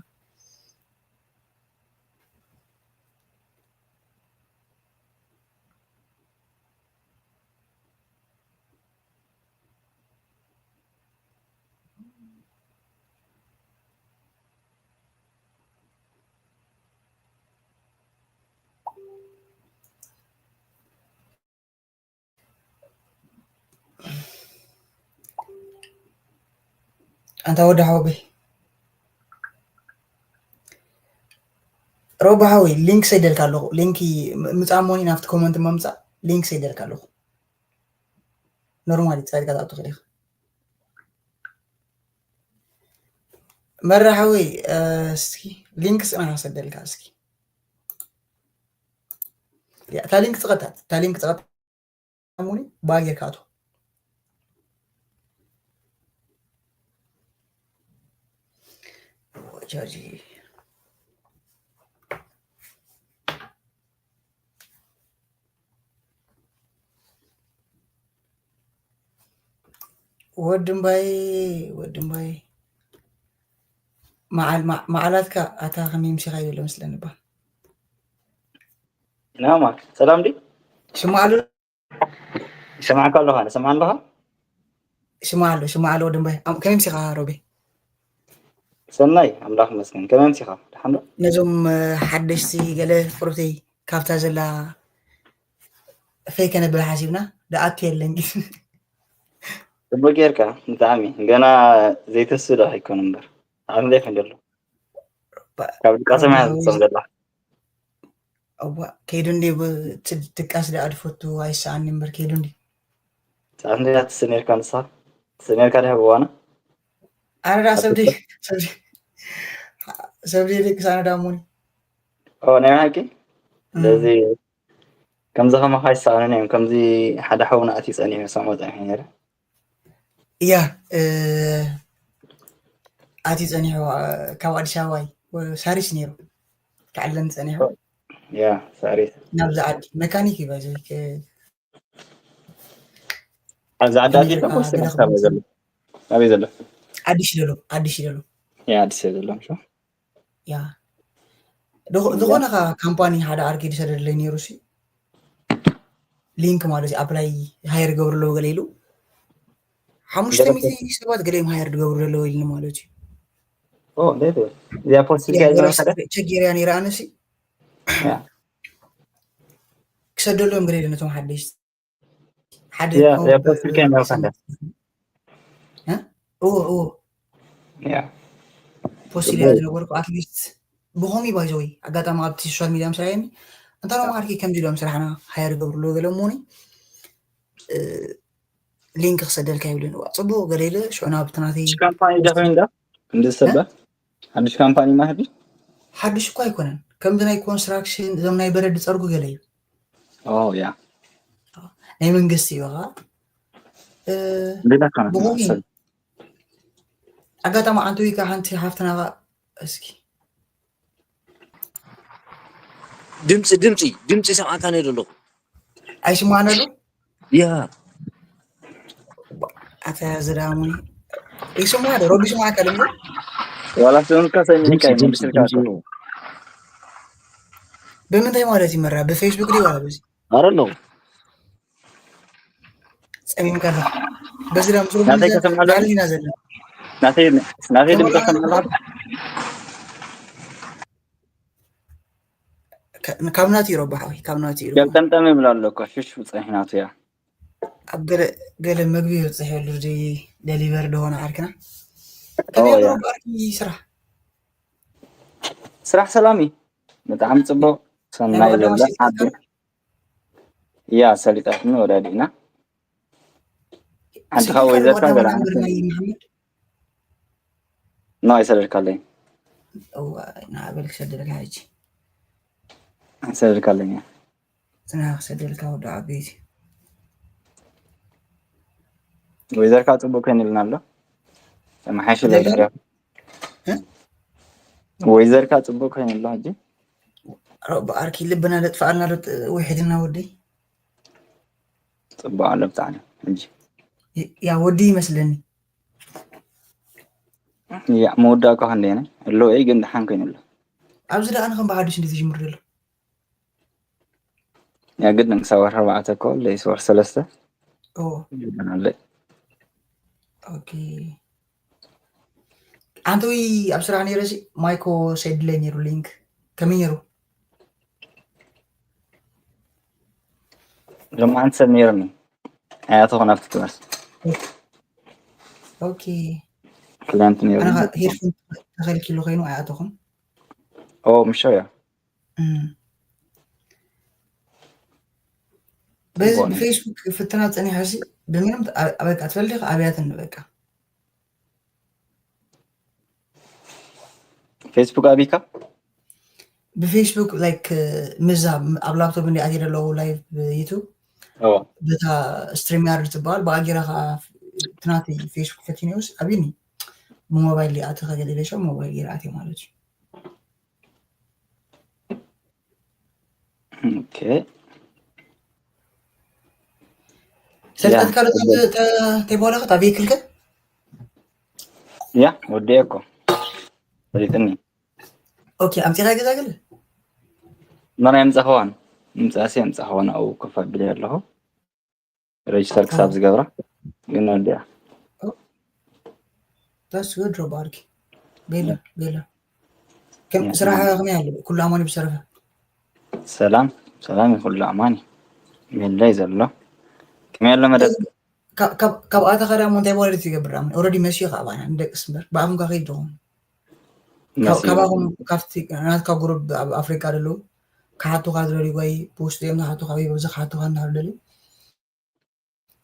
ኣንታ ወዲ ሓወበይ፣ ሮባ ሓወይ፣ ሊንክ ሰደልካ ኣለኹ። ሊንክ ምጻእ ሞኒ ናብቲ ኮመንት ምምጻእ ሊንክ ሰደልካ ኣለኹ። ኖርማሊ ጻድካ ትኣቱ ክዲኻ መራ ሓወይ። እስኪ ሊንክ ጽና ሰደልካ እስኪ። እታ ሊንክ ጽቐታት እታ ሊንክ ጽቐታት ሙኒ ባጌር ካቶ ጃጂ ወድምባይ ወድምባይ መዓላትካ ኣታ ከመይ ምሲኻ ይብሎ መስለኒ ባ ናማ ሰላም ዲ ሽማ ኣሉ ይሰማዕካ ኣለኻ ንሰማዕ ኣለኻ ሽማ ኣሎ ሽማ ኣሎ ወድምባይ ከመይ ምሲኻ ሮቤ ሰናይ ኣምላኽ መስገን ከመይ ምሲኻ ደሓን ነዞም ሓደሽቲ ገለ ፍሩተይ ካብታ ዘላ ፈይ ከነብል ሓሲብና ደኣቱ የለን ግን ጽቡቅ ጌርካ ብጣዕሚ ገና ዘይተስዶ ኣይኮን እምበር ዓለም ዘይፈን ዘሎ ካብ ድቃሰ መያዝም ዘላ እዋ ከይዱ እንዲ ድቃስ ደኣ ድፈቱ ኣይሰኣኒ እምበር ከይዱ እንዲ ሰዓት እንዲ ትስነርካ ንሳ ትስነርካ ድሕር ብዋና ኣነ ደኣ ሰብ ሰብ ደይ ደቂ ሰኣነ ዳሙኒ ናይ ሓቂ ስለዚ ከምዚ ከማኻ ይሰኣኑን እዮም ከምዚ ሓደ ሓውና ኣትዩ ጸኒሑ ሰምዖ ጸኒሑ ነይረ እያ ኣትዩ ጸኒሑ ካብ ኣዲስ ኣበባ እዩ ሳሪስ ነይሩ ክዕለን ጸኒሑ ያ ሳሪስ ናብዚ ዓዲ መካኒክ እዩ ባይዘ ኣብዚ ዓዲ ኣትዩ ደሞ ወይስ ናብታ ኣበይ ዘሎ ኣበይ ዘሎ ኣዲሽ ደሎ ኣዲሽ ደሎ ያ ኣዲስ ዘሎ ምሽ ያ ዝኾነ ካ ካምፓኒ ሓደ ዓርኪ ዝሰደደለይ ነይሩ ሲ ሊንክ ማለት እዩ ኣፕላይ ሃየር ገብሩ ኣለዉ ገለ ኢሉ ሓሙሽተ ሚእቲ ሰባት ገለ እዮም ሃየር ዝገብሩ ዘለዉ ኢልኒ ማለት እዩ እዚኣ ፖስት ኢልካ ይዘመሓደ ቸጌርያ ነይረ ኣነሲ ክሰደሎም ገለ ኢለ ነቶም ሓደሽቲ ሓደ ያ ፖስት ኢልካ ይዘመሓደ እዎ እዎ ያ ፖስት ኢለ ዝነበርኩ ኣትሊስት ብኸምኡ ባይዘወይ ኣጋጣሚ ኣብቲ ሶሻል ሚድያ ምስ ረኣየኒ እንታ ሎም ዓርኪ ከምዚ ኢሎም ስራሕና ሃየር ገብርሉ ገለ እሞኒ ሊንክ ክሰደልካ ይብልን ዋ ፅቡቅ ገለ ኢለ ሽዑ ናብቲ ናተይ ካምፓኒ ዶ ኮይኑ ዶ እንዲ ዝሰበ ሓዱሽ ካምፓኒ ማለት ድዩ ሓዱሽ እኳ ኣይኮነን ከምዚ ናይ ኮንስትራክሽን እዞም ናይ በረድ ዝፀርጉ ገለ እዩ ኦ ያ ናይ መንግስቲ እዩ ከዓ ሌላ ካና ብኸምኡ ኣጋጣሚ ዓንተዊካ ሓንቲ ሓፍትና ከዓ እስኪ ድምፂ ድምፂ ድምፂ ሰምዓካ ነይ ዘለኹ ኣይስማዕን ኣሎ ያ ኣታ ዝዳሙኒ ይስማዕ ዶ ረቢ ይስማዕካ ድምፂ ዋላ ስምካ ሰሚዕካ ድምፂ ድምፂ ይመስልካ ድምፂ ነው ብምንታይ ማለት ይመራ ብፌስቡክ ድዩ ዋላ በዚ ኣረ ነው ፀሚምካ ኣለካ በዚ ዳ ምስሉ ናተይ ከሰምዓለካ? ባዕልና ዘለና ናተይ ናተይ ድምፂ ሰማዕካ ካብ ናት ይረባሕ ወይ ካብ ናት ይረባሕ ገልጠምጠም ይብል ኣሎ እኮ ሽሽ ፀኒሕናቱ እያ ኣብ ገለ ገለ መግቢ ይበፅሕ የሉ ደሊቨር ደሆነ ዓርክና ኦ፣ ያ። ዓርኪ ስራሕ ስራሕ ሰላም እዩ ብጣዕሚ ፅቡቅ ሰናይ ናይ ዘለ ወዳወ ዓዲ እያ ሰሊጣትኒ ወዳዲእና ሓንቲ ካብ ወይዘርካ ገለ ናይ መሓመድ ኖ ኣይሰደድካለይ እዋ ንኣበል ክሰደልካ ሕጂ ኣይሰደድካለይ ጽና ክሰደልካ ወዲ ዓበይቲ ወይዘርካ ፅቡቅ ኮይንልና ኣሎ ተመሓሽለ ደሊቨሪ? ድሕሪያ ወይዘርካ ፅቡቅ ኮይንሎ ሕጂ ብኣርኪ ልብና ለጥፋኣልና ዶ ውሕድና ወዲ ፅቡቅ ኣሎ ብጣዕሚ ሕጂ ያ ወዲ ይመስለኒ ያ መወዳእኳ ክንደየነ ኣለዎ እዩ ግን ደሓን ኮይኑ ኣሎ ኣብዚ ደኣ ንከም ብሓዱሽ እንዲ ዝጅምር ዘሎ ያ ግድን ክሳብ ወርሒ ኣርባዕተ እኮ ለይስ ወርሒ ሰለስተ ኦ ይግደን ኣሎ ኦኬ ኣንተዊ ኣብ ስራሕ ነይረ ሲ ማይኮ ሰድለይ ነይሩ ሊንክ ከመይ ነይሩ ሎማዓንቲ ሰብ ነይሩኒ ኣያተኹን ኣብቲ ትምህርቲ ኦኬ ክላይንት ነይሩ ኣነ ሄድፎን ተኸልኪሉ ኮይኑ ኣይኣተኹን። ኦ ምሾ እያ እም። በዚ ብፌስቡክ ፍትና ጸኒሐ ሲ ብምንም በቃ ትፈልዲ ኣብያትን በቃ ፌስቡክ ኣቢካ ብፌስቡክ ላይክ ምዛ ኣብ ላፕቶፕ እንዲ ኣትየ ዘለዉ ላይቭ ዩቱብ ኦ በታ ስትሪም ያርድ ትበሃል ብኣጊራ ከዓ ትናቲ ፌስቡክ ፈቲኒዮስ ኣብኒ ብሞባይል ሊኣቲ ከገሌለሸ ሞባይል ጌራ ኣትየ ማለት እዩ ኦኬ ሰልጠትካ ዶ ተይበለኸት ኣብ ይክልከ ያ ወዲኤ እኮ ፈሊጥኒ ኦኬ ኣምፂኻ ገዛ ገለ መን ኣይምፃኸዋን ምፃእሲ ኣይምፃኸዋን ኣብኡ ኮፍ ኣቢለ ኣለኹ ሬጅስተር ክሳብ ዝገብራ ግን ወዲያ that's good ሮባርኪ ቤላ ቤላ ከም ስራሕ ከመይ ኣሎ ኩሉ ኣማኒ ብሰረፈ ሰላም ሰላም ይኹሉ ኣማኒ ሜላይ ዘሎ ከመይ ኣሎ መደብ ካብኣታ ከዳ ሞ እንታይ ማለት ይገብር ኦረዲ መሲዮ ካብ ኣና ንደቅስ እምበር ብኣኹም ካ ከይድ ትኾኑ ካባኹም ካብቲ ናትካ ጉሩብ ኣብ ኣፍሪካ ዘለዉ ክሓቱካ ዝደልዩ ወይ ብውሽጢ እዮም ዝሓቱካ ወይ በዚ ክሓቱካ እንዳሃሉ ደልዩ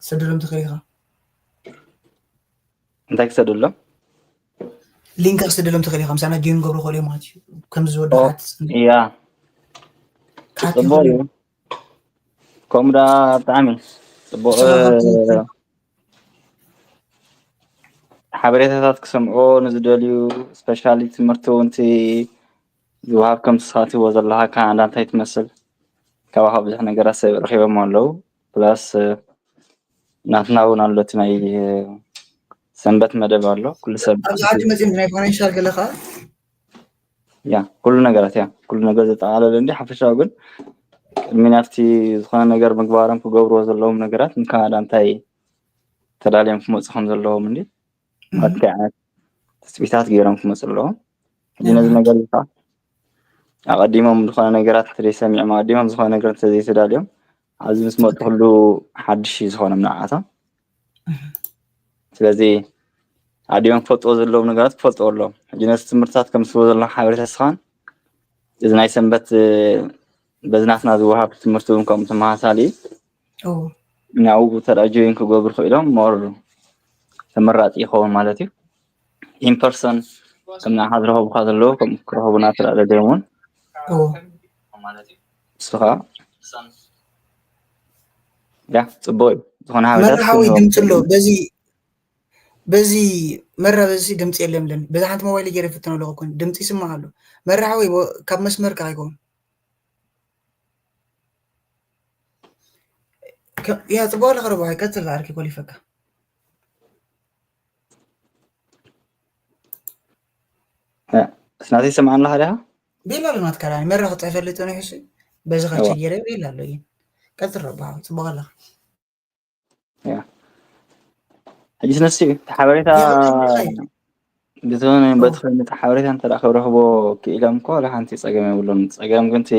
ሰደሎም ትኽእል ኢኻ እንታይ ክሰደሎም ሊንክ ክሰደሎም ትኽእል ኢኻ ምሳና ጆይን ገብሩ ክእሉ ማለት እዩ ከምዚ ዝወደ ኦ፣ ሓት ያ ጽቡቅ እዩ ከምኡ ዳ ብጣዕሚ ጽቡቅ ሓበሬታታት ክሰምዑ ንዝደልዩ ስፔሻሊ ትምህርቲ እውን እቲ ዝወሃብ ከም ትሳትዎ ዘለካ ካናዳ እንታይ ትመስል ካባኻ ብዙሕ ነገራት ሰብ ረኺቦም ኣለዉ ፕላስ ናትና እውን ኣሎ እቲ ናይ ሰንበት መደብ ኣሎ ኩሉ ሰብ ኣብዚ ዓዲ መፅኦም ናይ ፋይናንሻል ገለ ከዓ ያ ኩሉ ነገራት ያ ኩሉ ነገር ዘጠቃለለ እንዲ ሓፈሻዊ ግን ቅድሚ ናብቲ ዝኾነ ነገር ምግባሮም ክገብርዎ ዘለዎም ነገራት ንካናዳ እንታይ ተዳልዮም ክመፁ ከም ዘለዎም እንዲ ማለትከ ዓይነት ትፅቢታት ገይሮም ክመፁ ኣለዎም ሕጂ ነዚ ነገር እዚ ከዓ ኣቐዲሞም ዝኾነ ነገራት እንተዘይሰሚዖም ኣቐዲሞም ዝኾነ ነገር እንተዘይተዳልዮም ኣብዚ ምስ መፁ ኩሉ ሓድሽ እዩ ዝኾኖም ንዓቶም ስለዚ ኣዲኦም ክፈልጥዎ ዘለዎም ነገራት ክፈልጥዎ ኣለዎም ሕጂ ነቲ ትምህርትታት ከም ዝህቦ ዘለዉ ሓበሬታ ስኻን እዚ ናይ ሰንበት በዚ ናትና ዝወሃብ ትምህርቲ እውን ከምኡ ተመሳሳሊ እዩ ናብኡ ተደኣ ጆይን ክገብሩ ክኢሎም ሞር ተመራፂ ይኸውን ማለት እዩ ኢንፐርሰን ከም ንዓኻ ዝረኸቡካ ዘለዉ ከም ክረኸቡና ተደኣ ደልዮም እውን ንስኻ ያ ፅቡቅ እዩ ዝኾነ ሓበሬታት መርሓዊ ድምፂ ኣሎ በዚ በዚ መራ በዚ ድምፂ የለን ብለኒ በዚ ሓንቲ ሞባይል ገይረ ይፍትኖ ኣለኹ ኮን ድምፂ ይስማዕ ኣሎ መርሓዊ ካብ መስመር ከዓ ኣይኮን ያ ፅቡቅ ኣለኸ ረብሓ ይቀፅል ዓርኪ ኮሊፈካ ስናተይ ይሰምዓና ኸ ዲኻ ቤላ ኣሎ ናትካ ዳኒ መራ ክፅሕፈልዩ ፀኒሑ ሲ በዚ ከቸገረ ቤላ ኣሎ እዩ ቀፅል ረብሓ ፅቡቅ ኣለኻ ሕጂ ስነሲ እቲ ሓበሬታ ብዝኾነ በቲ ኮይኑ እቲ ሓበሬታ እንተ ክረኽቦ ክኢሎም እኮ ዋላ ሓንቲ ፀገም የብሎም ፀገም ግን እቲ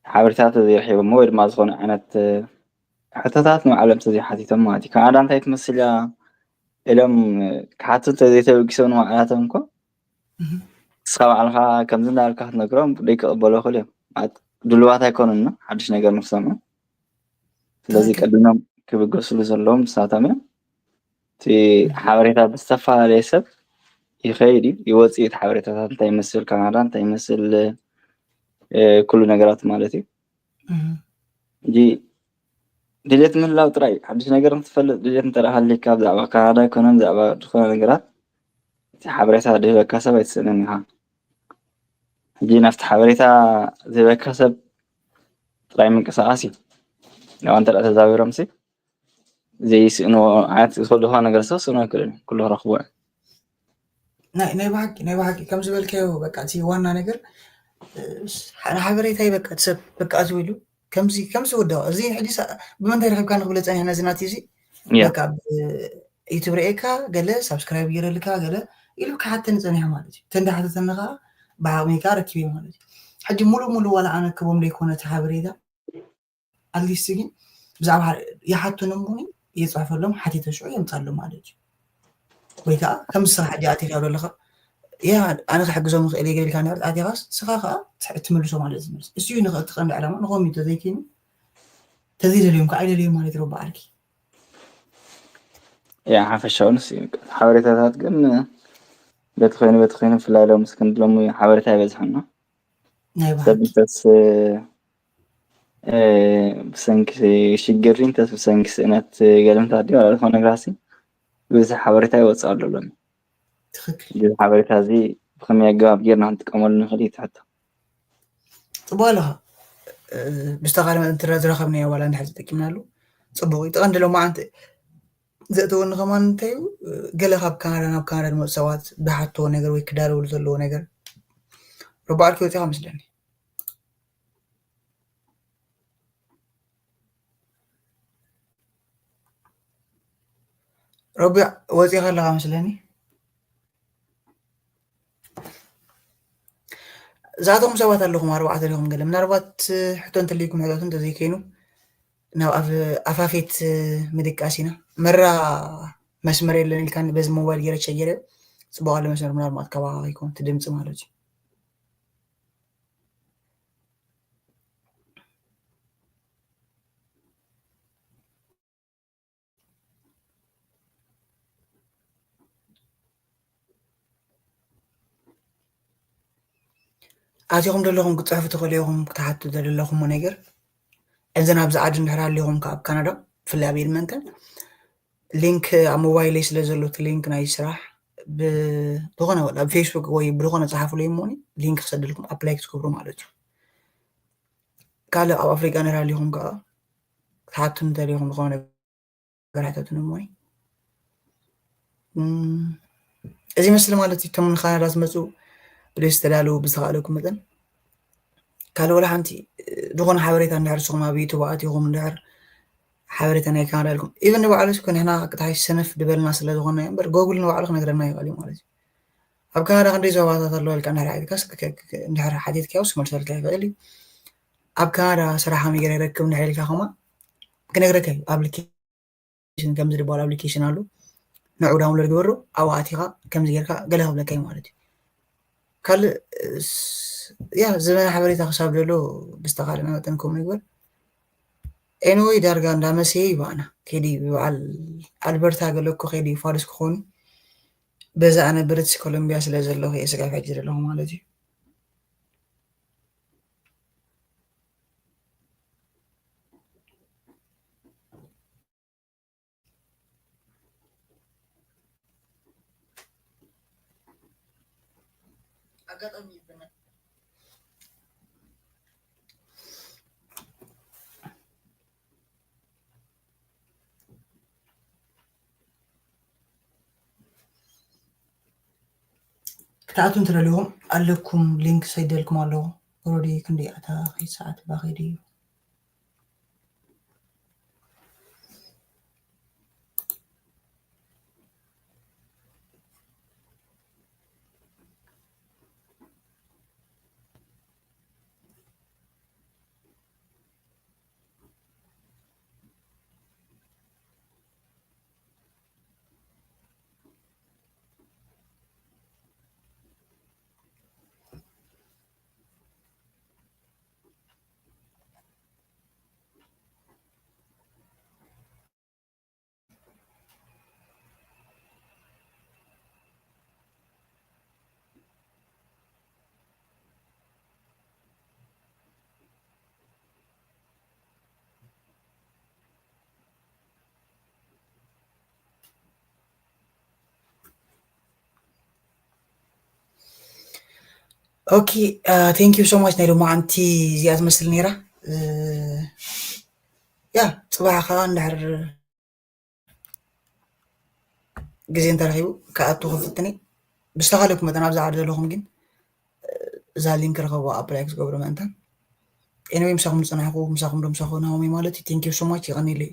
ሓበሬታ ተዘይረኪቦሞ ወይ ድማ ዝኾነ ዓይነት ሕቶታት ንባዕሎም ተዘይሓቲቶም ማለት እዩ ካናዳ እንታይ ትመስል እያ ኢሎም ክሓቱ እንተዘይተበጊሶም ንባዕላቶም እኮ ንስኻ ባዕልኻ ከምዚ እንዳበልካ ክትነግሮም ደይክቕበሎ ይኽእሉ እዮም ድልዋት ኣይኮኑን ሓድሽ ነገር ንክሰምዑ ስለዚ ቀዲሞም ክብገስሉ ዘለዎም ንሳቶም እዮም እቲ ሓበሬታ ብዝተፈላለየ ሰብ ይኸይድ እዩ ይወፅእ እቲ ሓበሬታታት እንታይ ይመስል ካናዳ እንታይ ይመስል ኩሉ ነገራት ማለት እዩ እንጂ ድሌት ምህላው ጥራይ ሓድሽ ነገር ክትፈልጥ ድሌት እንተ ሃልካ ብዛዕባ ካናዳ ይኮነ ብዛዕባ ዝኾነ ነገራት እቲ ሓበሬታ ድህበካ ሰብ ኣይትስእንን ኢኻ ሕጂ ናብቲ ሓበሬታ ዝህበካ ሰብ ጥራይ ምንቅስቃስ እዩ ያው እንተ ተዛዊሮም ሲ ዘይስእንዎ ዓይነት ዝፈልጥዋ ነገር ሰብ ስእኖ ኣይክእልን ኩሉ ክረኽብዎ ናይ ብሓቂ ናይ ብሓቂ ከም ዝበልካዮ በቃ እቲ ዋና ነገር ሓበሬታይ በቃ ሰብ በቃ ዝብሉ ከምዚ ከምዚ ወደ እዚ ሕጂ ብመንታይ ረኪብካ ንክብለ ፀኒሕና እዚ ናት እዚ በቃ ዩቱብ ርኤካ ገለ ሳብስክራይብ ገይረልካ ገለ ኢሉ ክሓተኒ ፀኒሐ ማለት እዩ ተንዳሓተተኒ ከዓ ብዓቕሚ ከዓ ረኪበ ማለት እዩ ሕጂ ሙሉእ ሙሉእ ዋላ ኣነ ክቦም ዘይኮነ እቲ ሓበሬታ ኣትሊስት ግን ብዛዕባ ይሓቱን እሞ የፅሕፈሎም ሓቲተ ሽዑ የምፃሉ ማለት እዩ ወይ ከዓ ከም ንስኻ ሕጂ ኣቲኻዮ ዘለኻ፣ ያ፣ ኣነ ክሕግዞም ይኽእል እየ ገለ ኢልካ እንድሕር ኣቲኻስ፣ ንስኻ ከዓ ትሕ-፣ ትምልሶ ማለት እዩ። ዝምልስ እሱ እዩ ንኽ-፣ እቲ ቀንዲ ዕላማ ንኸም እዩ ተዘይኪኑ፣ ተዘይደልዮም ከዓ ኣይደልዮም ማለት እዩ። ረባ ዓርኪ። ያ፣ ሓፈሻዊ ንሱ እዩ። ሓበሬታታት ግን በቲ ኮይኑ በቲ ኮይኑ ብፍላይ ሎም እስክንድሎም ሓበሬታ ይበዝሐን ነው። ናይ ሰብ ባህል እንተስ፣ እ፣ ብሰንኪ ሽግር እንተስ ብሰንኪ ስእነት ገለምታት ድዩ፣ ዝኾነ ነገራሲ ብዙሕ ሓበሬታ ይወፅእ ኣሎ ሎሚ። ትኽክል። እዚ ሓበሬታ እዚ ብኸመይ ኣገባብ ጌርና ክንጥቀመሉ ንኽእል እዩ እቲ ሕቶ። ጽቡቕ ኣለኻ። እ፣ ብዝተኻለ መጠን ትረ-፣ ዝረኸብናዮ ዋላ እንድሕር ተጠቂምናሉ ጽቡቕ እዩ። እቲ ቀንዲ ሎማዓንቲ ዘእተወኒ ከማን እንታይ እዩ፣ እ፣ ገለ ካብ ካናዳ ናብ ካናዳ ዝመጹ ሰባት ዝሓትዎ ነገር ወይ ክዳለውሉ ዘለዎ ነገር ረባዕርኪ ወጺኻ መስለኒ። ረቢዕ ወጺኻ ኣለኻ መስለኒ። ዝኣተኹም ሰባት ኣለኹም፣ ኣርባዕተ ዲኹም ገለ? ምናልባት ሕቶ እንተልይኩም ሕተቱ፣ እንተዘይከይኑ ናብ ኣፍ-፣ ኣፋፌት ምድቃስ ኢና። መራ መስመር የለን ኢልካኒ፣ በዚ ሞባይል ገይረ ቸክ ገይረ፣ ጽቡቕ ኣሎ መስመር፣ ምናልባት ካባኻ ከይኮን እቲ ድምጺ ማለት እዩ። ኣቲኹም ዘለኹም ክትጽሕፉ ትኽእሉ ኢኹም፣ ክትሓቱ ዘለኹምዎ ነገር። እዘን ኣብዚ ዓዲ እንድሕር ኣሊኹም ከኣ ኣብ ካናዳ፣ ብፍላይ ኣብ ኤድመንተን፣ ሊንክ ኣብ ሞባይለይ ስለ ዘሎ፣ እቲ ሊንክ ናይ ስራሕ ብ-፣ ብዝኾነ፣ ኣብ ፌስቡክ ወይ ብዝኾነ ጸሓፉለይ እሞኒ፣ ሊንክ ክሰደልኩም፣ ኣፕላይ ክትገብሩ ማለት እዩ። ካልእ ኣብ ኣፍሪቃ እንድሕር ኣሊኹም ከኣ፣ ክትሓቱ እንተሊኹም ዝኾነ ነገር ኣይተትንሞኒ። እም፣ እዚ ይመስል ማለት እዩ። እቶም ንካናዳ ዝመጹ ብደይ ዝተዳለዉ ብዝተኻእለኩም መጠን ካልእ ወላ ሓንቲ፣ እ፣ ዝኾነ ሓበሬታ እንድሕር ንስኹም ኣብ ዩቱብ ኣቲኹም እንድሕር ሓበሬታ ናይ ካናዳ ኢልኩም፣ ኢቨን ንባዕሉ እስኮ ንሕና ክታይ ሰነፍ ድበልና ስለ ዝኾነ እምበር፣ ጎግል ንባዕሉ ክነግረና ይኽእል እዩ ማለት እዩ። ኣብ ካናዳ ክንደይ ዞባታት ኣለዋ ኢልካ እንድሕር ሓቲትካስ፣ ከ-፣ ከ-፣ እንድሕር ሓቲትካዮስ ክመልሰልካ ይኽእል እዩ። ኣብ ካናዳ ስራሕ ከመይ ገይረ ይረክብ እንድሕር ኢልካ ከማ ክነግረካ እዩ። ኣፕሊኬሽን ከምዚ ዝበሃል ኣፕሊኬሽን ኣሎ። ንዑ ዳውንሎድ ግበሮ፣ ኣብኡ ኣቲኻ ከምዚ ጌርካ ገለ ክብለካ እዩ ማለት እዩ። ካልእ፣ ስ-፣ ያ፣ ዝበነ ሓበሬታ ክሳብ ዘሎ ብዝተኻእለና መጠን ከምኡ ንግበር። ኤኒወይ፣ ዳርጋ እንዳመሰየ እዩ ብኣና። ከይዲ በዓል ኣልበርታ ገለ እኮ ከይዲ ፋሉስ ክኾኑ። በዛ ኣነ ብሪትሽ ኮሎምቢያ ስለ ዘለኹ እየ ስጋብ ሕጂ ዘለኹ ማለት እዩ። ኣጋጣሚ ይበናል። ክትኣትዉ እንተደሊኹም ኣለኩም፣ ሊንክ ሰይደልኩም ኣለኹ። ኦልሬዲ ክንደይ ኣታ፣ ከይዲ ሰዓት ባ ከይዲ እዩ። ኦኬ፣ ቴንክ ዩ ሶ ማች። ናይ ሎማዓንቲ እዚኣ ትመስል ነይራ። እ፣ ያ፣ ጽባሕ ከኣ እንድሕር ግዜ እንተረኺቡ ክኣቱ ክፍትን እየ። ብዝተኻለኩም መጠን ኣብዚ ዓዲ ዘለኹም ግን፣ እ፣ እዛ ሊንክ ርኸቡ፣ ኣፕላይ ክትገብሩ ምእንታን። ኤኒዌይ፣ ምሳኹም ዝጸናሕኩ፣ ምሳኹም ዶ ምሳኹ ናሆም እየ ማለት እዩ። ቴንክ ዩ ሶ ማች፣ የቐንየለይ።